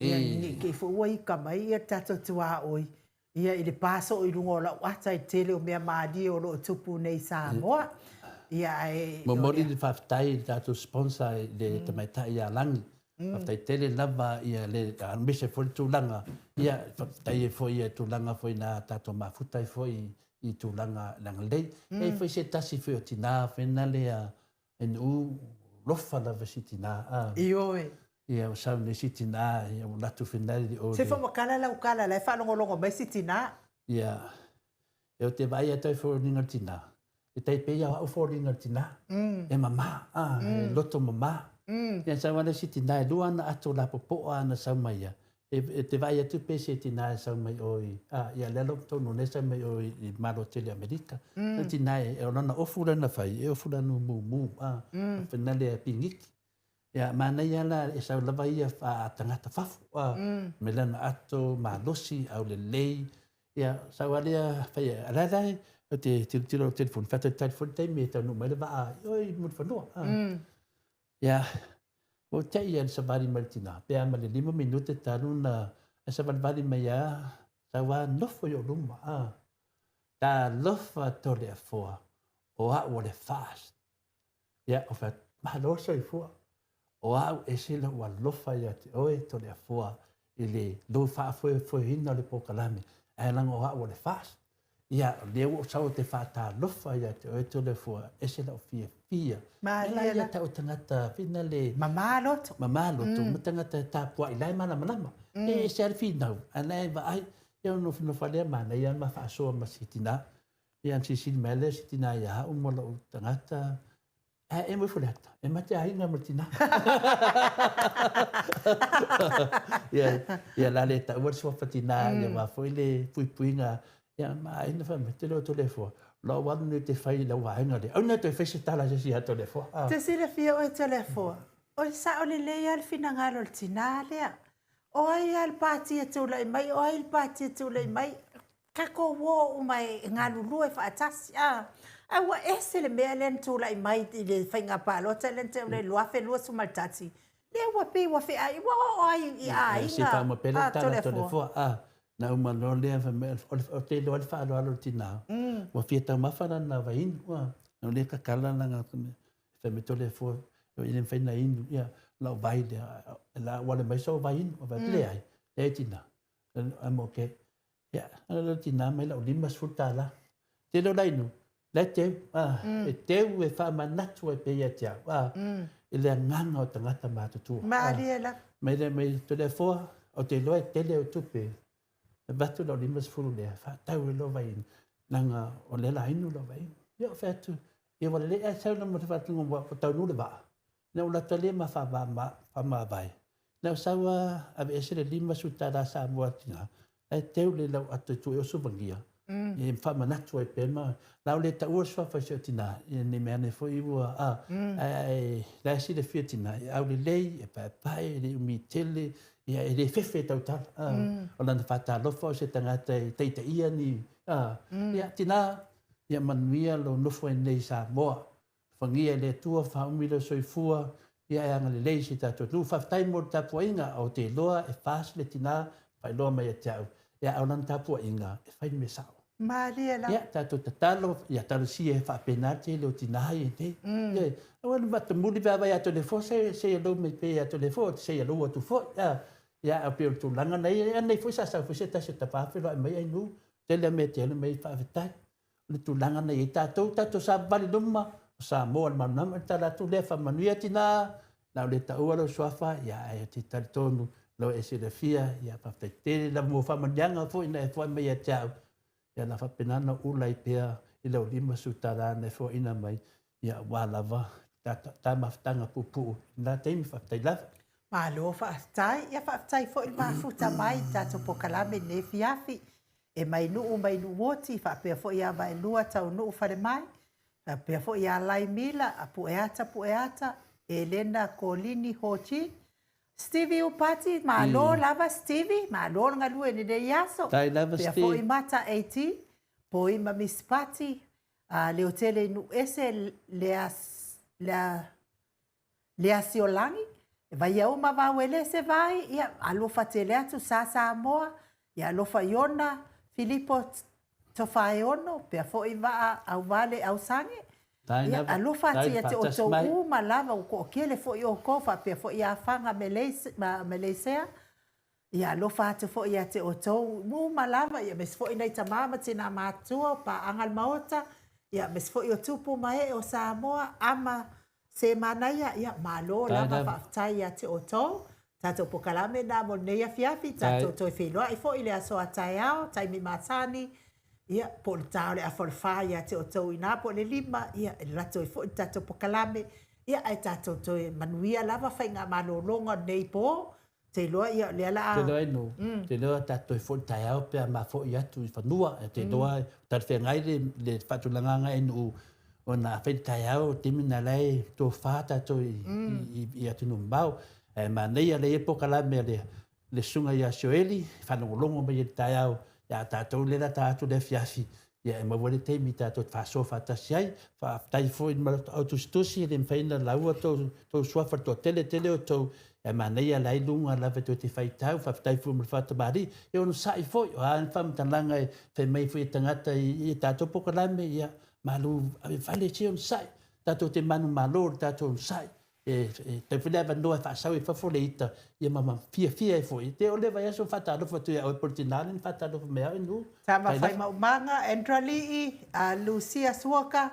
Ia, ne i te i foi ua ika mai ia le tatou tuaoi Ia i le pa soo i luga o lau ata i le tele o mea malie o lo o tupu nei i Samoa. Ia ae. Momoli le faafetai i le tatou sponsor i le tamaitai ia Lagi. Faafetai tele lava ia le aemaise foi le tulaga ia faafetai ai foi i tulaga foi na tatou mafuta ai foi i tulaga le agalelei. E i ai foi se tasi foi o tina foi na lea NU lofa lava si tina a. Ioe. Ia ua sau nei si tina ia ua latu finali li o. Se faamatala lau tala la e faalogologo mai si tina. Ia. E o te vaai atu ai foliga o le tina. E tai pei o au foliga o le tina. E mama a, e loto mama. Ia sau ana si tina e lua ana ato lapopoa ana sau mai ia. E te vaai atu pe se tina e sau mai o i, a, ia lea lo tonu ne sau mai o i Malo tele Amerika. Mm. Tina e, o lana ofu lana fai, e ofu lana mumu, a, mm. Finale a pingiki. Ia, manaia la e sau lava ia tagata fafo, me lana ato malosi, aulelei, ia, sau lava lea fai ai, a la e la e, ou te tilotilo i lau telefoni, faatalitali foi le taimi e taunuu mai ai le vaa i o i Mulifanua. Ia, ua ou te'i lava i le savali mai le tina, pe a ma le 5 minute talu ona ae savalivali mai lava, sau lava nofo i ou luma. Talofa Toleafoa, o au o le FAST. Ia, ou fai atu, malo soifua. O au e ese lou alofa ia te oe, Toleafoa, i le lou faafoefoeina o le polokalame, ae leaga o au o le FAST. Ia, o lea ua ou sau ou te faatalofa ia te oe, Toleafoa, ese lou fiafia. Malie la. Ia tau tagata whina le... Mama loto. Mama loto, ma tagata e tapuai la e malamalama. E ese lava le finau, ae la e vaai, ia ona nofonofo lea manaia ma faasoa ma si tina. Ia ona silisili mai lea o si tina ia au ma lou tagata, ae e moe Faleata, e ma te aiga ma le tina. Ia, ia la le taua le suafa tina, ia wa foi le puipuiga, ia ma aiga fai mai, te leo Toleafoa, lou alu nei te fai i lau vaega lea, aua ne i toe fai se tala a se isi ia Toleafoa. Te silafia oe Toleafoa, o le sao lelei lava le finagalo o le tina lea. O ai lava le pati e tulai mai, o ai le pati e tulai mai, tatou o uma e galulue faatasi. A, ae ua ese le mea lea na tulai mai i le faiga palota lea na tea nei 2021, lea ua pei ua feai, ua oo ai i aiga. Se faauma pea le tala a Toleafoa. A, na uma loa lea fai mai, ou te iloa ai le faaaloalo o le tina, ua fia taumafa lana vaiinu. Na o lea tatala lana fai mai Toleafoa, e le mafai ona inu, ia, lau vai lea, la ua alu mai sou vai inu. Ou fai atu, leai, leai tina, I'm okay. Ia, ana lea tina mai lau $50. Tele o lainu, la e teu, e teu e faamanatu ai pea ia te au, i le agaga o tagata matutua. Malie lava. Mai lea mai Toleafoa, ou te iloa e tele au tupe, e avatu lau 50 lea, faatau ai lou vai inu, leaga o lea la inu lou vai inu. Ia, ou fai atu, ia ua lelei ae sau na ma te faatuga ua taunuu le vaa. Na ou lata lea ma faamavae. Na ou sau a aveese le $50 Samoa tina, ae teu le lau ato e tuu ai o suvagia. E faamanatu ai pea ma la o le taua le suafa i si o tina, ia ne mea ane foi ua a, ae la e silafia tina, e aulelei, e paepae, e le umi tele, ia e le fefe e tautala. O lana faatalofa o se tagata e taitaia ni, a, ia tina, ia manuia lou nofo ai nei i Samoa. Fagia e le Atua, faaumi lou soifua, ia e agalelei i si tatou atunuu. Faafetai mo le tapuaiga, ou te iloa e fast le tina, faailoa mai ia te au, ia a o lana tapuaiga, e fai le mea sao. Malie lava. Ia, tatou tatalo, ia talosia e faapena le tele o tina ia nei. Ia, aua ne matamuli pe a vai atu le fo, se se ia lou mai pea ia atu le fo, se ia lou atu foi. Ia, ia a pei o le tulaga na ia, ia nei foi sa sau foi se tasi o tapa feiloai mai ai nu, tele a mea te alu mai faafetai. O le tulaga na i ai tatou, tatou savavali luma, o Samoa le malamalama, o le tala atu lea, faamanuia tina, na o le taua lou suafa, ia ae ou te talitonu lau e silafia, ia faafetai tele lava mo faamanuiaga foi na e foai mai ia te au, ia na faapena ona ula ai pea i lau $50 na e foaina mai, ia aua lava ta mafutaga puupuu i lena taimi, faafetai lava. Malo faafetai, ia faafetai foi le mafuta mai i le tatou polokalame i lenei afiafi. E mai Nuu mai Nuuoti, faapea foi ia Vaelua Taunuu Falemai, faapea foi ia Laimila Pueata Pueata, Elena Kolini Hoji, Stevie Upati, malo lava Stevie, malo le galue i lenei aso. Faafetai lava Faapea Steve. foi Mata AT, Poima Miss Pati, Leotele i Nuuese, Lea, Lea, Leasiolagi, Vaiauma Vauelese Vai, ia, alofa tele atu Sa Samoa, ia alofa Iona, Filipo Tofaeono, pea foi Vaa Auvale Ausage, Tai ia, lava, alofa atu tai ia te faatasi outou mai. uma lava, ua toatele foi outou, faapea foi ia Afaga Meleisea, ia alofa atu foi ia te outou uma lava, ia aemaise foi nai tama ma tina matutua o paaga le Maota, ia aemaise foi o tupu ma ee o Samoa, ama se manaia, ia malo Tai lava lava. faafetai ia te outou. Tatou polokalame na mo lenei afiafi, tatou Tai. toe feiloai foi i le aso a taeao, taimi masani, ia po o le ta o le afa o le 4 ia te outou ina po o le 5, ia e lato ai foi le tatou polokalame, ia ae tatou toe manuia lava faiga malologa o lenei po, te iloa ia o lea la Te iloa inu, te iloa tatou toe foi i le taeao pe a mafo'i atu i fanua, te iloa talafeagai le faatulagaga e nuu. Ona afai le taeao, o le taimi lena o la e tofa tatou i, i, i atunuu mamao. Ae manaia lea e i ai polokalame a le, le susuga ia Sioeli, e faalogologo mai ai i le taeao, ia a tatou lea o le a ta atu i le afiafi, ia e maua ai le taimi tatou te faasoa faatasi ai. Faafetai foi i le au tusitusi, e le mafai ona laua tou, tou suafa, le toatele tele o outou, ae manaia la i luga lava tou te faitau. Faafetai foi mo le faatamalii, e onosai foi, o a ni faamatalaga e fai mai foi e tagata i, i tatou polokalame, ia malu ave vale se onosai, tatou te manumalo i le tatou onosai. E, e tau foi le avanoa e faasau i fafo le ita, ia ma, ma fiafia ai foi. Te o le vaiaso faatalofa atu ia oe Politina le faatalofa mai au nu. Tama Faimaumaga, Andrew Alii, Lucia Suoka,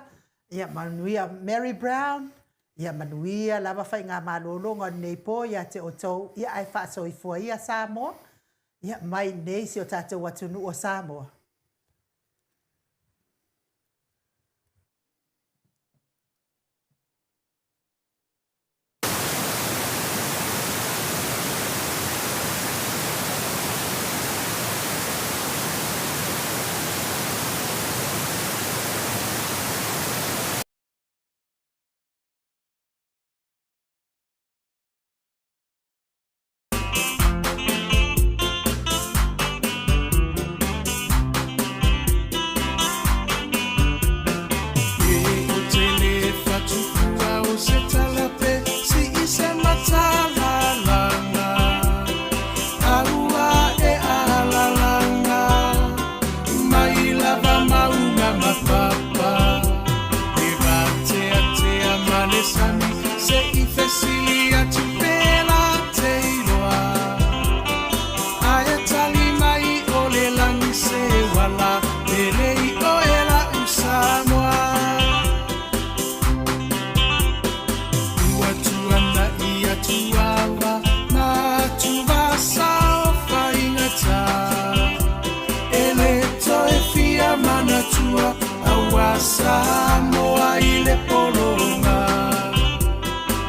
ia manuia Mary Brown, ia manuia lava faigamalologa o lenei po ia te outou, ia ae faasoifua ia Samoa, ia mai nei si o tatou atunuu o Samoa. Aia tali mai o le lagi se wala pele i oe la'u Samoa. Ua tuana'i atu ava ma atuvasa o faigata. E le toe fia manatua aua Samoa i le pologa.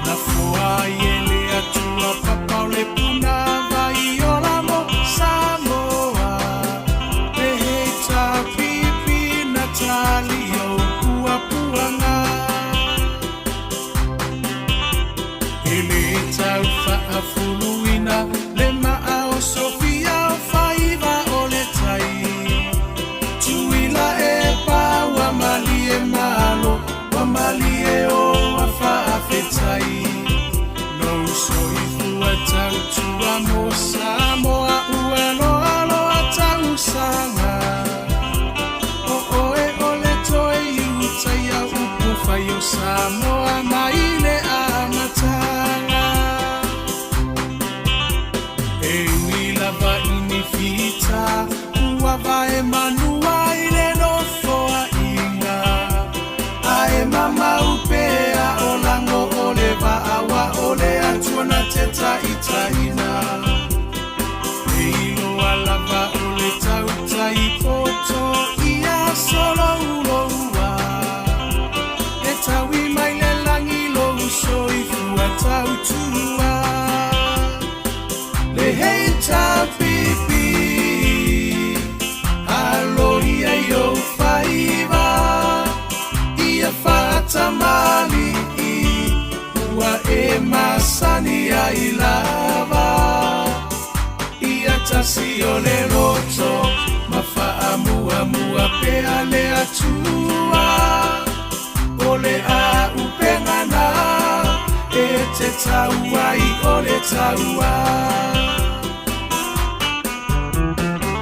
Na foa ai e le Atua papa o le puna vai ola mo Samoa. Pehei tā pipi na tali o puapuaga. E le tau faafuluina le maa o Sofia o faiva o le tai. Tuila e pa ua malie malo, ua malie o a faafetai. Lou soifua tautua mo Samoa ua loaloa tausaga. O oe o le toe iutaia upu fai o Samoa mai le amataga. E ui lava i ni fita ua vae manua i le nofoaiga, ae mamau pea o lago o le vaa wa o le Atua na te taitaina. E iloa lava o le tautai poto ia solouloua, e taui mai le lagi lou soifua tautua. Le hei tapipi aloia i ou faiva, ia faatamali'i ua e masani ai lava. Ia tasi o le loto ma faamuamua pea le Atua. O le auupega na e te tau ai o le taua.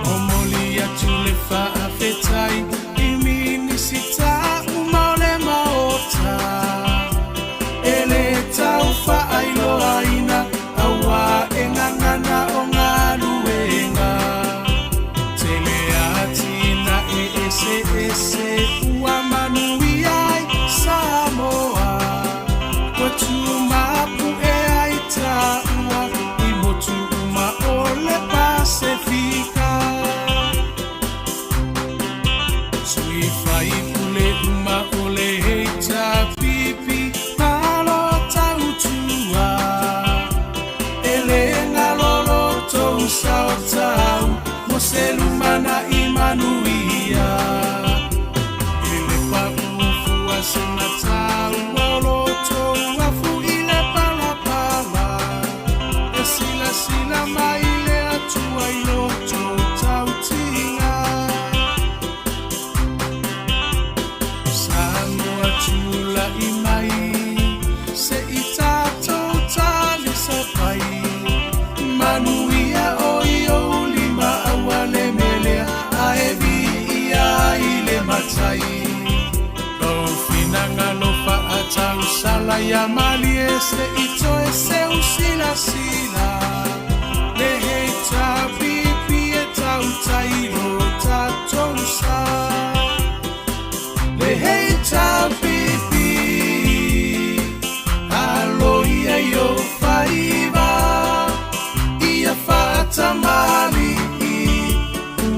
Momoli atu le faafetai i Minisita uma o le Maota. E le tau faailoaina auā e gagana o galuega. Tele atinae eseese ua manuia ai Samoa. Ua tumapu'e ai taua i motu tausala ia malie se i toe seusilasila. Le HPP e tautai lo tatou sa. Le HPP, alo ia i ou faiva, ia faatamalii,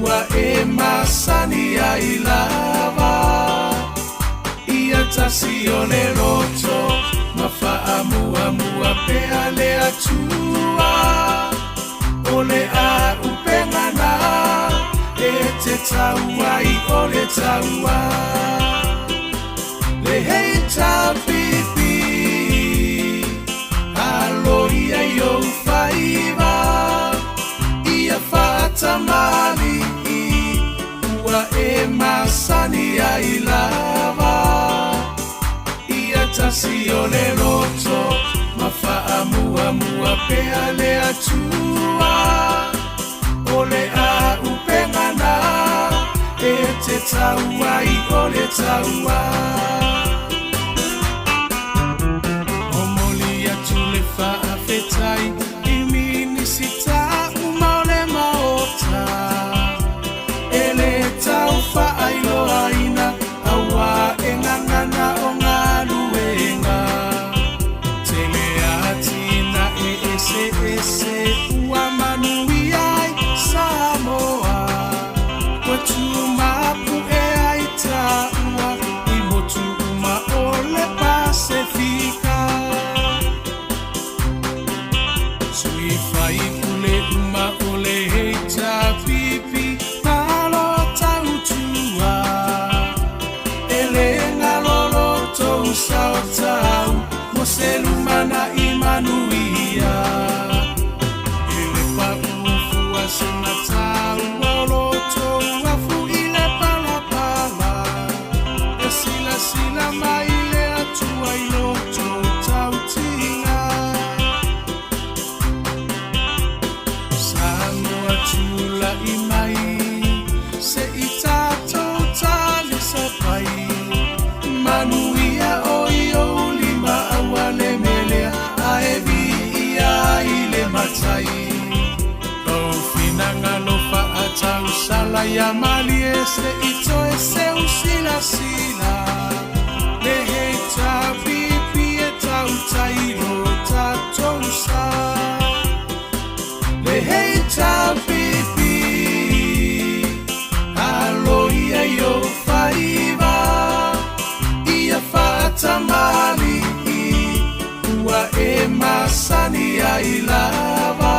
ua e masani ai lava. Ia tasi o le loto, ma faamuamua pea le Atua. O le auupega na e te tau ai o le taua. Le HPP, alo ia i ou faiva, ia faatamalii, ua e masani ai lava. Ia tasi o le loto, ma faamuamua pea le Atua. O le auupega na e te tau ai o le taua. Momoli atu le faafetai i Minisita uma o le Maota. E le tau faailoaina auā e gagana o galuega. Tele atinae eseese ua manuia ai Samoa. Ua tumapu'e ai taua i motu uma o le Pasefika. Sui faipule uma o le HPP, malo tautua. E le galo lo tou sao taua mo se lumanai manuia. E le paʻu fua se mataua o lo tou afu i le palapala. E silasila mai le Atua i lo tou tautiga. Samoa tula'i mai, se i tatou talisapai. Manuia o i ou lima auā le melea ae viia ai le Matai. Lou finagalo faatausala ia malie se i toe seusilasila. Le HPP e tautai lo tatou sa. Le HPP, alo ia i ou faiva, ia faatamalii, ua e masani ai lava.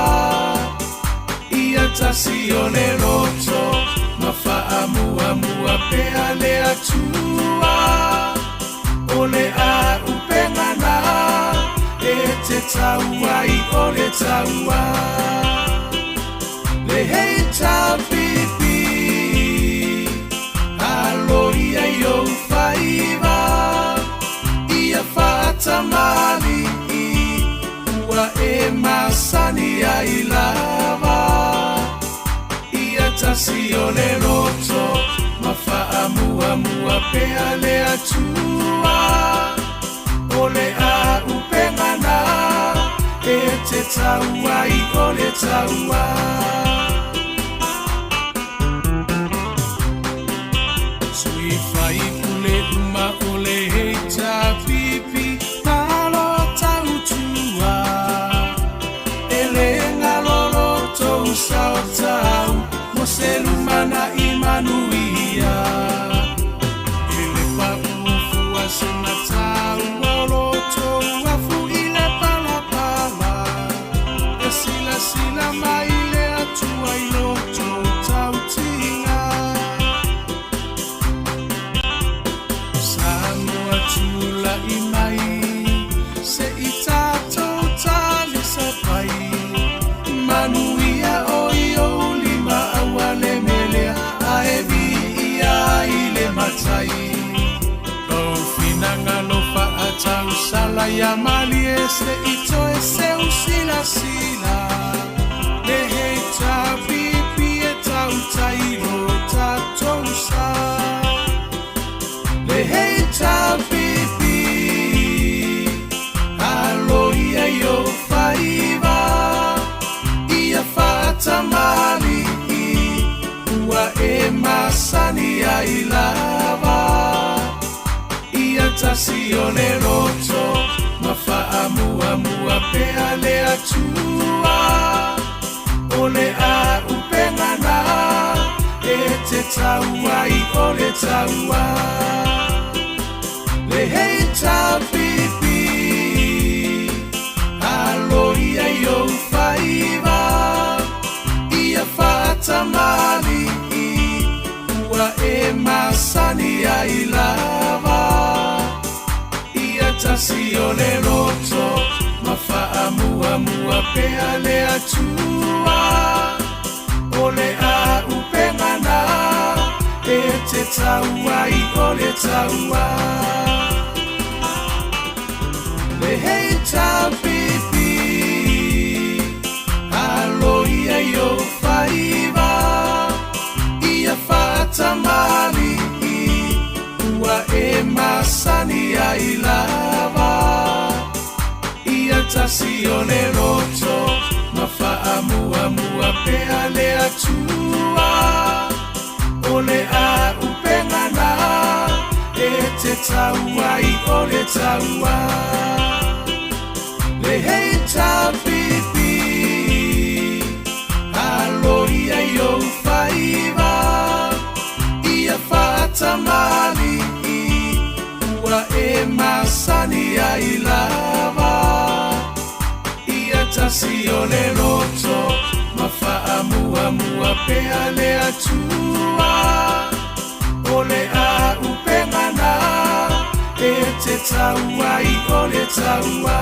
Ia tasi o le loto, ma faamuamua pea le Atua. O le auupega na e te tau ai o le taua. Le HPP, alo ia i ou faiva, ia faatamalii, ua e masani ai lava. Ia tasi o le loto, ma faamuamua pea le Atua. O le auupega na e te tau ai o le taua. Sui faipule uma o le HPP, malo tautua. E le galo lo tou sao taua mo se lumanai manuia. E le paʻu fua se mataua o lo tou afu i le palapala. E silasila mai le Atua i lo tou tautiga. Samoa tula'i mai, se i tatou talisapai. Manuia o i ou lima auā le melea ae viia ai le Matai. Lou finagalo faatausala ia malie se i toe seusilasila. Le HPP e tautai lo tatou sa. Le HPP, o le loto ma faamuamua pea le Atua. O le auupega na e te tau ai o le taua. Le HRPP, alo ia i ou faiva, ia faatamalii, ua e masani ai lava. Ia tasi o le loto ma faamuamua pea le Atua. O le auupega na e te tau ai o le taua. Le HRPP, alo ia i ou faiva, ia faatamalii, ua e masani ai lava. Ia tasi o le loto ma faamuamua pea le Atua. O le auupega na e te tau ai o le taua. Le HRPP, alo ia i ou faiva, ia faatamalii, ua e masani ai lava. Ia tasi o le loto ma faamuamua pea le Atua. O le auupega na e te tau ai o le taua.